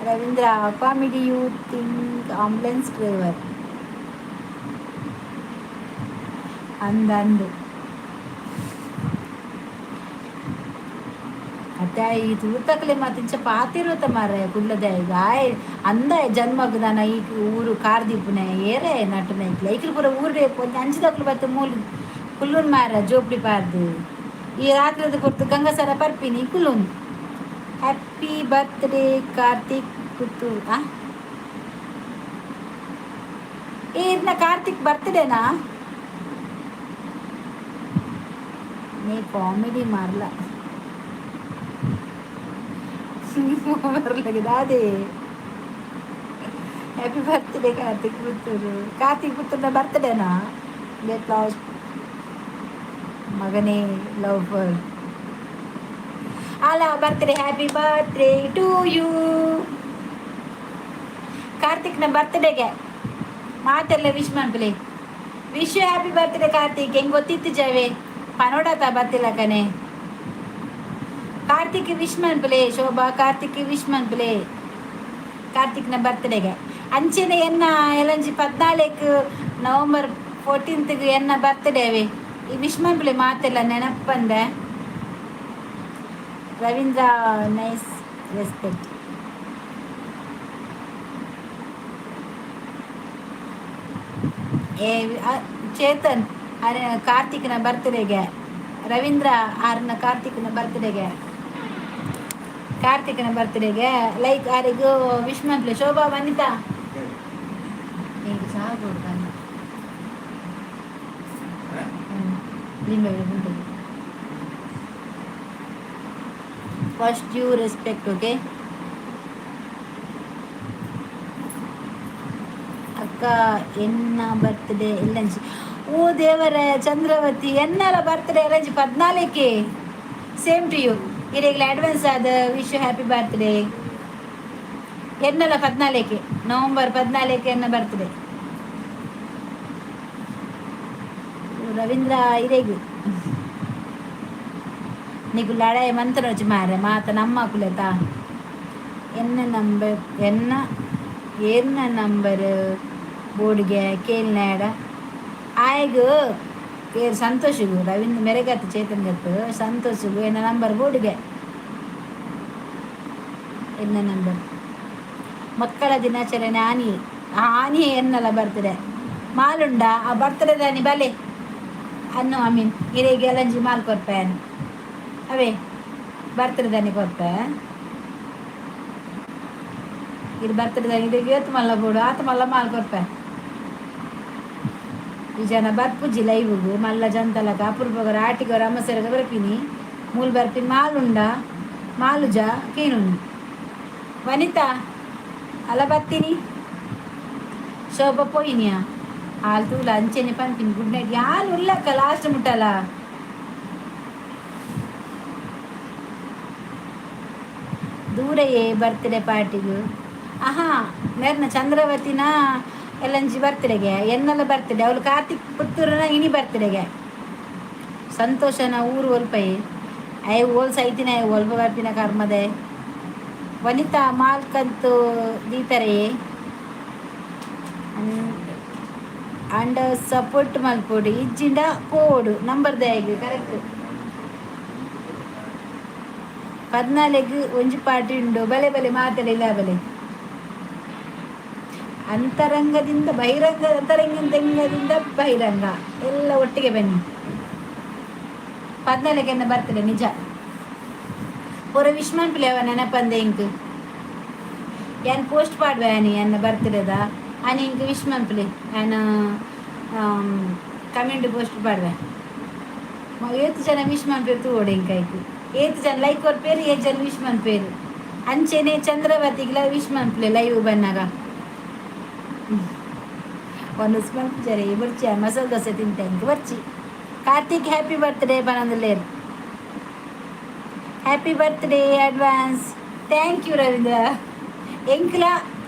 Ravindra comedy, you think ambulance driver ಅಂದ ಅಂದು. ಅತ್ತೆ ಈ ತೂತಕ್ಲೆ ಮಾತಿಂಚ ಪಾತಿರುತ್ತ ಮಾರ್ರೆ ಕುಡ್ಲದೆ ಈಗ ಆಯ್ ಅಂದ ಜನ್ಮಗ್ ದಾನ ಈ ಊರು ಕಾರ್ದಿಪ್ಪುನೆ ಏರೆ ನಟನೆ ಐಕ್ಲೆ ಐಕ್ಲು ಪೂರ ಊರುಡೆ ಒಂಜಿ ಅಂಚಿದಕ್ಲು ಬತ್ತು ಮೂಲು ಕುಲ್ಲುನ್ ಮಾರ ಜೋಪಡಿ ಪಾರ್ದು ಈ ರಾತ್ರಿದ ಕೊರ್ತು ಗಂಗಸರ ಪರ್ಪಿನಿ ಕುಲ್ಲುನ್. Happy birthday Karthik Puttur. ಆ ಏ ಇರ್ನ ಕಾರ್ತಿಕ್ ಬರ್ತ್ಡೇನಾ? ನೇ ಕಾಮಿಡಿ ಮಾರ್ಲ ದಾದೆ. Happy birthday Karthik Puttur. Karthik ಪುತ್ತೂರ್ನ ಬರ್ತ್ಡೇನಾ? Get lost ಮಗನೇ ಲವ್ಫರ್ ಅಲ್ಲ. Birthday, happy birthday to you. ಕಾರ್ತಿಕ್ನ ಬರ್ತ್ಡೇಗೆ ಮಾತೆಲ್ಲ wish ಮನ್ಪುಲೆ. Wish you happy birthday Karthik. ಹೆಂಗ್ ಗೊತ್ತಿತ್ತು ಜವೆ ಪನೋಡತ ಬತ್ತಿಲ್ಲ ಕಣೆ. ಕಾರ್ತಿಕ್ ವಿಶ್ ಮನ್ಪುಲೆ. ಶೋಭಾ, ಕಾರ್ತಿಕ್ ವಿಶ್ ಮನ್ಪುಲೆ ಕಾರ್ತಿಕ್ನ ಬರ್ತ್ಡೇಗೆ. ಅಂಚೆನೆ ಎನ್ನ ಎಲಂಜಿ 14 ನವೆಂಬರ್ 14ಗೆ ಎನ್ನ ಬರ್ತ್ಡೇವೆ. ಈ ವಿಶ್ ಮನ್ಪುಲೆ ಮಾತೆಲ್ಲ ನೆನಪಂದೆ. Ravindra nice respect. ಏ ಚೇತನ್, ಅರೆ ಕಾರ್ತಿಕ್ನ ಬರ್ತ್ಡೇಗೆ. ರವೀಂದ್ರ ಆರ್ನ ಕಾರ್ತಿಕ್ನ ಬರ್ತ್ಡೇಗೆ, ಕಾರ್ತಿಕ್ನ ಬರ್ತ್ಡೇಗೆ ಲೈಕ್ ಆರಿಗೂ ವಿಶ್ ಮನ್ಪುಲೆ. ಶೋಭಾ, ವನಿತಾ, ಈಗ ಚಹಾ ಕೊಡ್ತಾನೆ ಲಿಂಬೆ ಉಂಟು. First you respect, okay. ಅಕ್ಕ ಎನ್ನ ಬರ್ತ್ಡೇ ಎಲ್ಲಂಜಿ. ಓ ದೇವರ ಚಂದ್ರವತಿ, ಎನ್ನಲ ಬರ್ತ್ಡೇ ಎಲ್ಲಂಜಿ 14ಕ್ಕೆ. Same to you. ಇರೆಗ್ಲ ಅಡ್ವಾನ್ಸ್ ಆದ ವಿಶ್ you happy birthday. ಎನ್ನಲ 14ಕ್ಕೆ, ನವಂಬರ್ 14ಕ್ಕೆ ಎನ್ನ ಬರ್ತ್ಡೇ. ರವೀಂದ್ರ ಇರೆಗು నీకు ಲಡಾಯಿ ಮಂತ್ರ వచ్చి ಮಾರೆ ಮಾತ ನಮ್ಮ ಕುಲೆತ. ಎನ್ನ ನಂಬರ್ ಎನ್ನ ಏರ್ನ ನಂಬರ್ ಬೋರ್ಡ್ಗೆ ಕೇಳ್ನಾಡ ಆಯ್ಗು ಏರ್ ಸಂತೋಷಗು ರವೀಂದ್ರ ಮೆರೆಗತ್ತು ಚೇತನ್ ಗತ್ತು ಸಂತೋಷಗು ಎನ್ನ ನಂಬರ್ ಬೋರ್ಡ್ಗೆ ಎನ್ನ ನಂಬರ್. ಮಕ್ಕಳ ದಿನಾಚರಣೆ ಆನಿ ಆನಿ ಎನ್ನಲ್ಲ ಬರ್ತಡೆ ಮಾಲುಂಡ. ಆ ಬರ್ತಡೆ ದಾನಿ ಬಲೆ ಅನ್ನು I mean ಇರೆಗೆ ಅಲಂಜಿ ಮಾಲ್ ಕೊರ್ಪೆ ಅವೇ ಬರ್ತಡೆ ದಾನಿ ಕೊರ್ಪೆ. ಇದು ಬರ್ತಡೆ ದಾನಿ ಇರೆಗೆ ಏತ್ ಮಲ್ಲ ಬೋಡು ಆತ ಮಲ್ಲ ಮಾಲ್ ಕೊರ್ಪೆ. ಈ ಜನ ಬರ್ಪುಜಿ ಲೈವ್ಗು ಮಲ್ಲ ಜಂತಲಕ ಅಪರೂಪಗರ ಆಟಿಗರ ಅಮಸರಗ ಬರ್ಪಿನಿ ಮೂಲು ಬರ್ಪಿನಿ. ಮಾಲುಂಡ ಮಾಲುಜ ಕೇನುಂಡು. ವನಿತಾ ಅಲ್ಲ ಬತ್ತೀನಿ. ಶೋಭ ಪೋಯಿನಿಯಾ? ಹಾಲು ತೂಲ ಅಂಚೆನೆ ಪನ್ಪಿನಿ. Good night. ಯಾನ್ ಉಲ್ಲಕ್ಕ ಲಾಸ್ಟ್ ಮುಟ್ಟಲ್ಲ. ದೂರಯೇ ಬರ್ತ್ಡೇ ಪಾರ್ಟಿಗು. ಆಹಾ ಮೇರ್ನ ಚಂದ್ರವತಿನ ಎಲ್ಲಂಜಿ ಬರ್ತ್ಡೇಗೆ ಎನ್ನಲ ಬರ್ತ್ಡೇ ಅವಳು ಕಾರ್ತಿಕ್ ಪುತ್ತೂರಿನ ಇನಿ ಬರ್ತ್ಡೇಗೆ. ಸಂತೋಷನ ಊರು ಒಲ್ಪೈ I ಓಲ್ ಸೈತಿನ ಒಲ್ಪ ಬರ್ಪಿನ ಕರ್ಮದೆ. ವನಿತಾ ಮಾಲ್ಕಂತು ದೀತರೇ ಅಂಡ್ ಸಪೋರ್ಟ್ ಮಲ್ಪೊಡು ಇಜ್ಜಿಂಡ ಪೋಡು ನಂಬರ್ ದಾಯಗ್ ಕರೆಕ್ಟ್. 14ಗ್ ಒಂಜಿ ಪಾರ್ಟಿ ಉಂಡು. ಬಲೆ ಬಲೆ ಮಾತಾಡಿಲ್ಲ ಬಲೆ. ಅಂತರಂಗದಿಂದ ಬಹಿರಂಗ, ಅಂತರಂಗದಿಂದ ಬಹಿರಂಗ ಎಲ್ಲ ಒಟ್ಟಿಗೆ ಬನ್ನಿ. 14ಕ್ಕೆ ಬರ್ತದೆ ನಿಜ. ಪೂರ ವಿಶ್ ಮನ್ಪುಲೆ ಅವ ನೆನಪಂದೆ ಇಂಕ್ ಯಾನ್ ಪೋಸ್ಟ್ ಪಾಡ್ವೆ ಆನಿ ಎನ್ನ ಬರ್ತಡೇದ ಆನಿ ಇಂಕ್ ವಿಶ್ ಮನ್ಪುಲೆ. ಯಾನ್ ಕಮೆಂಟ್ ಪೋಸ್ಟ್ ಪಾಡ್ವೆ. ಏತ್ ಜನ ವಿಶ್ ಮನ್ಪೇರು ತೂವೊಡು ಇಂಕ್ ಐಕ್. ಏತ್ ಜನ ಲೈಕ್ ಕೊರ್ಪೇರು, ಏತ್ ಜನ ವಿಶ್ ಮನ್ಪೇರು. ಅಂಚೆನೆ ಚಂದ್ರವತಿಗ್ಲ ವಿಶ್ ಮನ್ಪುಲೆ ಲೈವ್ ಬನ್ನಾಗ. ಒಂದು ಮಲ್ಪುಜಾರೆ ಬೊರ್ಚಿ ಮಸಾಲೆ ದೋಸೆ ತಿಂತೆ ಇಂಕ್ ಬರ್ಚಿ. ಕಾರ್ತಿಕ್, ಹ್ಯಾಪಿ ಬರ್ತ್ಡೇ ಪನೊಂದುಲ್ಲೇರು. Happy birthday advance. Thank you Ravindra. ಎಂಕ್ಲ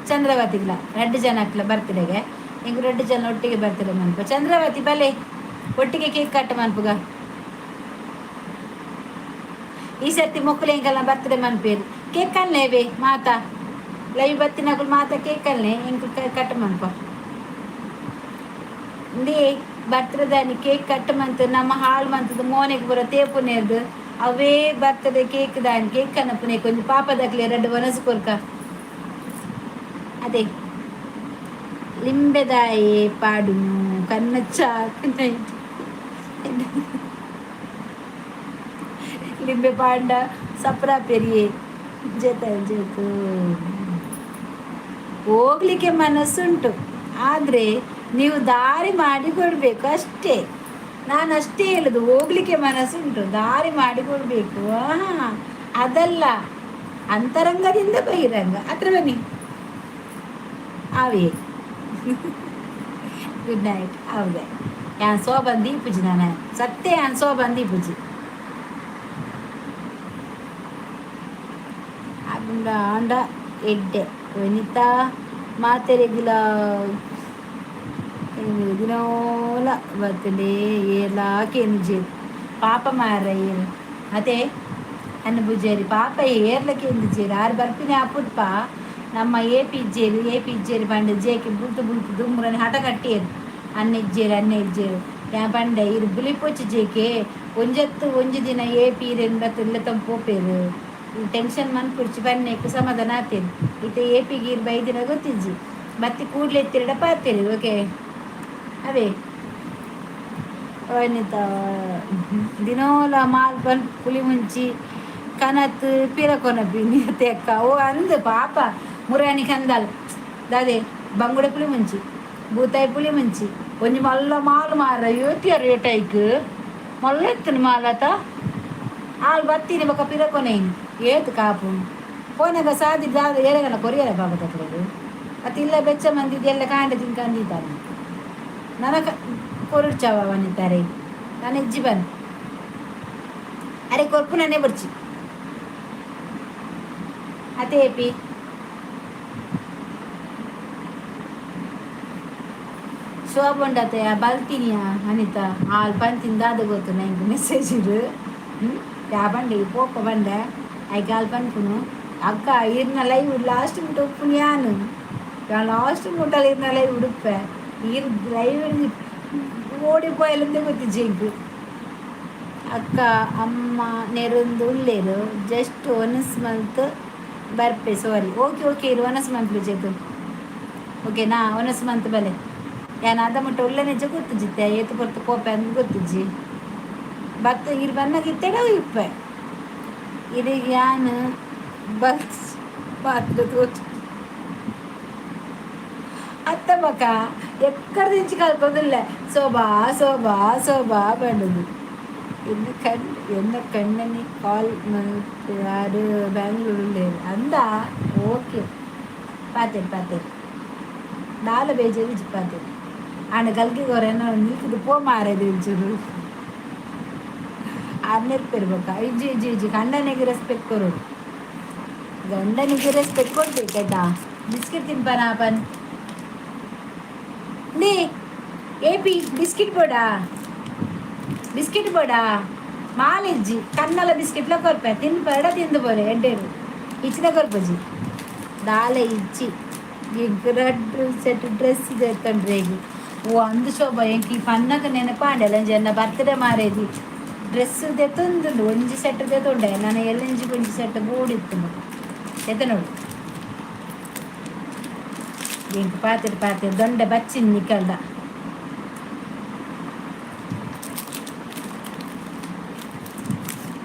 ಚಂದ್ರವತಿಗ್ಲ ರಡ್ಡು ಜನ ಬರ್ತ್ಡೇಗೆ. ಎಂಕ್ ರಡ್ಡು ಜನ ಒಟ್ಟಿಗೆ ಬರ್ತ್ಡೇ ಮನ್ಪು. ಚಂದ್ರವತಿ, ಬಲೆ, ಒಟ್ಟಿಗೆ ಕೇಕ್ ಕಟ್ ಮನ್ಪುಗ. ಈ ಸರ್ತಿ ಮೊಕ್ಕಲು ಎಂಕಲ್ನ ಬರ್ತ್ಡೇ ಮನ್ಪೇರು. ಕೇಕ್ ಕಲ್ನೇವೆ ಮಾತಾ. ಲೈವ್ ಬತ್ತಿನಕುಲು ಮಾತ ಕೇಕ್ ಕಲ್ನೆ, ಎಂಕ್ ಕಟ್ ಮನ್ಪ. ಇಂದೇ ಬರ್ತ್ಡೇದಾನಿ ಕೇಕ್ ಕಟ್ ಮಂತ್ ನಮ್ಮ ಹಾಳು ಮಂತದ ಮೋನೆಗ್ ಪೂರ ತೇಪುನೇರ್ದು. ಅವೇ ಬರ್ತಡೆ ಕೇಕ್ ದಾನಿ ಕೇಕ್ ಕನಪುನೆ. ಕೊಂಚ ಪಾಪದಕ್ಲೆ ರಡ್ಡು ವನಸು ಕೊರ್ಕ. ಅದೇ ಲಿಂಬೆದಾಯಿ ಪಾಡುನು ಕನ್ನ ಚಾಕ್ ನೈಟ್. ಲಿಂಬೆ ಪಾಂಡ ಸಪ್ರ ಪೆರಿಯೆ ಜೊತೆ ಜೊತೆ. ಹೋಗ್ಲಿಕ್ಕೆ ಮನಸ್ಸುಂಟು, ಆದರೆ ನೀವು ದಾರಿ ಮಾಡಿ ಕೊಡಬೇಕು ಅಷ್ಟೇ. ನಾನು ಅಷ್ಟೇ ಹೇಳುದು. ಹೋಗ್ಲಿಕ್ಕೆ ಮನಸ್ಸುಂಟು, ದಾರಿ ಮಾಡಿ ಕೊಡಬೇಕು. ಅದಲ್ಲ, ಅಂತರಂಗದಿಂದ ಬಹಿರಂಗ. ಹತ್ರ ಬನ್ನಿ. ಆವೇ, ಗುಡ್ ನೈಟ್. ಹೌದೇ, ಯಾನ್ ಸೋಬನ್ ದೀಪುಜಿ. ನಾನು ಸತ್ಯ, ಯಾನ್ ಸೋಬನ್ ದೀಪುಜಿ. ಆಂಡ ಆಂಡ ಎಡ್ಡೆ ವನಿತಾ ಮಾತೆರೆಗ್ಲ ದಿನೋಲ ಬರ್ತಡೇ ಏರ್ಲಾ ಕೇನುಜೆರ್ ಪಾಪ ಮಾರ ಏರ್. ಅದೇ ಅನ್ನ ಪೂಜಾರಿ ಪಾಪ ಏರ್ಲ ಕೇಂದಿಜೆರ್. ಆರು ಬರ್ಪಿನ ಅಪುಟ್ಪ ನಮ್ಮ ಎ ಪಿ ಇಜ್ಜೇರು, ಎ ಪಿ ಇಜ್ಜೇರು ಪಂಡ ಜೇಕೆ ಬುಲ್ತು ಬುಲ್ತು ದುಂಬುರನಿ ಹಠ ಕಟ್ಟಿಯರು. ಅನ್ನ ಇಜ್ಜೇರು, ಅನ್ನ ಇಜ್ಜೇರು. ಯಾನ್ ಪಂಡೆ, ಇರು ಬುಲಿಪೊಚ್ಚು ಜೇಕೆ, ಒಂಜತ್ತು ಒಂಜಿ ದಿನ ಎ ಪಿ ಇರೆನ್ ಬತ್ತು ಇಲ್ಲ ಪೋಪೇರು, ಟೆನ್ಷನ್ ಮನ್ಪುಡ್ಚಿ ಪನ್ನೆಕ್ ಸಮಾಧಾನ ಆತೇರು. ಇತ್ತೆ ಎ ಪಿ ಗೀರ್ ಬೈದಿನ ಗೊತ್ತಿಜ್ಜಿ. ಬತ್ತಿ ಕೂಡ್ಲೆ ಎತ್ತಿರಡ ಪಾತೇರು. ಓಕೆ, ಅವೇ ವನಿತಾ ದಿನೋಲ ಮಾಲ್ ಪನ್ ಪುಲಿ ಮುಂಚಿ ಕನತ್ ಪಿರ ಕೊನಪಿನಿ ಅಕ್ಕ. ಓ ಅಂದ್ ಪಾಪ ಮುರಾಣಿ ಕಂದಲ್ ದಾದೆ ಬಂಗುಡೆ ಪುಳಿ ಮುಂಚಿ, ಬೂತಾಯಿ ಪುಳಿ ಮುಂಚಿ. ಒಂಜಿ ಮಲ್ಲ ಮಾಲು ಮಾರ ಯೋತಿಯರ್ ರೇಟೈಕ್ ಮಲ್ಲ ಎತ್ತನ ಮಾಲತ. ಆಲ್ ಬತ್ತೀನಿ ಬೊಕ ಪಿರ ಕೊನೈನಿ. ಏತ್ ಕಾಪು ಪೋನಾಗ ಸಾದಿ ದಾದ ಏರೆಗನ ಕೊರಿಯರ ಪಾಪ ತಕ್ಕದು ಅತ್ತ ಇಲ್ಲ. ಬೆಚ್ಚ ಮಂದಿ ಎಲ್ಲ ಕಾಂಡೆ ತಿನ್ಕಂದಿದ್ದಾನೆ. ನನಕ ಕೊರುಡ್ಚವ ವನಿತಾರೆ, ನಾನು ಇಜ್ಜಿ ಬನ್. ಅರೆ ಕೊರ್ಪು ನನ್ನೇ ಬರ್ಚಿ. ಅದೇ ಪಿ ಶೋಭ ಉಂಡತೆ ಬಲ್ತಿನಿಯಾ ಅನಿತಾ. ಆಲ್ ಪಂತಿನ ದಾದ ಗೊತ್ತು ನಂಗೆ ಮೆಸೇಜ್ ಇರು. ಹ್ಞೂ, ಯಾ ಬಂಡೆ ಪೋಪ ಬಂಡೆ ಐಕ್ ಆಲ್ ಪನ್ಪುನು. ಅಕ್ಕ, ಇರ್ನ ಲೈವ್ ಲಾಸ್ಟ್ ಮುಟ್ಟ ಉಪ್ಪುನು. ಯಾನು ಲಾಸ್ಟ್ ಮುಟ್ಟಲ್ ಇರ್ನ ಲೈವ್ ಉಡುಪೆ. ಇರ್ ಲೈವ್ ಓಡಿ ಪೋಯಲಂದೇ ಗೊತ್ತಿಜ್ಜಿ ಎಂಕ್. ಅಕ್ಕ, ಅಮ್ಮ ನೆರೊಂದು ಉಲ್ಲೇರು, ಜಸ್ಟ್ ಒನಸ್ ಮಂತ್ ಬರ್ಪೆ, ಸಾರಿ. ಓಕೆ ಓಕೆ, ಇರು ಒನಸ್ ಮನ್ಪುಲೆ ಜಗ್. ಓಕೆನಾ? ಒನಸ್ ಮಂತ್ ಬಲೆ. ಯಾನ್ ಅದ ಮುಟ್ಟ ಉಲ್ಲ ನಿಜ ಗೊತ್ತುಜಿತ್ತೆ. ಏತು ಪೊರ್ತು ಪೋಪೆ ಅಂದ್ ಗೊತ್ತಿಜ್ಜಿ. ಬತ್ತ ಇರ್ ಬನ್ನಗ ಇತ್ತೆಡ ಇಪ್ಪೆ. ಇರಿಗೆ ಯಾನ್ ಬಸ್ ಪಾತ್ರ ತೋಚು ಅತ್ತ ಬಕ ಎಕ್ಕಡ ಕಲ್ಪೊಂದುಲ್ಲೆ. ಶೋಭಾ ಶೋಭಾ ಶೋಭಾ ಪಂಡುದು. ಎನ್ನ ಕಣ್ ಎನ್ನ ಕಣ್ಣನಿ ಕಾಲ್ ಯಾರು ಬ್ಯಾಂಗ್ಳೂರು ಅಂದ. ಓಕೆ, ಪಾತೆರ್ ಪಾತೆರ್. ದಾಲ ಬೇಜಾರು ಇಜ್ಜಿ, ಪಾತೆರ್. ಆಂಡ ಕಲ್ಕಿ ಕೊರೆನ ನಿಲ್ಕುದು ಪೋ ಮಾರೇದು ಒಂಚೂರು. ಆರ್ನೆರ್ಪೆರ್ ಬೊಕ್ಕ. ಇಜ್ಜಿ ಇಜ್ಜಿ ಇಜ್ಜಿ, ಗಂಡನಿಗೆ ರೆಸ್ಪೆಕ್ಟ್ ಕೊರೊಡು, ಗಂಡನಿಗೆ ರೆಸ್ಪೆಕ್ಟ್ ಕೊಡ್ಬೇಕು, ಆಯ್ತಾ? ಬಿಸ್ಕೆಟ್ ತಿನ್ಪನ ಪನ್ ನೀ. A P biscuit ಬೋಡಾ? ಬಿಸ್ಕೆಟ್ ಬೋಡಾ? ಮಾಲಿಜ್ಜಿ ಕನ್ನಲ ಬಿಸ್ಕೆಟ್ಲ ಕೊರ್ಪೆ. ತಿನ್ಪರಡ ತಿಂದು ಪೋರೆ ಎಡ್ಡೇರು. ಇಚ್ಚಿನ ಕೊರ್ಪಜಿ ದಾಲ ಇಜ್ಜಿ. ಎಂಕ್ ರಡ್ಡ್ ಸೆಟ್ ಡ್ರೆಸ್ ದೆತ್ತೊಂಡ್ರೆಗ್. ಓ ಅಂದು ಶೋಭಾ, ಎಂಕ್ ಈ ಪನ್ನಗ ನೆನಪಾಂಡೆ. ಎನ್ನ ಬರ್ತ್ಡೇ ಮಾರೇದಿ ಡ್ರೆಸ್ ದೆತ್ತೊಂದುಂಡು. ಒಂಜಿ ಸೆಟ್ ದೆತ್ತೊಂಡೆ ನಾನು. ಎಲ್ಲಂಜಿಗೆ ಒಂಜಿ ಸೆಟ್ ಬೋಡಿತ್ತುಂಡು, ಎತ್ತನೋಡು. ಎಂಕ್ ಪಾತೆರ್ ಪಾತೆರ್ ದೊಂಡೆ ಬಚ್ಚಿನ್ ನಿಕಲ್ದ.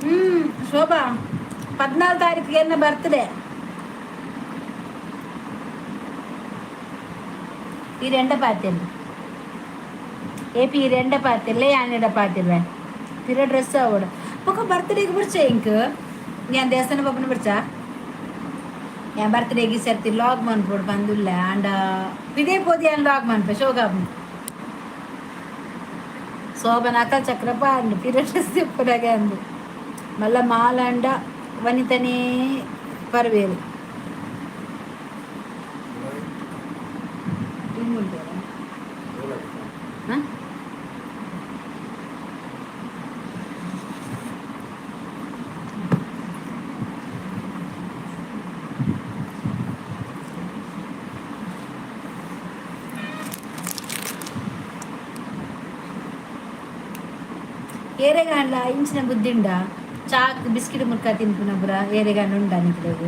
ಹ್ಮ್ ಶೋಭಾ, 14 ತಾರೀಕಿಗೆ ಎನ್ನ ಬರ್ತ್ಡೇ. ಈ రెంಡ ಪಾತೆರ್ಲು ಎ ಪಿ రెంಡ ಪಾತೆರ್ಲೆ ಯಾನೆಡ ಪಾತೆರ್ವೆ. ಪಿರ ಡ್ರೆಸ್ ಆವಡ್ ಬೊಕ ಬರ್ತ್ಡೇಗೆ ಬುಡ್ಚ ಎಂಕ್. ಯಾನ್ ದೇವಸ್ಥಾನ ಪೋಪುನ ಬುಡ್ಚ. ಯಾನ್ ಬರ್ತ್ಡೇಗ್ ಈ ಸರ್ತಿ ಲಾಗ್ ಮನ್ಪೊಡು ಪಂದುಲ್ಲೆ ಆಂಡ ಪಿದೇ ಪೋದು ಯಾನ್ ಲಾಗ್ ಮನ್ಪೆ ಶೋಕಾಪುಂಡು. ಶೋಭನ ಅಕಲ್ ಚಕ್ರ ಪಾಂಡು ಪಿರ ಡ್ರೆಸ್ ಇಪ್ಪುನಗೆ ಅಂದು ಮಲ್ಲ ಮಾಲಾಂಡ ವನಿತನೇ ಪರ್ವೇರು. ಹಾಂ, ಏರೆಗಾಂಡ್ಲ ಇಂಚಿನ ಬುದ್ಧಿಂಡ ಚಾಕ್ ಬಿಸ್ಕಿಟ್ ಮುರ್ಕ ತಿನ್ಪುನ ಪುರ ಏರೆಗಾಂಡ ಉಂಡ ನಿಕ್ಲೆಗ್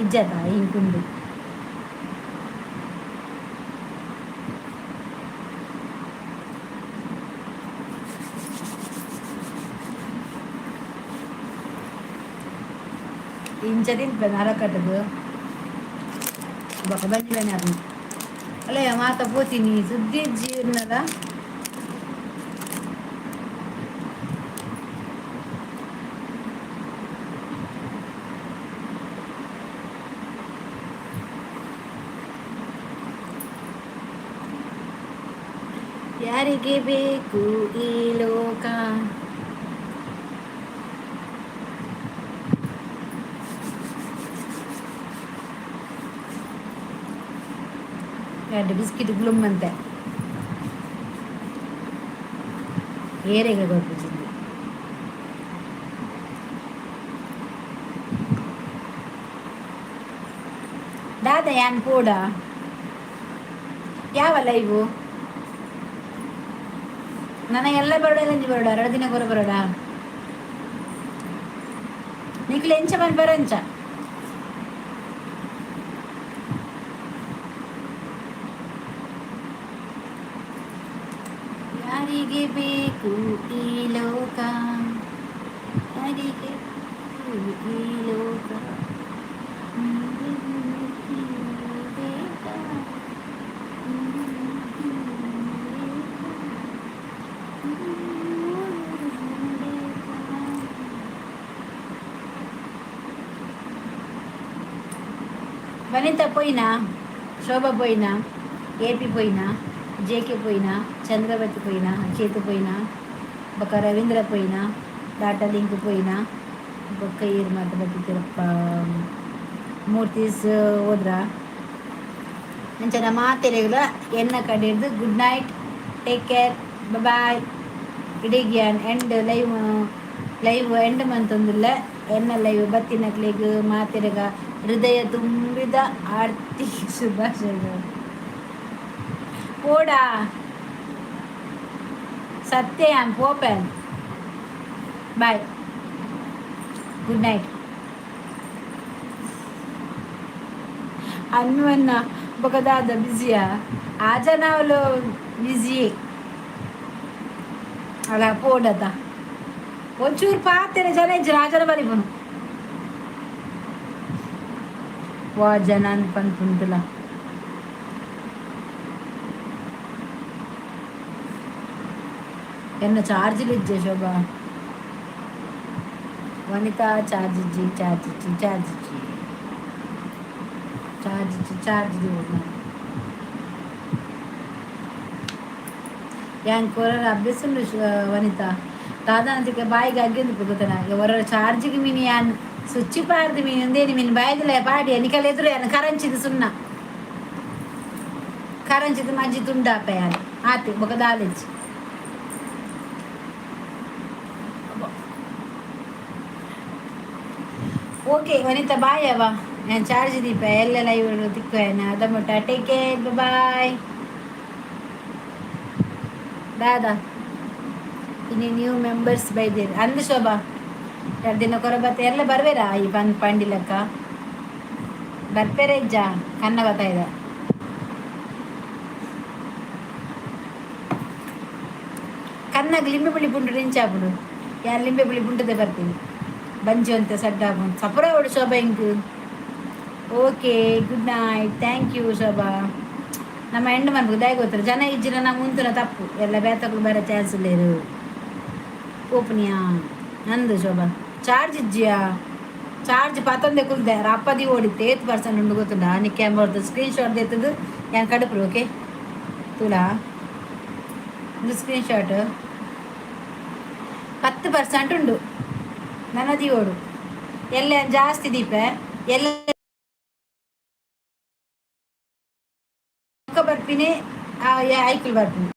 ಇಜ್ಜತ ಇಂಕುಂಡು. ಇಂಚ ತಿನ್ಪೆ ನರಕಟ್ಟದು ಬೊಕ ಬಂಜಿ ಬೇನೆ ಆಪುಂಡು. ಅಲ್ಲ ಮಾತ ಪೋತೀನಿ ಸುದ್ದಿ ಜೀರ್ಣದ. ಯಾರಿಗೆ ಬೇಕು ಈ ಲೋಕ? ಎರಡು ಬಿಸ್ಕಿಟ್ ಗ್ಲುಮ್ ಅಂತೆ ಏರೆಗೆ ಕೊರ್ಪುಜಿಂದು. ದಾದ ಯಾನ್ ಪೋಡ ಯಾವ ಲೈವು? ನನ್ನ ಎಲ್ಲ ಬರೋಡ ಇಲ್ಲಂಜಿ ಬರೋಡ ಎರಡು ದಿನ ಕೊರ ಬರೋಡ ನಿಕ್ಲೆ ಎಂಚ ಮನ್ ಬರಂಚ. ಯಾರಿಗೆ ಬೇಕು ಈ ಲೋಕ? ಯಾರಿಗೆ ಬೇಕು ಈ ಲೋಕ? ಬೇಕಾ? ವನಿತಾ ಪೋಯಿನಾ? ಶೋಭಾ ಪೋಯಿನಾ? ಎ ಪಿ ಪೋಯಿನಾ? ಜೆ ಕೆ ಪೋಯಿನಾ? ಚಂದ್ರವತಿ ಪೋಯಿನಾ? ಚೇತು ಪೋಯಿನಾ? ಬೊಕ್ಕ ರವೀಂದ್ರ ಪೋಯಿನಾ? ಡಾಟಾ ಲಿಂಕ್ ಪೋಯಿನಾ? ಬೊಕ್ಕ ಏರ್ ಮಾತ ಬತ್ತಿತ್ತಿರಪ್ಪ? ಮೂರ್ತೀಸ್ ಹೋದ್ರ? ಅಂಚನ ಮಾತೆರೆಗ್ಲ ಎನ್ನ ಕಡೆರ್ದು good night, take care, bye. ಇಡೀ ಎಂಡ್ ಲೈವ್ ಲೈವ್ ಎಂಡ್ ಮಂತೊಂದುಲ್ಲ. ಎನ್ನ ಲೈವ್ ಬತ್ತಿನಕ್ಲೆಗ್ ಮಾತೆರೆಗ ಹೃದಯ ತುಂಬಿದ ಆರ್ತಿ ಶುಭಾಶಯಗಳು. ಪೋಡಾ ಸತ್ಯ ಪೋಪೆನ್. Bye, good night. ಅನ್ವನ್ನ ಬೊಕದಾದ ಬಿಸಿಯಾ? ಆ ಜನ ಅವಳು ಬಿಸಿ ಅಲ್ಲ ಪೋಡದ ಒಂಚೂರು ಪಾತೆರ ಜನ ಇಜ್ಜಿ ರಾಜನ ಬಲಿಪುನು ವಾ ಜನ ಪನ್ಪುಂಟುಲ. ಎನ್ನ ಚಾರ್ಜ್ ಇಜ್ಜೆ ಶೋಭಾ. ವನಿತಾ ಚಾರ್ಜ್ ಇಜ್ಜಿ, ಚಾರ್ಜ್ ಇಜ್ಜಿ, ಚಾರ್ಜ್ ಇಜ್ಜಿ, ಚಾರ್ಜ್ ಇಜ್ಜಿ, ಚಾರ್ಜ್ ದಿವೊಡು. ಯಾನ್ ಕೊರರ ಅಭ್ಯಾಸ ಉಂಡು ವನಿತಾ. ದಾದಾನಂತಿಕ ಬಾಯಿಗೆ ಅಗ್ಗಿಂದು ಗೊತ್ತನ ಹೊರ ಚಾರ್ಜಿಗೆ ಮೀನು ಯಾನ್ ಸುಚ್ಚಿ ಪಾರ್ದು ಮೀನು ಒಂದೇನು ಮೀನು ಬಾಯ್ದಿಲ್ಲ ಪಾಡಿ ನಿಕಲ್ ಎದುರು ಯಾನ್ ಕರಂಚಿದ ಸುಣ್ಣ ಕರಂಚಿದ ಮಜ್ಜಿ ತುಂಡಾಪ ಯಾನ್ ಆತಿ ಬೊಕ ದಾಲಿಜ್ಜಿ. ಓಕೆ ವನಿತಾ, ಬಾಯ್ ಅವ. ನಾನು ಚಾರ್ಜ್ ದೀಪ ಎಲ್ಲ ಲೈವ್ ತಿಕ್ಕು ಅದ ಮುಟ್ಟ. Take care, bye. ದಾದಾ ಇನ್ನು ನ್ಯೂ ಮೆಂಬರ್ಸ್ ಬೈದಿರಿ ಅಂದು ಶೋಭಾ ಎರಡು ದಿನ ಕೊರಬತ್ತೆ ಎಲ್ಲ ಬರ್ವೇರಾ? ಈ ಬಂದ್ ಪಂಡಿಲಕ್ಕ ಬರ್ಪೇರೆ ಇಜ್ಜ ಕನ್ನ ಬತ್ತಾ ಇದೆ. ಕನ್ನಗ್ ಲಿಂಬೆ ಪುಳಿ ಪುಂಡು ರಿಂಚಾಪುಡು ಯಾರು ಲಿಂಬೆ ಪುಳಿ ಪುಂಟದೆ ಬರ್ತೀನಿ ಬಂಜಿ ಅಂತ ಸಡ್ಡ ಸಪುರ ಅವಳು ಶೋಭಾ ink. Okay, good night, thank you Shobha. ನಮ್ಮ ಹೆಣ್ಣು ಮನ್ಪು ದಾಯ ಗೊತ್ತಿಲ್ಲ ಜನ ಇಜ್ಜಿನ ನಮ್ಮ ಮುಂತಿನ ತಪ್ಪು ಎಲ್ಲ ಬೇತಗಳು ಬರೋ ಚಾನ್ಸ್ ಇಲ್ಲೇರು. ಓಪನಿಯಾ ನಂದು ಶೋಭಾ ಚಾರ್ಜ್ ಇಜ್ಜಿಯಾ? ಚಾರ್ಜ್ ಪತ್ತೊಂದೆ ಕುಲ್ದೆ ರಪ್ಪದಿ ಓಡಿತ್ತೆ. ಏತ್ ಪರ್ಸೆಂಟ್ ಉಂಡು ಗೊತ್ತುಂಡ? ನಿಕ್ಕೆ ಕ್ಯಾಮ್ರದ ಸ್ಕ್ರೀನ್ ಶಾಟ್ ದೆತ್ತದು ಯಾನ್ ಕಡುಪು. ಓಕೆ, ತೂಲಾ, ಒಂದು ಸ್ಕ್ರೀನ್ ಶಾಟ್. 10% ಉಂಡು. ನನ್ನ ದೀವೋಡು ಎಲ್ಲ ಜಾಸ್ತಿ ದೀಪ ಎಲ್ಲ ಬರ್ಪಿನಿ, ಐಕುಲು ಬರ್ಪಿನಿ.